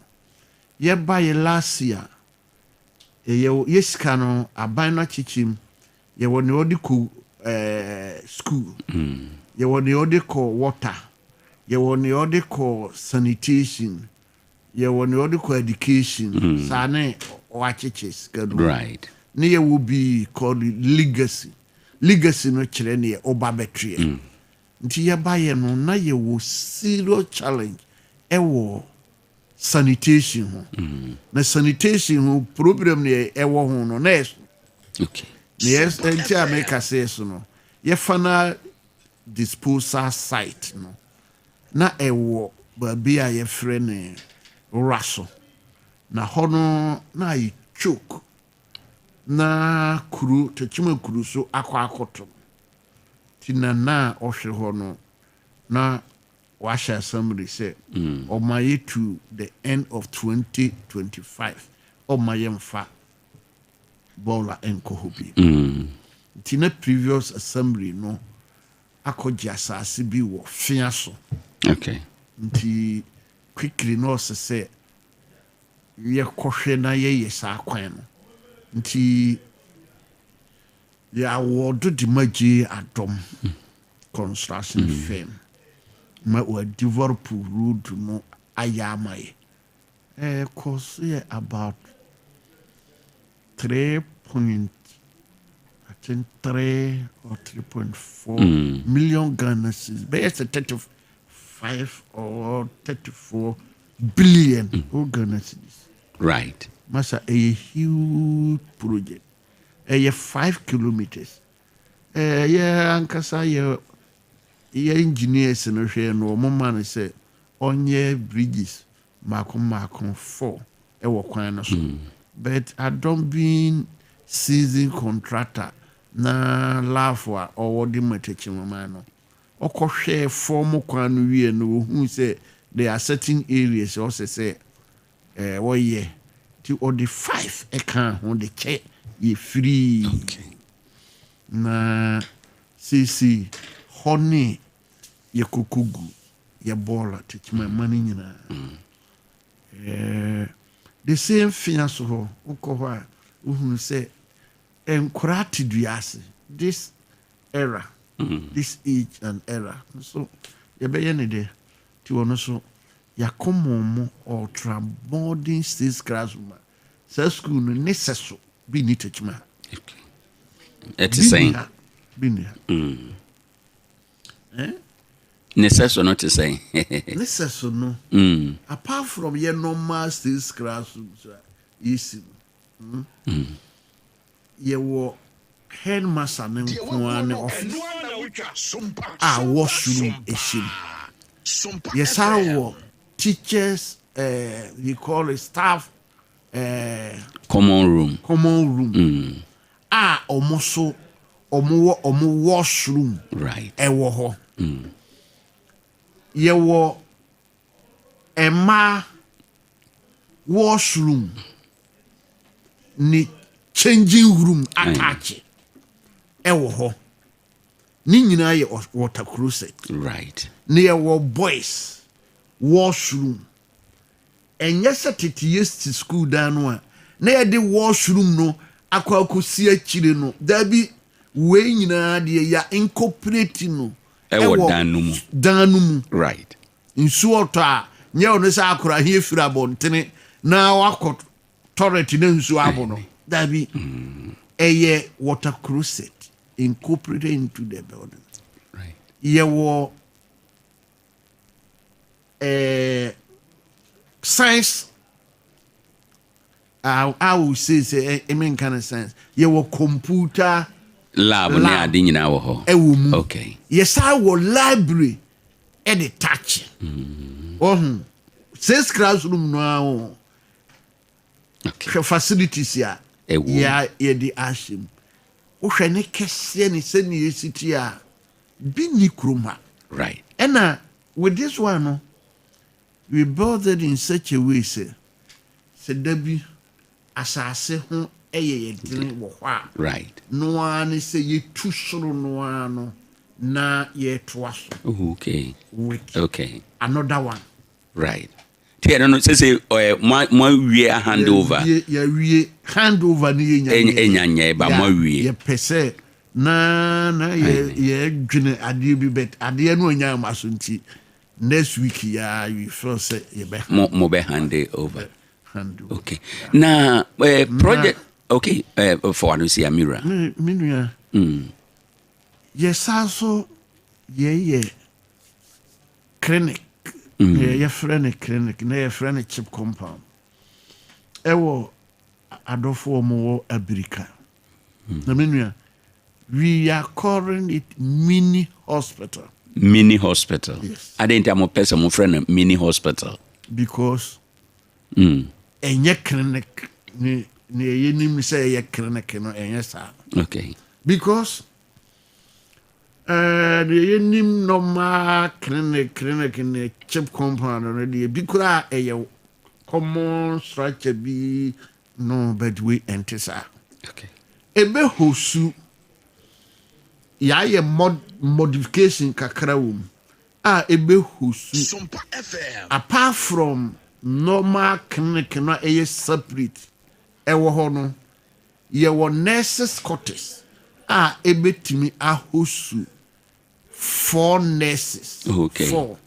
Yɛba yɛ last year, yɛyɛ yɛ sika no, aban no akyekyɛ mu, yɛwɔ nea ɔde kɔ school, yɛwɔ nea ɔde kɔ water, yɛwɔ nea ɔde kɔ sanitation, yɛwɔ nea ɔde kɔ education. Saa ne ɔakyekyɛ sika no. Ne yɛwɔ bi called legacy. Legacy no kyerɛ neɛ ɔba bɛtweɛ. Nti yɛbayɛ no na yɛwɔ serious challenge ɛwɔ sanitation ho, na sanitation ho problem ne ɛwɔ ho no na ɛso. Na yɛ nti a meka sɛ so no, yɛfa na disposal site no na ɛwɔ baabi a yɛfrɛ ne wura so, na hɔ no na ayɛ choke na kuro Tekyima kuro so akɔ akɔto. Nti na na ɔhwɛ hɔ no na wahyɛ assembly sɛ ɔma yɛ to the end of 2025 ɔma yɛmfa bɔɔla nkɔ hɔ bi. Nti na previous assembly no akɔgye asase bi wɔ fea so. Nti quickly na ɔsɛ sɛ yɛkɔhwɛ na yɛyɛ saa kwan no, nti yɛawɔdo de ma gye adɔm construction firm ma wɔ develop road no ayɛ ama yɛ. Ɛkɔ so yɛ about three point, I Think 3 or 3.4 million Ghana cedis, bɛyɛ sɛ 35 or 34 billion old Ghana cedis. Masa, ɛyɛ huge project, ɛyɛ 5 kilometres. Ɛyɛ ankasa yɛ engineers no hwɛ no, wɔn ma no sɛ ɔnyɛ bridges mmaako mmaako four ɛwɔ kwan no so, but Adom being seasoned contractor na laafo a ɔwɔ de ma Techiman no, ɔkɔhwɛ fɔm kwan no wie no, ohun sɛ there are certain areas ɔsɛ sɛ wɔyɛ, nti ɔde five ɛka ho de kyɛ yɛ free. Na seesei hɔ ne yɛ koko gu yɛ bɔɔla Techiman ma no nyinaa. The same fia so hɔ, wokɔ hɔ a, wohunu sɛ nkwaraa te dua ase. This era, this age and era nso, yɛbɛyɛ ne dɛ nti ɔno so yɛakɔmɔ mo ultra modern state classroom a saa school no ne sɛ so bi ni Techiman ha. Ɛte Bi ni sɛn? Ha bi ni ha. Eh? Ne sɛ so no te sɛn? Ne sɛ so no, apart from yɛ normal state classroom so a yɛsi no, yɛwɔ headmaster ne nko ara ne office a washroom ɛhyɛ mu. Yɛsan wɔ teachers, we call it staff common room. Common room a ɔmo so ɔmo wɔ ɔmo washroom ɛwɔ hɔ. Yɛwɔ mmaa washroom ne changing room attach ɛwɔ hɔ. Ne nyinaa yɛ water closet. Ne yɛwɔ boys washroom. Ɛnyɛ sɛ tete yɛ si school dan no a na yɛde washroom no akɔ akɔsi akyire no. Daabi, wei nyinaa deɛ, yɛ incorporate no. Ɛwɔ dan no mu. Dan no mu. Nsuo ɔtɔ a, nyɛ ɔno sɛ akora ahia firi abɔntene na wakɔ toilet na nsuo abo no. Daabi, ɛyɛ water closet incorporated into the building. Yɛwɔ science, I will say sɛ ɛmi nka no science, yɛwɔ computer lab ne lab ade nyinaa wɔ hɔ. Ɛwɔ mu. Yɛsan wɔ library ɛde touch ɔhu six classroom no ara o. Hwɛ facilities a ɛwɔ mu. Yɛde ahyɛ mu. Wohwɛ ne kɛseɛ ne sɛnea ɛsi ti a, bi ni kurom ha. Ɛna with this one no, we built it in such a way sɛ da bi asase ho ɛyɛ yɛ dene wɔ hɔ a, no ara ne sɛ yɛtu soro no ara no na yɛtoa so with another one. Right, nti ɛno no sɛsɛ ɔyɛ mo awie a hand over? Yɛwie hand over no, yɛnya. Ɛnya nyɛ ba mo awie. Yɛpɛ sɛ na yɛ yɛdwene adeɛ bi, but adeɛ no anya ama so, nti next week yɛa we feel sɛ yɛbɛ Mo bɛ hand it over. Hand over. Okay, na project, okay, for ano si Amira. Me nua, yɛsa so yɛyɛ clinic. Yɛfrɛ no clinic na yɛfrɛ no chip compound ɛwɔ adɔfoɔ mo wɔ Abirika. Na me nua, we are calling it mini hospital. Mini hospital? Yes. Ade nti a mopɛ sɛ mofrɛ no mini hospital? Because ɛnyɛ clinic ne ɛyɛ nim sɛ ɛyɛ clinic no, ɛnyɛ saa. Because deɛ yɛnim normal clinic ne chip compound no deɛ, bi koraa ɛyɛ common structure bi no, but wei ɛnte saa. Ebe hosu yɛayɛ modification kakra wɔ mu a ebe hosu, apart from normal clinic no a ɛyɛ separate ɛwɔ hɔ no, yɛwɔ nurses quarters a ebetumi ahosu four nurses. Four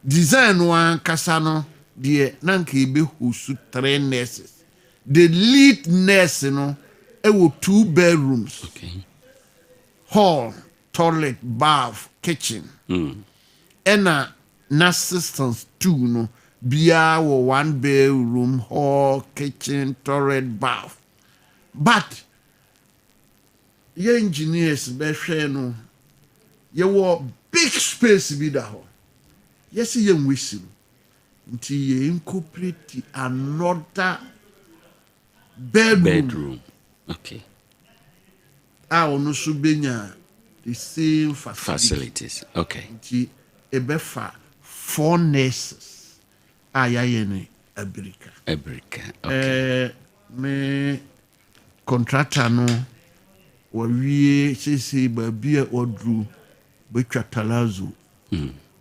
design no ankasa no deɛ, na nka ebe hosu three nurses. The lead nurse no ɛwɔ two bedrooms. Hall, toilet, bath, kitchen. Ɛna n'assistants two no biara wɔ one bedroom, hall, kitchen, toilet, bath. But yɛ engineers bɛhwɛ no, yɛwɔ big space bi da hɔ. Yɛsi yɛn wesi no, nti yɛ incorporate another bedroom, Bedroom, okay. A ɔno nso benya the same facility. Facilities, okay. Nti ɛbɛfa four nurses a yɛayɛ no Abirika. Abirika, okay. Me contractor no wɔwie seesei, baabi a wɔduru bɛtwa terrazzo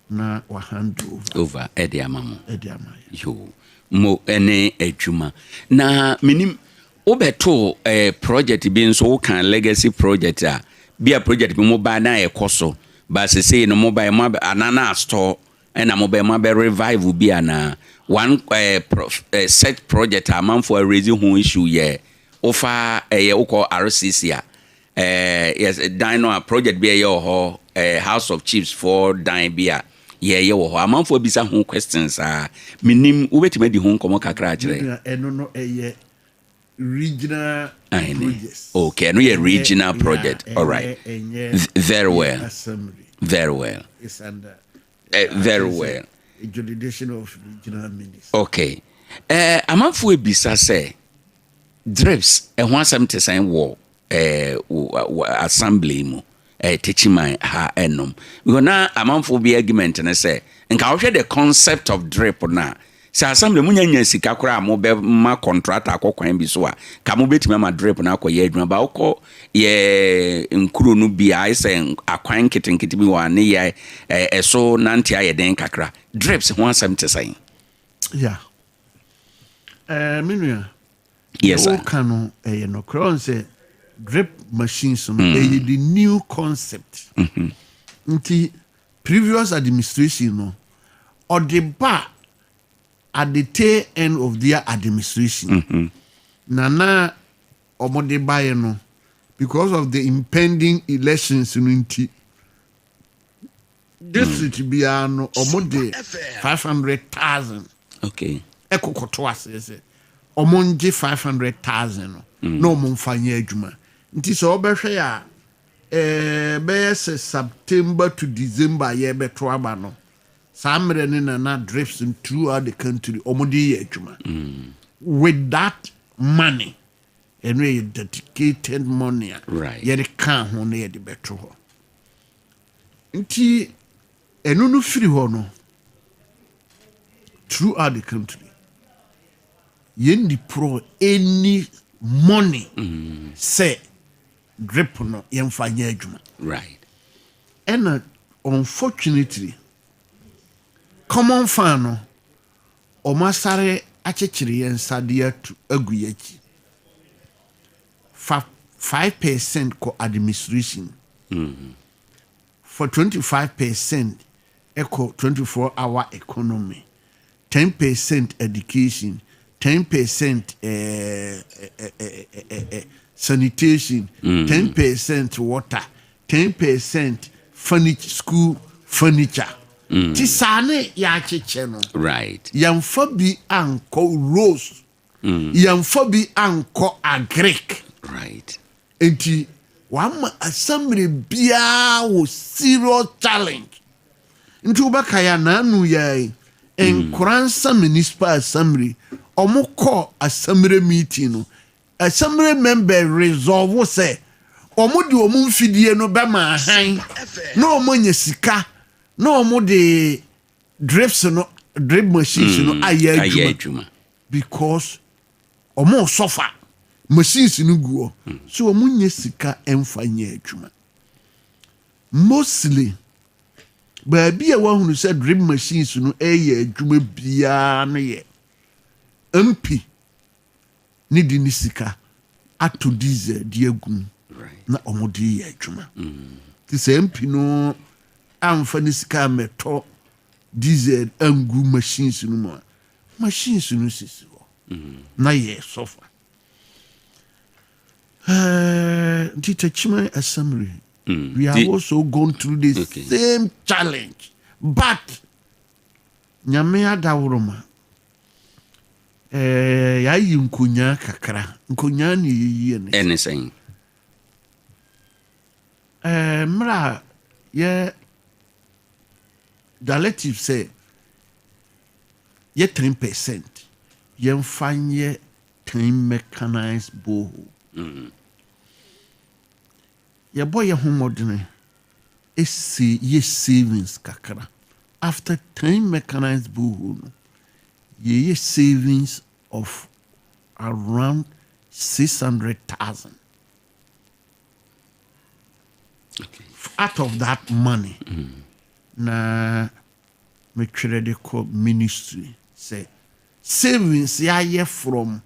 na wahand over. Over ɛde ama mo. Ɛde ama yɛ. Yo, mo ɛne adwuma na menim wobɛto project bi nso, woka legacy project a bi a project bi mo ba na ɛkɔ so ba sesei no, mo ba mo anaa na astɔ, ɛna mo bɛ mo abɛ revive bi anaa one set project a amanfoɔ araise ho issue yɛ wofa ɛyɛ wokɔ RCC a yes, dan no a project bi a ɛyɛ wɔ hɔ, House of Chiefs for dan bi a yɛyɛ wɔ hɔ, amanfoɔ bisa ho questions a menim wobɛtumi adi ho nkɔmmɔ kakra akyerɛ. Nua, ɛno no ɛyɛ regional projects. Okay, ɛno yɛ regional project, all right. Ɛnyɛ Very well. Assembly. Very well. It's under Very well. Jurisdiction of regional minister. Okay, amanfoɔ ebisa sɛ drips ɛho asɛm te sɛn wɔ wɔ assembly mu Techiman ha ɛnom? Because na amanfoɔ bi argument ne sɛ nka wohwɛ the concept of drip na sɛ assembly mu nyanya sika koraa a mobɛma contractor akɔ kwan bi so a, ka mobɛtumi ama drip no akɔyɛ adwuma ba wokɔ yɛ nkuro no bi a ayɛ sɛ akwan nketenkete bi wɔ a ne yɛ ɛso nante ayɛ den kakra. Drips ho asɛm te sɛn? Yeah. Me nua. Yes, sir. Woka no ɛyɛ nokorɛ. Ɔn sɛ drip machines no ɛyɛ the new concept. Nti previous administration no, ɔde ba at the tail end of their administration. Na ɔmode baeɛ no, because of the impending elections no nti, district biara no ɔmo de 500,000 ɛkɔkɔto aseɛ sɛ ɔmo ngye 500,000 no na ɔmo mfa nyɛ adwuma. Nti sɛ ɔbɛhwɛ a, bɛyɛ sɛ September to December yɛbɛto aba no, saa mmerɛ no na drips throughout the country ɔmo de yɛ adwuma with that money. Ɛno yɛ dedicated money a yɛde ka ho na yɛde bɛto hɔ. Nti ɛno no firi hɔ no, throughout the country yɛn deploy any money sɛ drip no yɛmfa nyɛ adwuma. Ɛna unfortunately common fund no, ɔmo asare akyekyere yɛn nsa de atu agu yɛn akyi fa 5% kɔ administration, for 25% ɛkɔ 24-hour economy, 10% education, 10% sanitation, 10% water, 10% furniture, school furniture. Ti saa ne yɛakyekyɛ no. Yɛmfa bi ankɔ roads, yɛmfa bi ankɔ agric. Nti wama assembly biara wɔ serious challenge. Nti wobɛka yɛ anaanu yɛ Nkoransa Municipal Assembly, ɔmo kɔ assembly meeting no, assembly member resolve sɛ ɔmo de ɔmo mfidie no bɛma ahan na ɔmo nya sika na ɔmo de drips no, drip machines no ayɛ ayɛ adwuma adwuma. Because ɔmo sɔfa machines no gu hɔ so ɔmo nya sika ɛmfa nyɛ adwuma. Mostly baabi a wahunu sɛ drip machines no ɛyɛ adwuma biara no yɛ MP ne de ne sika ato diesel de agu mu na ɔmo de yɛ adwuma. Te sɛ MP no amfa ne sika ammɛtɔ diesel angu machines no mu a, machines no sisi hɔ na yɛ sɔfa. Nti Techiman Assembly We have also gone through the same challenge but Nyame adaworoma eh, yɛayi nkonyaa kakra. Nkonyaa ne yɛyi ɛne sɛ. Ɛne sɛn? Eh, mmerɛ a yɛ directive sɛ yɛ 10% yɛmfa nyɛ 10 mechanized borehole. Yɛbɔ yɛ ho mmɔdene se yɛ savings kakra. After 10 mechanized borehole no, yɛyɛ savings of around 600,000. Out of that money, na metwerɛ de kɔ ministry sɛ savings yɛayɛ from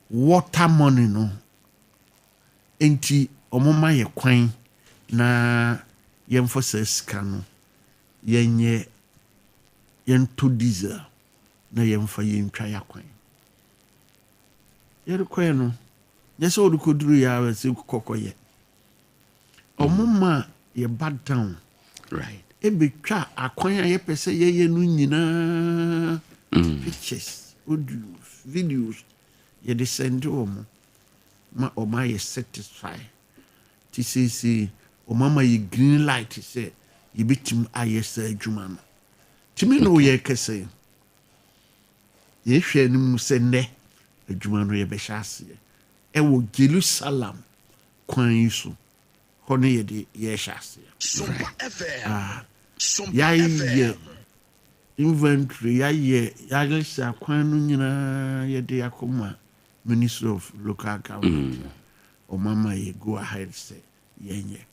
water money no nti wɔmma yɛ kwan na yɛmfa saa sika no yɛnyɛ yɛntɔ diesel na yɛmfa yɛntwa yɛ akwan. Yɛrekɔɛ no, nyɛ sɛ wode kɔduru yɛ ara sɛ kɔkɔyɛ. Wɔma yɛba down ɛbɛtwa akwan a yɛpɛ sɛ yɛyɛ no nyinaa, pictures, audios, videos, yɛde sɛnde wɔn ma wɔn ayɛ satisfy. Nti seesei wɔn ama yɛ green light sɛ yɛbɛtumi ayɛ saa adwuma no. Nti me ne wo yɛrekasa yi, yɛhwɛ anim sɛ nnɛ adwuma no yɛbɛhyɛ aseɛ ɛwɔ Jerusalem kwan yi so. Hɔ no yɛde yɛrehyɛ aseɛ. Ah, yɛayɛ inventory, yɛayɛ yɛalese akwan no nyinaa yɛde akɔma Ministry of Local Government a wɔn ama yɛ go ahead sɛ yɛnyɛ.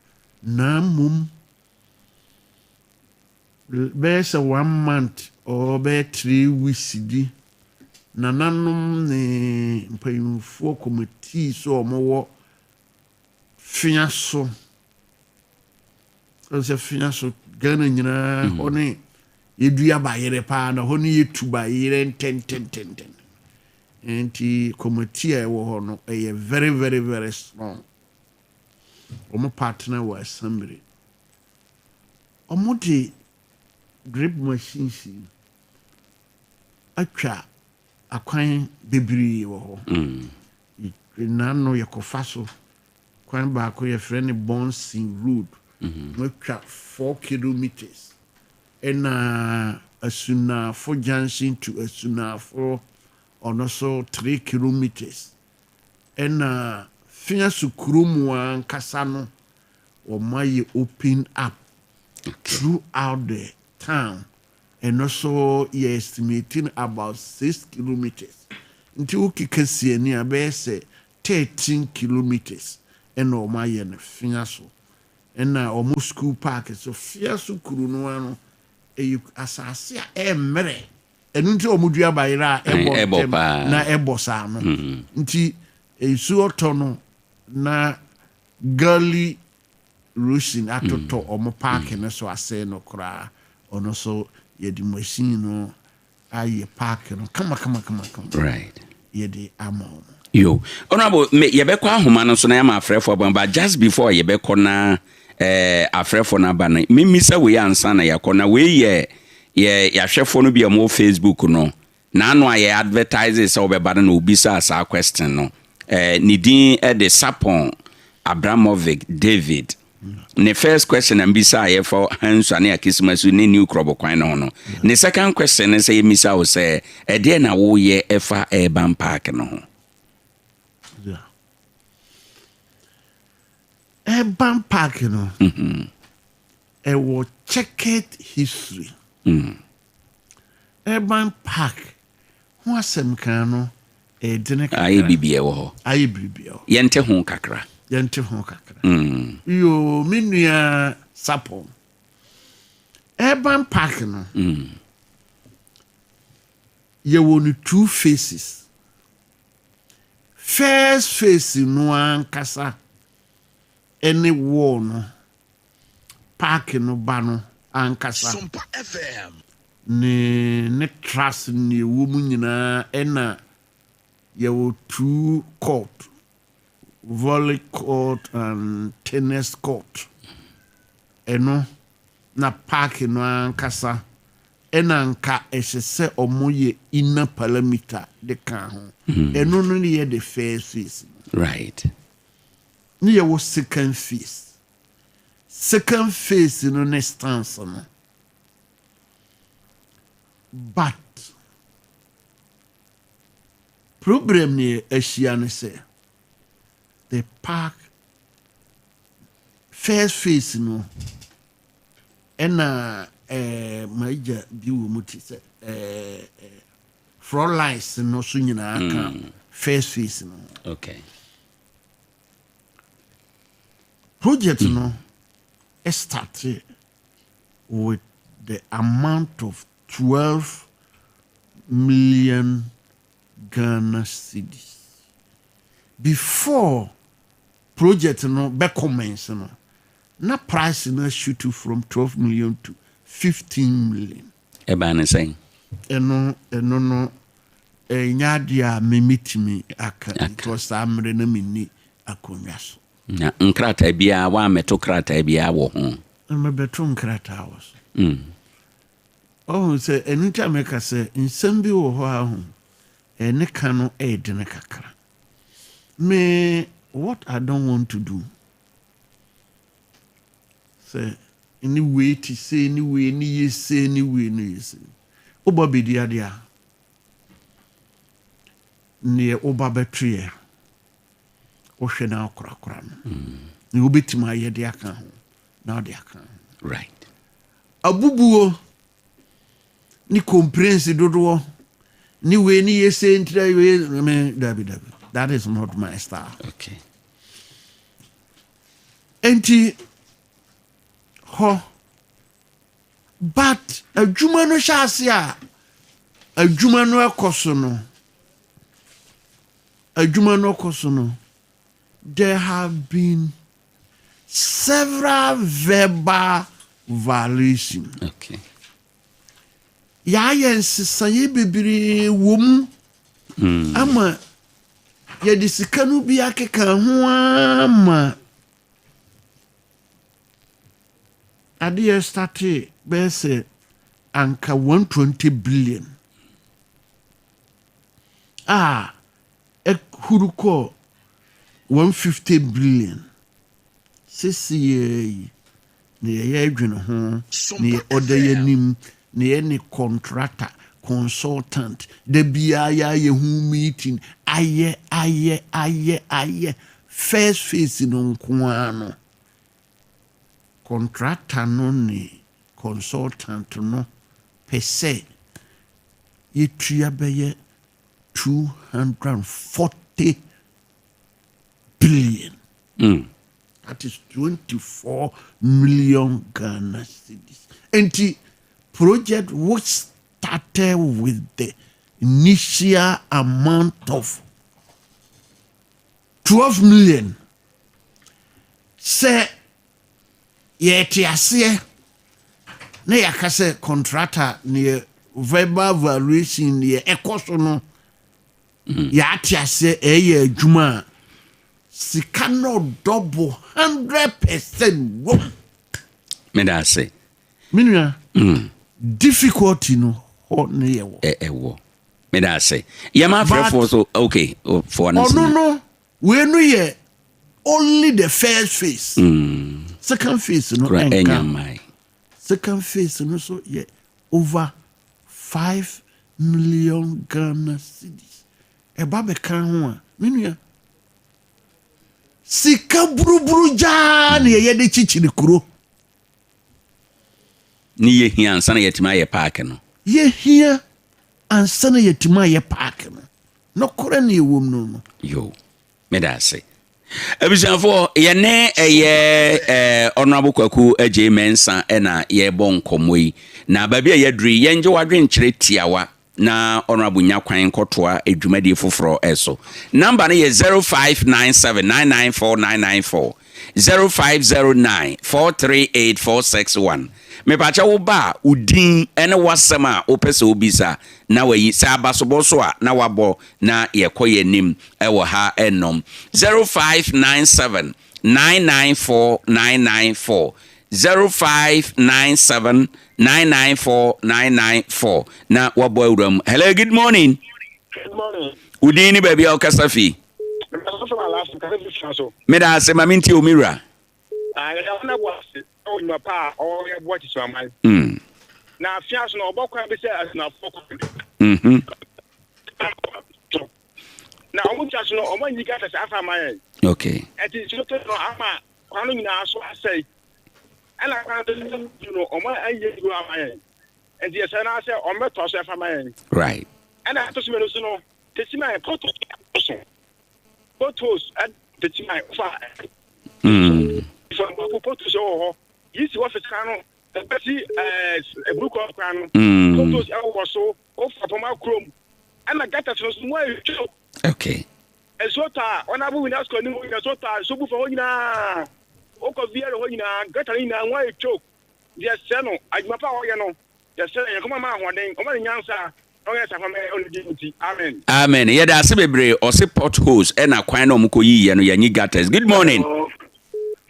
Na mmom bɛyɛ sɛ one month or bɛyɛ 3 weeks bi, nananom ne mpanyinfoɔ committee so a wɔwɔ Fia so, sɛ Fia so Ghana nyinaa hɔ ne yɛdua bayerɛ paa na hɔ ne yɛtu bayerɛ ntɛntɛntɛntɛn. Nti committee a ɛwɔ hɔ no ɛyɛ very very very strong. Wɔn partner wɔ assembly. Wɔn de drip machines yi atwa akwan bebree wɔ hɔ. N'ano yɛkɔfa so kwan baako yɛfrɛ no Bonsin Road. Wɔatwa 4 kilometres ɛna Asunafo Junction to Asunafo ɔno so 3 kilometres, ɛna Fiaso kurom ankasa no wɔn ayɛ open up throughout the town. Ɛno so yɛ estimating about 6 kilometres, nti wokeka siani a bɛyɛ sɛ 13 kilometres ɛna wɔn ayɛ no Fiaso. Ɛna wɔn school park so Fiaso kuro no ano ɛyɛ asase a ɛmmerɛ, ɛno nti wɔn dua bayerɛ a ɛbɔ ɛbɔ ntɛm paa. Na ɛbɔ saa no nti nsuo tɔ no na gully erosion atotɔ wɔn park no so asɛe no koraa. Ɔno so yɛde machine no ayɛ park no kama kama kama kama yɛde ama wɔn. Yo, Honorable, me yɛbɛkɔ ahoma no so na yɛama afrɛfoɔ aba, but just before yɛbɛkɔ na afrɛfoɔ no aba no, memisa wei ansa na yɛakɔ. Na wei yɛ yɛ yɛahwɛfoɔ no bi a wɔwɔ Facebook no n'ano a yɛ advertise sɛ wɔbɛba no na obisaa saa question no. Ne din de Sapon Abramovic David. Ne first question na mbisa a yɛfa Hansua ne Akisimasu ne New Krɔbo kwan no ho no. Ne second question ne sɛ yɛmisa wo sɛ ɛdeɛ na woyɛ ɛfa urban park no ho? Yeah. Urban park no ɛwɔ checkered history. Urban park ho asɛm kan no ɛdene kakra. Ayɛ biribi ɛwɔ hɔ. Ayɛ biribi ɛwɔ. Yɛnte ho kakra. Yɛnte ho kakra. Yo, me nua Sapon, urban park no yɛwɔ no two phases. First phase no ankasa ɛne wall no, park no ba no ankasa ne trust ne ɛwɔ mu nyinaa, ɛna yɛwɔ two court. volley court and tennis court. Ɛno na park no ankasa ɛna nka ɛhyɛ sɛ ɔmo yɛ inner perimeter de ka ho. Ɛno no ne yɛ the first phase. Ne yɛwɔ second phase. Second phase no ne stands no, but problem ne ahyia ne sɛ the park first phase no ɛna magya bi wɔ mu te sɛ floor lines no so nyinaa ka first phase no. Project no started with the amount of 12 million Ghana cedis. Before project no bɛ commence no, na price no shoot from 12 million to 15 million. Ɛbaa ne sɛn? Ɛno no ɛnyɛ adeɛ a memetumi aka because saa mmerɛ no menni akonnwa so. Na nkrataa biara woammɛto krataa biara wɔ ho? Mebɛto nkrataa wɔ so. Ɔhu sɛ ɛno nti a meka sɛ nsɛm bi wɔ hɔ a ho ɛne ka no ɛɛdene kakra. Me, what I don't want to do sɛ ne wei te sei, ne wei ne yɛ sei, ne wei ne yɛ sei. Wobɔ bɛdi adeɛ a neɛ woba bɛtoyɛ, wohwɛ no akorakora no ne wobɛtumi ayɛ de aka ho na wode aka ho. Abubuo ne complaints dodoɔ ne wei ne yɛ sei ntira wei me, dabi dabi, that is not my style. Enti hɔ, but adwuma no hyɛ ase a adwuma no ɛkɔ so no, adwuma no kɔ so no, there have been several verbal violation. Yɛayɛ nsesaeɛ bebree wɔ mu ama yɛde sika no bi akeka ho ama adeɛ starte bɛyɛ sɛ anka 120 billion a ɛhuru kɔ 150 billion. Sisi yi na yɛyɛ adwene ho na yɛ ɔda yɛ anim na yɛ ne contractor, consultant, da biara yɛayɛ ho meeting, ayɛ ayɛ ayɛ ayɛ. First phase no nko ara no, contractor no ne consultant no pɛ sɛ yɛtua bɛyɛ 240 billion. That is 24 million Ghana cedis. Nti project which started with the initial amount of 12 million, sɛ yɛte aseɛ na yɛaka sɛ contractor ne yɛ verbal valuation ne yɛ ɛkɔ so no, yɛate aseɛ ɛyɛ adwuma a sika no double 100% wɔm. Meda ase. Me nua, difficulty no hɔ ne yɛwɔ. Ɛwɔ, meda ase. Yɛma afrɛfoɔ so, okay, foɔ no. Ɔno no, wei no yɛ only the first phase. Second phase no kora ɛnka. Ɛnya mmae. Second phase no so yɛ over 5 million Ghana cedis. Ɛba bɛka ho a, me nua, sika buruburu gyaa na yɛyɛ de kyikyiri kuro. Ne yɛhia ansa na yɛtumi ayɛ park no. Yɛhia ansa na yɛtumi ayɛ park no. Nɔkorɛ ne ɛwɔ mu no. Yo, meda ase. Abusuafoɔ, yɛne ɛyɛ Honorable Kwaku Agye Mɛnsa ɛna yɛrebɔ nkɔmmɔ yi, na baabi a yɛaduru yi, yɛngye wadwenkyerɛ tiawa na Honorable nya kwan nkɔtoa adwumadie foforɔ ɛso. Number no yɛ 0597994994. 0509 438 461. Mepakyɛ wo ba a, wo din ne w'asɛm a wopɛ sɛ wobisa na wayi. Sɛ abasobɔ so a na wabɔ na yɛkɔ yɛn anim wɔ ha nnom. 0597 994 994 0597 994 994 na wabɔ awura mu. Hello, good morning. Good morning. Wo din ne baabi a wokasa fi? Meda ase ma mentie wo me wura. Ah, yɛda wɔn abo ase wɔ nnwuma pa a ɔyɛ boa Kyekyeaman. Na afei so no ɔbɔ kwan bi sɛ asunafoɔ kwan. Na wɔn twa so no wɔn anyi gutters afa ama yɛn. Okay. Ɛti nsuo tɔ no ama kwan no nyinaa so asɛe. Ɛna kwan no no wɔn anyi duro ama yɛn. Nti yɛsɛ na sɛ wɔn bɛtɔ so ɛfa ma yɛn. Right. Ɛna ɛtɔ so mmienu so no Techiman potholes so potholes Techiman fa. Fɔ potholes wɔ hɔ. Yi si office kan no ɛbɛsi ɛɛ eburukɔ kwan no. Potholes ɛwɔ so ofa pɔmɔ kurom ɛna gutters no so mu ayɛ twɛ. Okay. Nsuo tɔ a wɔn abo winners kɔ anim nyinaa nsuo tɔ a nsuo bu fa hɔ nyinaa okɔ viara hɔ nyinaa gutter no nyinaa mu ayɛ choke. Deɛ sɛ no adwuma pa a ɔyɛ no yɛsrɛ yɛn kɔma ma ahoɔden ɔma ne nyansa na ɔyɛ safa ma ɔne di nti amen. Amen yɛda ase bebree ɔse pot holes ɛna kwan na ɔmo kɔ yiiɛ no yɛnyi gutters good morning. Hello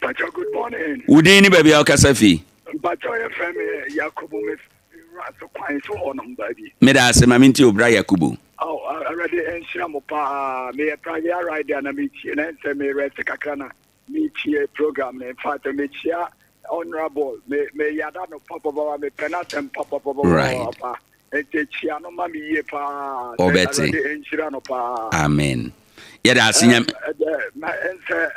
mpakyɛw good morning. Wo din ne baabi a wokasa fi? Mpakyɛw yɛfrɛ me Yakubu me fi Wuraso kwan so hɔ nom baabi. Meda ase ma mentie wo bra Yakubu. Oh Awurade nhyira mo paa meyɛ pragea rider na metie na ɛnsɛ me rest kakra na Metie program no infact mekyia honourable me me yada no papapapa me pɛ n'asɛm papapapapa nti kyia no ma me yie paa sɛ Ɔbɛte. Awurade nhyira no paa. Amen. Yɛda ase nyame. Ɛɛ ɛnsɛ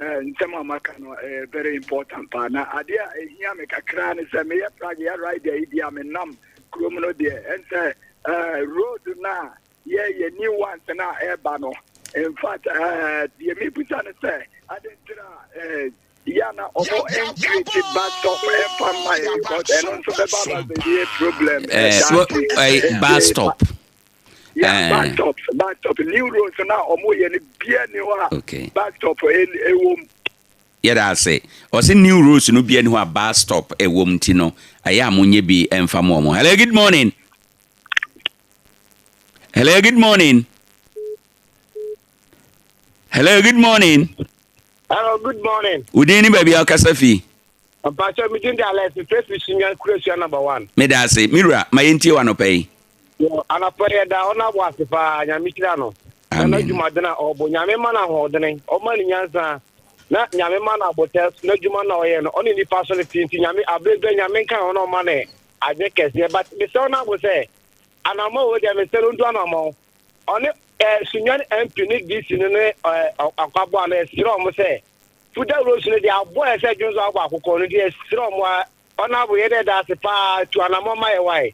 ɛɛ nsɛm a maka no ɛyɛ very important paa na adeɛ a ehia me kakra ne sɛ meyɛ pragea rider yi deɛ a menam kurom no deɛ ɛnsɛ ɛɛ road no a Yɛ yɛ new ones no a ɛreba no infact eh, deɛ mebisa no sɛ ade ntira eh, yɛ na ɔmo ncreate bus stop ɛmfa mma yɛ because ɛno nso bɛba ba bɛyɛ problem eh, eh, bus stop yeah, eh. bus stop bus stop new roads na ɔmo yɛ no bia ni hɔ a okay. bus stop ɛwɔ mu. Yɛda ase. Ɔse new roads no bia ni hɔ a bus stop ɛwɔ mu nti no ɛyɛ a monyɛ bi ɛmfa mo ɔmo. Hello, good morning. Hello, good morning. Hello, good morning. Hello, good morning. Wo din ne baabi a wokasa fi? Mpakyɛ me din de Alex, mefrɛ fi Sunya Kurasua number one. Meda ase. Me wura, ma yɛntie wo anɔpa yi. Yo, anɔpa yi yɛda ɔnabo ase paa, Nyame hyira no. Na Amen. n'adwumaden a ɔbɔ, Nyame ma no ahoɔdene, ɔma no nyansa, na Nyame ma no abotɛ, n'adwuma na ɔyɛ no, ɔne nipa so no te nti Nyame, abere bɛ Nyame nka ho na ɔma no adwene kɛseɛ, but mesrɛ ɔnabo sɛ, Anammɔn wei deɛ mesɛ no ntu anammɔn. Ɔne eh, Sunyani MP ne DC no ne eh, Akwaboa no yɛsrɛ ɔmo sɛ Fuda Rose no deɛ aboa yɛ sɛ dwonso abɔ akokɔ no nti yɛsrɛ ɔmo a ɔnabo yɛ dɛ da ase paa tu anammɔn ma yɛ wae.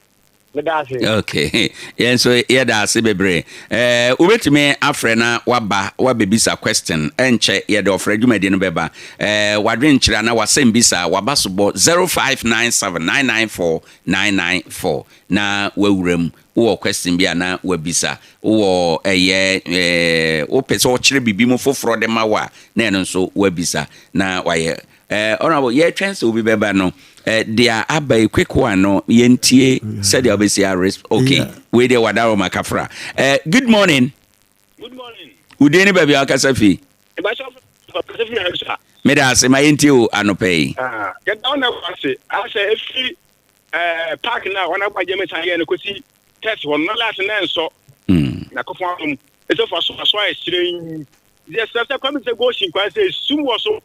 Meda ase. Okay, yɛn nso yɛda ase bebree. Eh, wobɛtumi afrɛ na waba wabɛbisa question. Ɛnkyɛ yɛde ɔfrɛ dwumadi no bɛba. Eh, wadwenkyerɛ anaa wasɛmbisa, wabasobɔ 0597 994 994. na wawura mu, wowɔ question bi a na wabisa, wowɔ ɛyɛ ɛɛ wopɛ sɛ ɔkyerɛ biribi mu foforɔ de ma wo a na ɛno nso wabisa na wayɛ ɛɛ honourable yɛtwɛn sɛ obi bɛba no ɛɛ deɛ aba yi quick one no yɛntie sɛdeɛ wobɛsi a resp okay wei deɛ wadaroma kafra ɛɛ good morning. Good morning. Wo din ne baabi a wokasa fi? Meda ase ma yɛntie wo anɔpa yi. Ah, yɛda wo na ase. Asɛ efi eh, park na wɔn abɔ agye mesan yɛ no kɔsi test hɔ no na last na ɛnsɔ. Na kɔfɔ anom. Ɛsɛ fa so aso ayɛ hyerɛn. Deɛ sɛ sɛ kwame sɛ gosin kwan sɛ esum wɔ so.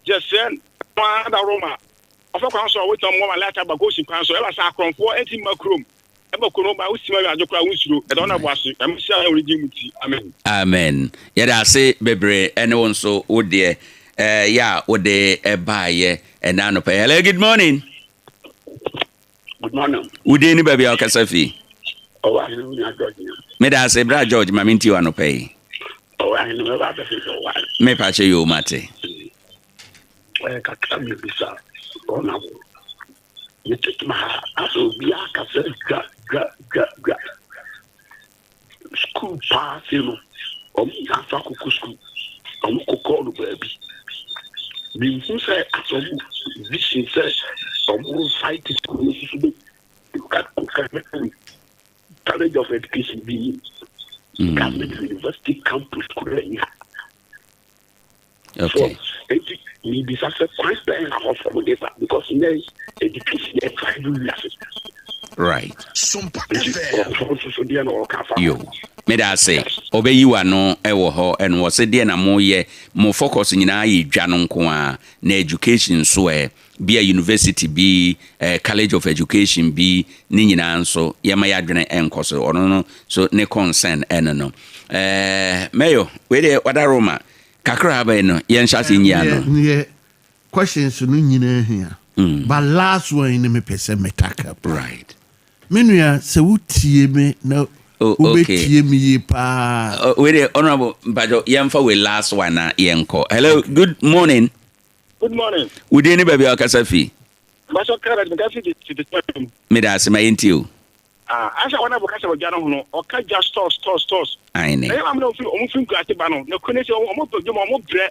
Deɛ sɛ no ara Roma. Ɔfa kwan so a wɔtumi mmoa ma light aba gosin kwan so. Ɛba sɛ akorɔmfoɔ ɛnti mma kurom. Ɛbɔ kuro no ba wo sima adwo koraa wo nsuro. Yɛda wo na bo ase. Nyame nhyira yɛn wɔ ne din mu nti. Amen. Amen yɛda ase bebree ɛne wo nso wo deɛ yɛ a wode baayɛ ɛnɛ anɔpa yi. Hello good morning. Good morning. Wo din ne baabi a wokasa fi? Ɔwɔ ahene wo nua George nya. Meda ase bra George ma mentie wo anɔpa yi. Ɔwɔ ahene mɛba abɛhwehwɛ wo ware. Mepa kyɛ yoo mate. Ɛyɛ kakra mebisa ɔnabo. Me tete ma ha asɛ obiara kasa dwa dwa dwa dwa. Sukuu paa se no, wɔn nyinaa fa koko sukuu. Wɔn kokɔɔ no baabi. Menhu sɛ asɛ ɔmo vision sɛ ɔmo fight school no soso bɛ college of education bi ni Catholic University campus kura ni ha. Okay. So eti mibisa sɛ kwan bɛn na hɔ fam de ba because nɛ education yɛ five wiase. Right. Nti ɔfɔ nso so deɛ na ɔka fa. Yo. Meda ase. Ɔbɛyi w'ano wɔ hɔ ɛno ɔse deɛ na moyɛ mo focus nyinaa yɛ dwa no nko ara na education nso ɛ bia university bi eh, college of education bi ne nyinaa nso yɛma yɛadwene ɛnkɔ so ɔno no so ne concern ɛno no eh, Mayor wei deɛ wada Roma kakra bɛn no yɛnhyɛ ase nyi ano. Neɛ questions no nyinaa hia but last one yi ne mepɛ sɛ me tackle paa. Right. Me nua sɛ wotie me na Oh, okay. wobɛtie me yie paa. Oh, wei deɛ honorable mpakyɛw yɛmfa wei last one na yɛnkɔ. Hello, good morning. Good morning. Wo din ne baabi a wokasa fi? Mpakyɛw Clement meka fi tete mu. Meda ase ma yɛntie o. Ah, asɛ wɔn a wɔka sɛ wɔgya no ho no, ɔka gya stores stores stores. Aine. Na yɛ maame na wɔn fi wɔn fi nkurase ba no, na kuro ne sɛ wɔn pɛ dwom wɔn brɛ.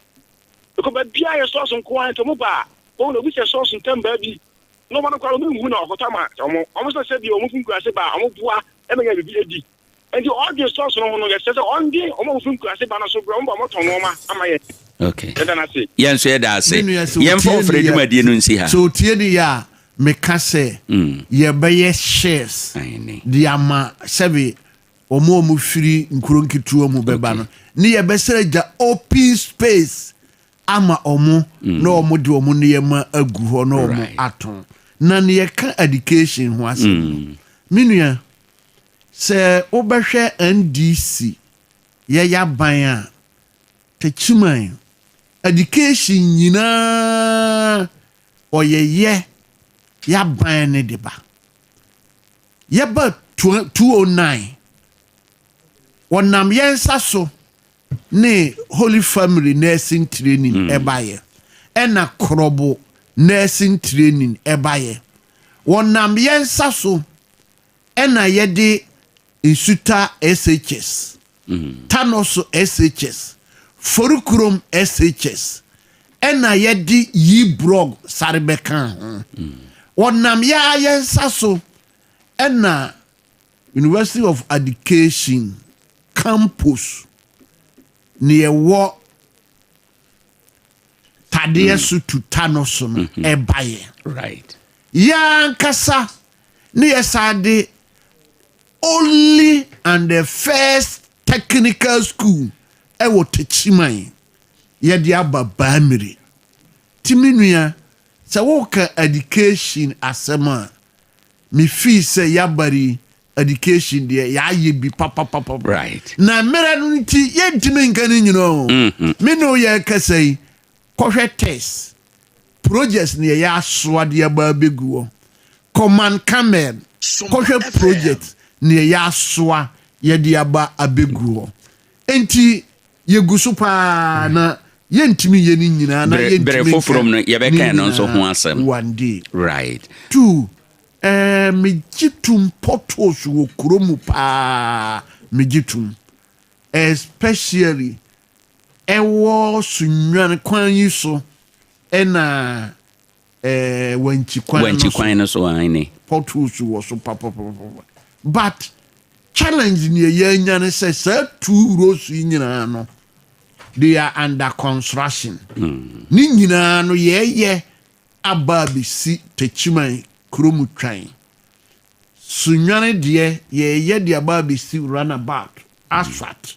Ɛkɔ baabi a yɛ stores nko ara nti wɔn ba a, wɔn na obi sɛ stores ntam baabi. Na wɔn no koraa wɔn nhu na ɔkɔtɔ ama wɔn. Wɔn sɛ sɛ bi wɔn fi nkurase ba a, wɔn boa ɛma nya biribi edi. Nti ɔdwen stores no ho no, yɛsrɛ sɛ ɔndwen wɔn a wɔfi nkurase ba no so brɛ wɔn ba wɔtɔn nneɛma ama yɛn. Okay. Yɛda no ase. Yɛn nso yɛda ase. Me nua sɛ Yɛmfa otie ɔfrɛ ne yɛ dwumadie no nsi ha. sɛ otie ne yɛ a meka sɛ yɛbɛyɛ shares Aane. de ama sɛbe wɔn a wɔfiri nkuro nketewa mu bɛba no ne yɛbɛsrɛ agya open space ama wɔn na wɔn de wɔn nneɛma agu hɔ na wɔn Right. atɔn. Na ne yɛka education ho asɛm no me nua sɛ wobɛhwɛ NDC yɛyɛ aban a Techiman, education nyinaa ɔyɛ yɛ y'aban no de ba. Yɛba 209, wɔnam yɛn nsa so ne Holy Family Nursing Training ɛbaeɛ, ɛna Krobo Nursing Training ɛbaeɛ. Wɔnam yɛn nsa so ɛna yɛde Nsuta SHS, Tanoso SHS, Forikurom SHS, ɛna yɛde Yibrɔg sare bɛkaa ho. Wɔnam yɛ ara yɛn nsa so ɛna University of Education campus ne ɛwɔ tadeɛ so tu Tanoso no ɛbaeɛ. Right. Yɛn ankasa ne yɛsan de only and the first technical school ɛwɔ Techiman yɛde aba Baamire. Nti me nua sɛ woka education asɛm a me feel sɛ yɛaba yi education deɛ yɛayɛ bi papapapa. Right. Na mmerɛ no nti yɛntumi nka ne nyina o. Me ne wo yɛrekasa yi kɔhwɛ test projects na yɛyɛ asoa de aba abɛgu hɔ. Command Camel kɔhwɛ project na yɛyɛ asoa yɛde aba abɛgu hɔ. Nti yɛgu so paa na yɛntumi yɛ ne nyinaa na Bere bere yɛntumi foforɔ nka mu no ne yɛbɛka ɛno nso ho nyinaa asɛm. one day. Right. Two, eh, megye tom potholes wɔ kuro mu paa, megye tom. Especially ɛwɔ Sunyani kwan yi so ɛna ɛɛ Wankyi kwan no Wankyi so. kwan no so aane. Potholes wɔ so papapapa. But challenge nea yɛanya ne sɛ saa two roads yi nyinaa no they are under construction. Ne nyinaa no yɛyɛ aba abɛsi Techiman kurom twan. Sunyani deɛ yɛyɛ de aba abɛsi runabout asphalt.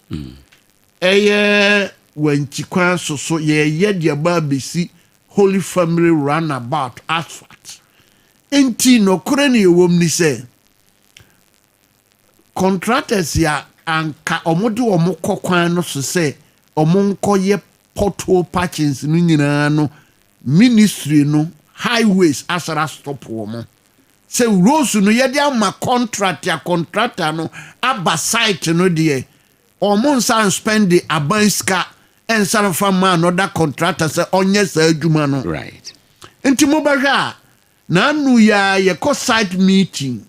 Ɛyɛ Wankyi kwan so so yɛyɛ de aba abɛsi Holy Family runabout asphalt. Nti nɔkorɛ ne ɛwɔ mu ni sɛ contractors a anka wɔn de wɔn kɔ kwan no so sɛ wɔn nkɔyɛ pothole patchings no nyinaa no ministry no highways asara stop wɔn sɛ roads no yɛde ama contract a contractor no aba site no deɛ wɔn nsa nspend aban sika nsa nfa ma another contractor sɛ ɔnyɛ saa adwuma no. Right. Nti mobɛhwɛ a n'anu yɛ a yɛkɔ site meeting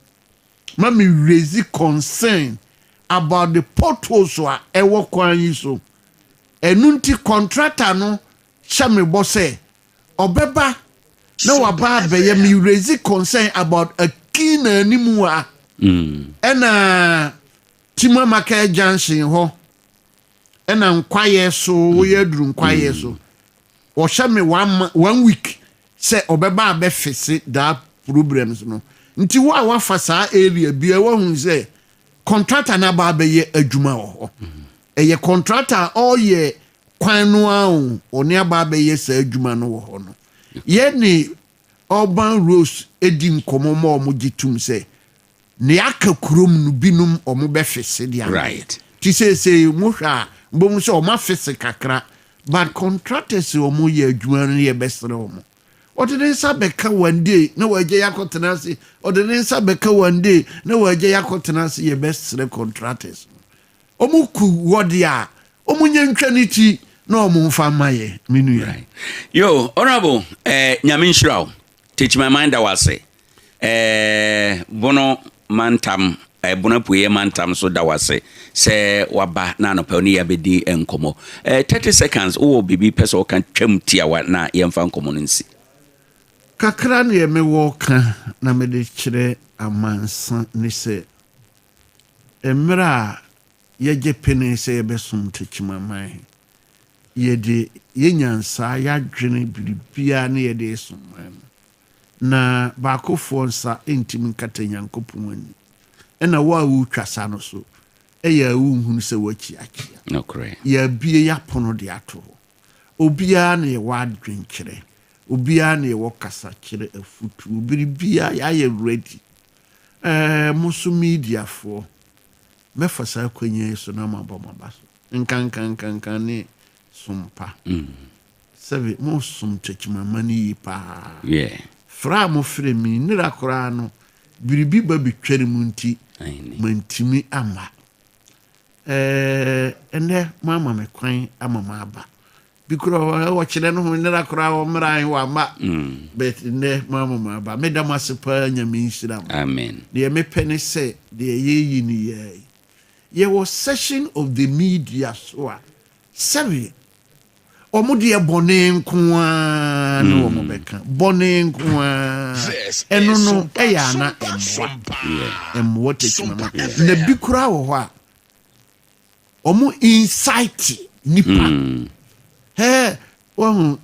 ma me raise concern about the potholes a ɛwɔ kwan yi so. Ɛno nti contractor no hyɛ me bɔ sɛ Ɔbɛba na waba abɛyɛ me raise concern about Akin na anim a ɛna Tima Market Junction hɔ ɛna Nkwayɛ so, woyɛ aduru Nkwayɛ so. Ɔhyɛ me one week sɛ ɔbɛba abɛfix that problems no. Nti wo a wafa saa area bia, wahu sɛ contractor no aba abɛyɛ adwuma wɔ hɔ. Ɛyɛ contractor a ɔyɛ kwan no a o, ɔne aba abɛyɛ saa adwuma no wɔ hɔ no. Yɛne Urban Roads edi nkɔmmɔ ma ɔmo gye tum sɛ nea aka kurom no binom ɔmo bɛfix de ama. Ti seesei mohwɛ a, mbom sɛ ɔmo afix kakra, but contractors a ɔmo yɛ adwuma no, yɛ bɛsrɛ ɔmo. Ɔde ne nsa bɛka one day na wɔagye yɛ akɔtena ase, ɔde ne nsa bɛka one day na wɔagye yɛ akɔtena ase. Yɛbɛsrɛ contractors no, ɔmo ku wɔde a ɔmo nye ntwa ne ti na ɔmo nfa mma yɛ, me nua. Right. Yo, honorable, Nyame nhyira wo. Techiman da wase. Bono mantam, Bono Apueɛ mantam so da wase sɛ waba na anɔpa ne yɛabɛdi nkɔmmɔ. 30 seconds, wowɔ biribi pɛ sɛ woka twam tiawa na yɛmfa nkɔmmɔ no nsi. Kakra ne mewɔ ka na mede kyerɛ amansa ne sɛ mmerɛ a yɛgye pene sɛ yɛbɛsom Takyimaman, yɛde yɛnyansaa, yɛadwene, biribiara ne yɛde som man no, na baakofoɔ nsa ntimi nkata Nyankopɔn ani. Ɛna wo a wotwa sa no so ɛyɛ a wonhunu sɛ woakyi akyea. Nokorɛ. Yɛabie yɛapono de ato hɔ. Obiara na yɛwɔ adwenkyerɛ, obiara na yɛwɔ kasakyerɛ, afutuo, biribiara yɛayɛ ready. Mo so mediafoɔ, mɛfa saa akwannya yi so na mabɔ maba so nkankankankan ne sompa sɛbe mosom Takyimama no yi paa. Frɛ a mofrɛ me nnira koraa no, biribi ba bitware mu nti Aane. mantimi ama. Ɛnɛ moama me kwan ama maaba bi koraa, wɔkyerɛ no ho nnira koraa wɔmmra wama, but nnɛ moama maaba. Meda mo ase paa. Nyame nhyira mo. Amen. Deɛ mepɛ ne sɛ deɛ yɛyi no yɛi, yɛwɔ section of the media so a sɛbe ɔmo deɛ bɔne nko ara ne wɔn bɛka, bɔne nko ara. Ɛno no ɛyɛ ana ɛmmoa ɛmmoa Tekyimama. Na bi koraa wɔ hɔ a ɔmo incite nipa hɛɛ wɔhu.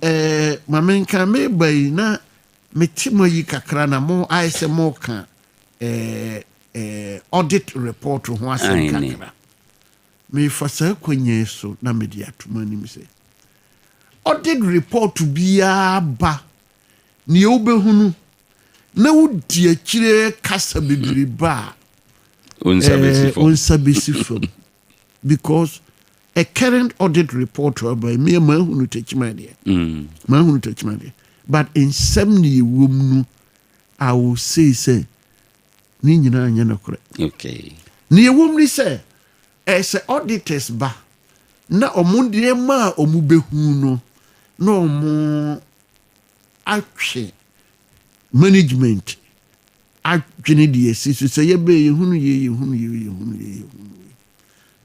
Maame, nka meba yi na mete mo yi kakra na mo ayɛ sɛ mo ka ɛɛ ɛɛ audit report ho asɛm kakra. Mefa saa akwannya yi so na mede atom anim sɛ audit report biara ba, nea wobɛhunu na wodi akyire kasa bebrebe a Wo nsa bɛsi fam. Wo nsa bɛsi fam, because a current audit report aba yi, me mahunu Takyima deɛ, mahunu Takyima deɛ, but nsɛm ne ɛwɔ mu no, I will say sɛ ne nyinaa nyɛ nokorɛ. Ne ɛwɔ mu ne sɛ ɛsɛ auditors ba na ɔmo nneɛma a ɔmo bɛhu no na ɔmo atwe management adwene deɛ esi so sɛ yɛbɛ yɛhunu yɛ, yɛhunu yɛ, yɛhunu yɛ, yɛhunu yɛ,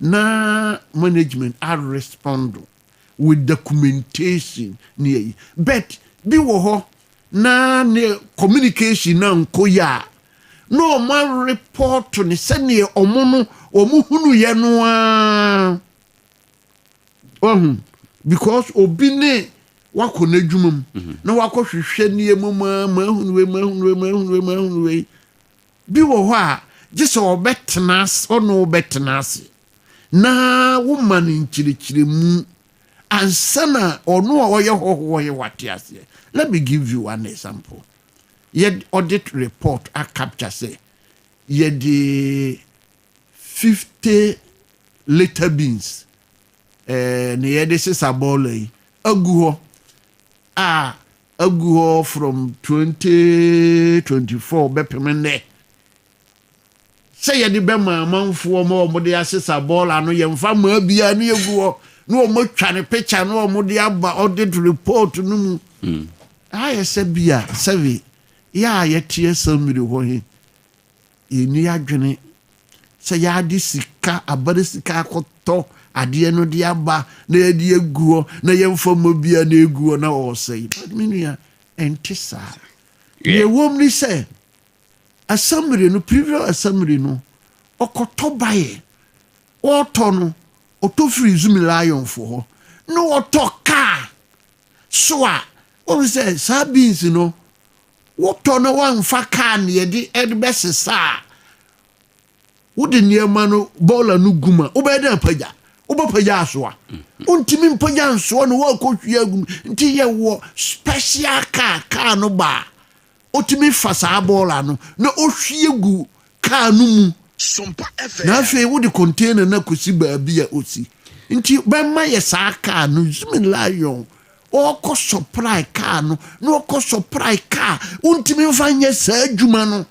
na management a respond with documentation ne yɛyi. But bi wɔ hɔ na ne communication na nkɔ yɛ a, na ɔmo report ne sɛneɛ ɔmo no ɔmo hunu yɛ no ara ɔhu, because obi ne wakɔ n'adwuma mu na wakɔ hwehwɛ nneɛma mu a ma ahunu wei, ma ahunu wei, ma ahunu wei, ma ahunu wei. Bi wɔ hɔ a gye sɛ ɔbɛtena ase, ɔno ɔbɛtena ase na woma no nkyerɛkyerɛmu ansa na ɔno a ɔyɛ hɔhoɔ yɛ wate aseɛ. Let me give you one example. Yɛ audit report a capture sɛ yɛde 50 litre bins ne yɛde sesa bɔɔla yi agu hɔ a agu hɔ from 2024 bɛpem nnɛ sɛ yɛde bɛma amanfoɔ ma wɔde asesa bɔɔla no. Yɛmfa maa biara ne yɛgu hɔ na wɔn atwa ne picture na wɔn de aba audit report no mu. Ayɛ sɛ bi a sɛbi yɛ a yɛte assembly hɔ he, yɛni adwene sɛ yɛade sika abare sika akɔtɔ. adeɛ no de aba na yɛde agu hɔ na yɛmfa mmɔ bia na ɛgu hɔ na ɔresɛe. But me nua, ɛnte saa. Deɛ ɛwom ne sɛ, assembly no, previous assembly no, ɔkɔtɔ baeɛ. Ɔretɔ no, ɔtɔ firi Zumi Lion foɔ hɔ na ɔtɔ kaa so a, wohu sɛ saa beans no, wotɔ na woamfa kaa na yɛde ɛde bɛsesa a, wode nneɛma no bɔɔla no gu mu a, wobɛyɛ dɛn apagya? Wobɛpagya asoa? Wontumi mpagya nsoa no, woakɔhwie agu mu. Nti yɛwɔ special car, car no ba a, Otumi fa saa bɔɔla no na ohwie gu kaa no mu, na afei wode container no akosi baabi a osi. Nti bɛma yɛ saa kaa no, Zumi Lion ɔkɔ supply kaa no, na ɔkɔ supply kaa, wontumi mfa nyɛ saa adwuma no.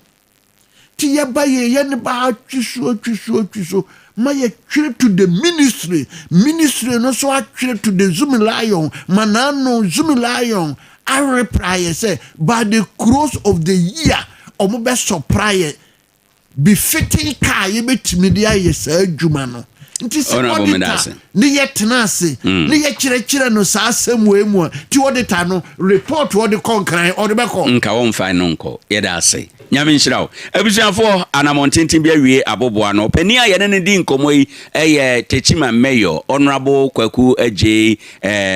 Nti yɛba yɛ yɛ ne ba atwi so atwi so atwi so ma yɛtwerɛ to the ministry, ministry no so atwerɛ to the Zumi Lion, ma n'ano Zumi Lion areply yɛ sɛ by the close of the year ɔmo bɛ supply yɛ befitting car yɛbɛtumi de ayɛ saa adwuma no. Nti sɛ Honorable auditor Medase. ne yɛ tena ase ne yɛ kyerɛkyerɛ no saa asɛm wei mu a, ti auditor no report ɔde kɔ Nkran ɔde bɛkɔ. Nka wɔmfa no nkɔ. Yɛda ase. Nyame nhyira wo. Abusuafoɔ, anamɔn tenten bi awie aboboa no. Ɔpanin a yɛne no di nkɔmmɔ yi yɛ Techiman Mayor, Honourable Kwaku Adjei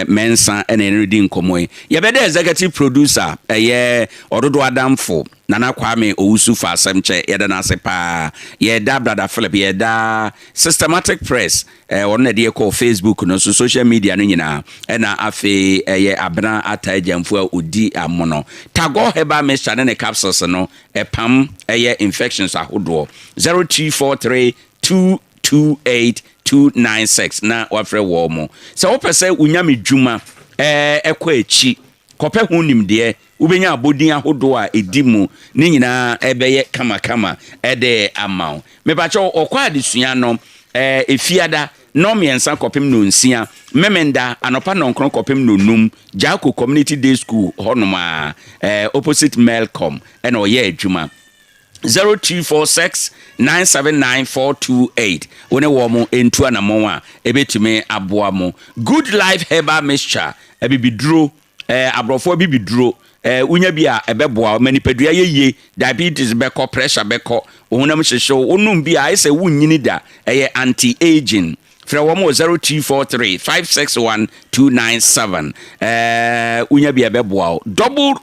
Mensah na yɛne no di nkɔmmɔ yi. Yɛbɛda Executive Producer, ɛyɛ Ɔdodo Adamfo, Nana Kwame Owusu fa asɛm kyɛ, yɛda no ase paa. Yɛda Brother Philip, yɛda Systematic Press, eh, ɔno na ɛde yɛ kɔɔ Facebook no so, social media no nyinaa. Ɛna afei ɛyɛ Abena Atta Agyamfo a ɔdi amono. Tagore Herbal Mixture ne ne capsules no, ɛpam ɛyɛ infections ahodoɔ. 0243 228 296 na wafrɛ wɔn mo. Sɛ wopɛ sɛ wonya me dwuma eh, ɛkɔ akyi, kɔpɛ ho nimdeɛ, Wobɛnya abɔdin ahodoɔ a ɛdi mu, ne nyinaa ɛbɛyɛ kamakama de ama wo. Mepakyɛw, ɔkɔ adesua no Efiada, nnɔnmiɛnsa kɔpem nnɔnsia, Memenda, anɔpa nnɔnkron kɔpem nnɔnum, Gyako Community Day School hɔnom a, opposite Melcom na ɔyɛ adwuma. 0246 979 428 Wo ne wɔn ntu anamɔn a ɛbɛtumi aboa mo. Good Life Herbal Mixture, abibiduro Eh, aborɔfo abibiduro, eh, wonya bi a ɛbɛboa wo ma nipadua yɛ yie, diabetes bɛkɔ, pressure bɛkɔ, wo honam hyehye wo, wonom bi a ayɛ sɛ wonnyini da, ɛyɛ anti-aging. Frɛ wɔn wɔ 0243 561 297. Eh, wonya bi a ɛbɛboa wo. Double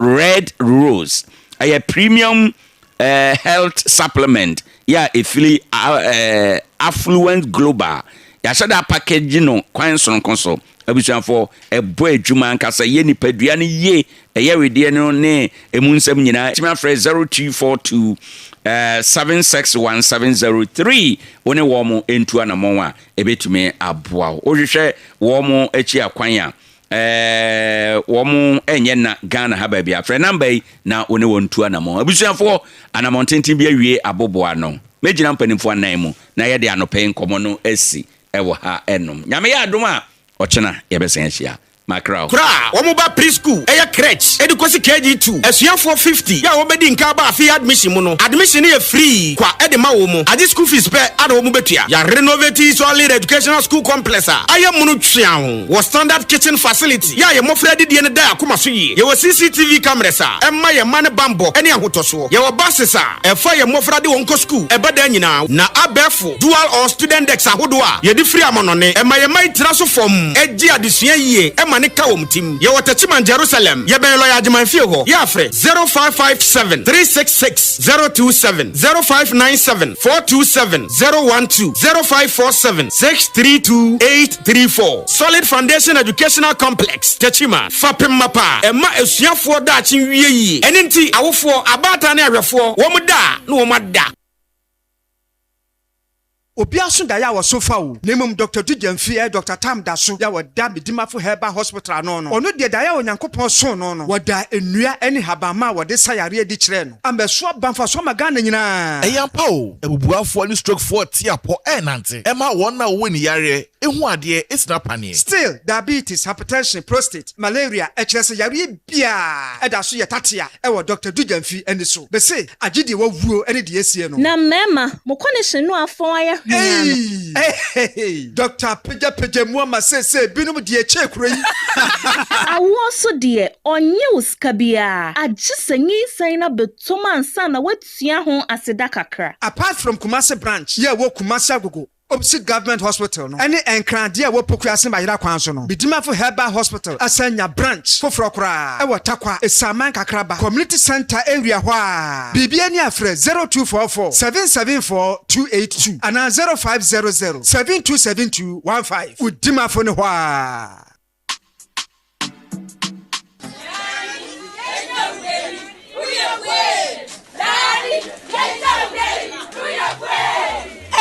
Red Rose, ɛyɛ premium eh, health supplement yɛ a ɛfiri eh, Affluent Global. Yɛahyɛ da apackage no kwan sononko so. Abusuafoɔ, ɛbɔ adwuma ankasa, ɛyɛ nipadua no yie, ɛyɛ wedeɛ no ne ɛmu nsɛm nyinaa. Tumi afrɛ 0242 eh, 761703 wo ne wɔn ntu anamɔn a ɛbɛtumi aboa wo. Wohwehwɛ wɔn akyi akwan a, Ɛɛ wɔn nyɛ nna Ghana ha baabi a. Frɛ number yi na wo ne wɔn ntu anamɔn. Abusuafoɔ, anamɔn tenten bi awie aboboa ano. Mɛgyina mpanimfoɔ anan mu na yɛde anɔpa yi nkɔmmɔ no asi wɔ ha nom. Nyame yɛ adom a, ɔkyena yɛbɛsan ahyia. Makra o. Koro a wɔn ba pre-school, ɛyɛ crèche, de kɔsi KG2, asuafoɔ 50 yɛ a wɔbɛdi nka aba afe yi admission mu no, admission no yɛ free kwa de ma wɔn, agye school fees pɛ a na wɔn bɛtua. Yɛarenovate Solid Educational School Complex a ayɛ mono tweaw. Wɔ standard kitchen facility yɛ a yɛn mmɔfra adidie no da yɛn akoma so yie. Yɛwɔ CCTV cameras a ɛma yɛn mma no banbɔ ne ahotɔsoɔ. Yɛwɔ buses a ɛfa yɛn mmɔfra de wɔn kɔ sukuu ɛba daa nyinaa. Na abɛɛfo dual or student decks ahodoɔ a yɛde firi amanɔne. Ɛma yɛn mma yi tra so fam gye adesua yie ma no ka wɔn tim. Yɛwɔ Techiman Jerusalem. Yɛbɛn Lɔya Agyeman fie hɔ. Yɛ afrɛ 0557 366 027, 0597 427 012, 0547 632 834. Solid Foundation Educational Complex, Techiman, fapem mapa a ɛma asuafoɔ daakye wie yie. Ɛno nti, awofoɔ, abaatan ne ahwɛfoɔ, wɔn da a, na wɔn ada. Obi aso daeɛ a wɔso fa o, na mmom Dɔkta Du Gyamfi ɛyɛ Dɔkta Tam da so yɛ a ɔda Medimafo Herbal Hospital ano no, ɔno deɛ daeɛ a Onyankopɔn soo no no, wɔdaa nnua ne nhabamma a wɔde sa yareɛ adi kyerɛɛ no ama ɛso aba mfasoɔ ama Ghana nyinaa. Ɛyɛ ampa o, abubuafoɔ ne strokefoɔ te apɔ ɛrenante. Ɛma wɔn a wɔwɔ ani yareɛ. Ehu adeɛ esina paneɛ. Still, diabetes, hypertension, prostate, malaria, ɛkyerɛ sɛ yareɛ biara ɛda so yɛ tatea ɛwɔ Doctor Du Gyamfi ani so. Mese agye deɛ wawuo ɛne deɛ asie no. Na mmarima, mo kɔnehyen no afɔn ayɛ hweaa no. Eii Doctor apagya pagya mu ama seesei binom deɛ ɛkyɛɛ kuro yi. Awoɔ nso deɛ, ɔnnye wo sika biara, agye sɛ nyinsɛn no abɛtɔ mu ansa na woatua ho aseda kakra. Apart from Kumasi branch yɛ ɛwɔ Kumasi Agogo opposite Government Hospital no ɛne Nkran deɛ ɛwɔ Pokuase Mayera kwan so no, Bidimafo Herbal Hospital asan nya branch foforɔ koraa ɛwɔ Tarkwa, Esaman Kakraba Community Centre area hɔ ara. Biribi ani a frɛ 0244 774 282 anaa 0500 7272 15. Wo Dimafo no hɔ ara.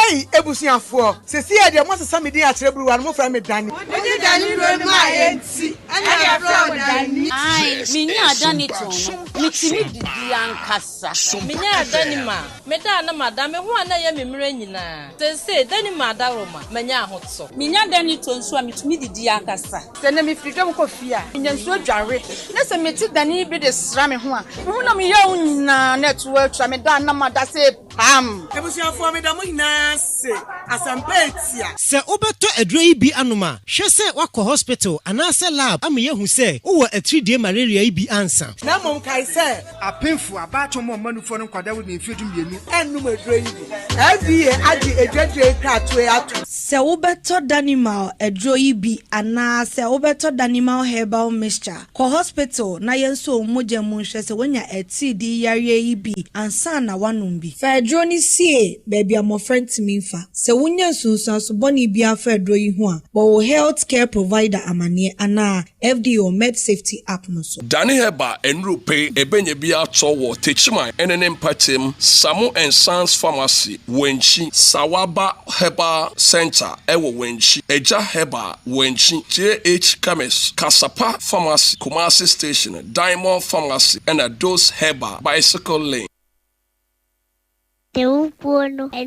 Ei abusuafoɔ, seesei deɛ moasesa me din akyerɛ Buruwa no, mofrɛ me Danny. Wode Danny wura mu a enti ɛna yɛfrɛ wo Danny. Ae, menyaa Danny too no, metumi didi ankasa. Menyaa Danny ma meda a na mada, me ho a na ɛyɛ me mmerɛ nyinaa. Seesei, Danny ma adaworoma, manya ahotɔ. Menya Danny too nso a, metumi didi ankasa. Sɛ nnɛ mefiri dwam kɔ fie a, menya nsuo dware, na sɛ mete dane bi de sra me ho a, me honam yaw nyinaa na ɛto atwa, meda a na mada sɛ pam. Abusuafoɔ meda mo nyinaa ase, asɛmpa atia. Sɛ wobɛtɔ aduro yi bi anom a, hwɛ sɛ woakɔ hospital anaasɛ lab ama yɛahu sɛ wowɔ atiridie malaria yi bi ansa. Na mmom kae sɛ. Apemfo, abaatan mu ɔmanmufoɔ ne nkwadaa a wɔadi mfeɛ 12 nnom aduro yi bi. FDA agye adwadie yi kratoɔ yi atom. Sɛ wobɛtɔ Danimal aduro yi bi anaa sɛ wobɛtɔ Danimal Herbal Mixture, kɔ hospital na yɛnsɔ wo mogya mu nhwɛ sɛ woanya atiridii yareɛ yi bi ansa na woanom bi. Fa aduro no sie baabi a mmɔfra ntumi mfa. Sɛ wonya nsunsuanso bɔne biara fa aduro yi ho a, bɔ wo health care provider amaneɛ anaa FDA wɔ MedSafety app no so. Dane Herbal nnuru pe ebenya bi atɔ wɔ Techiman ne ne mpɔtam, Samo and Sons Pharmacy, Wenchi, Sawaba Herbal Centre wɔ Wenchi, Agya Herbal, Wenchi, JH Chemist, Kasapa Pharmacy, Kumasi Station, Diamond Pharmacy ɛna Dose Herbal, Bicycle Lane. Dawubuo no.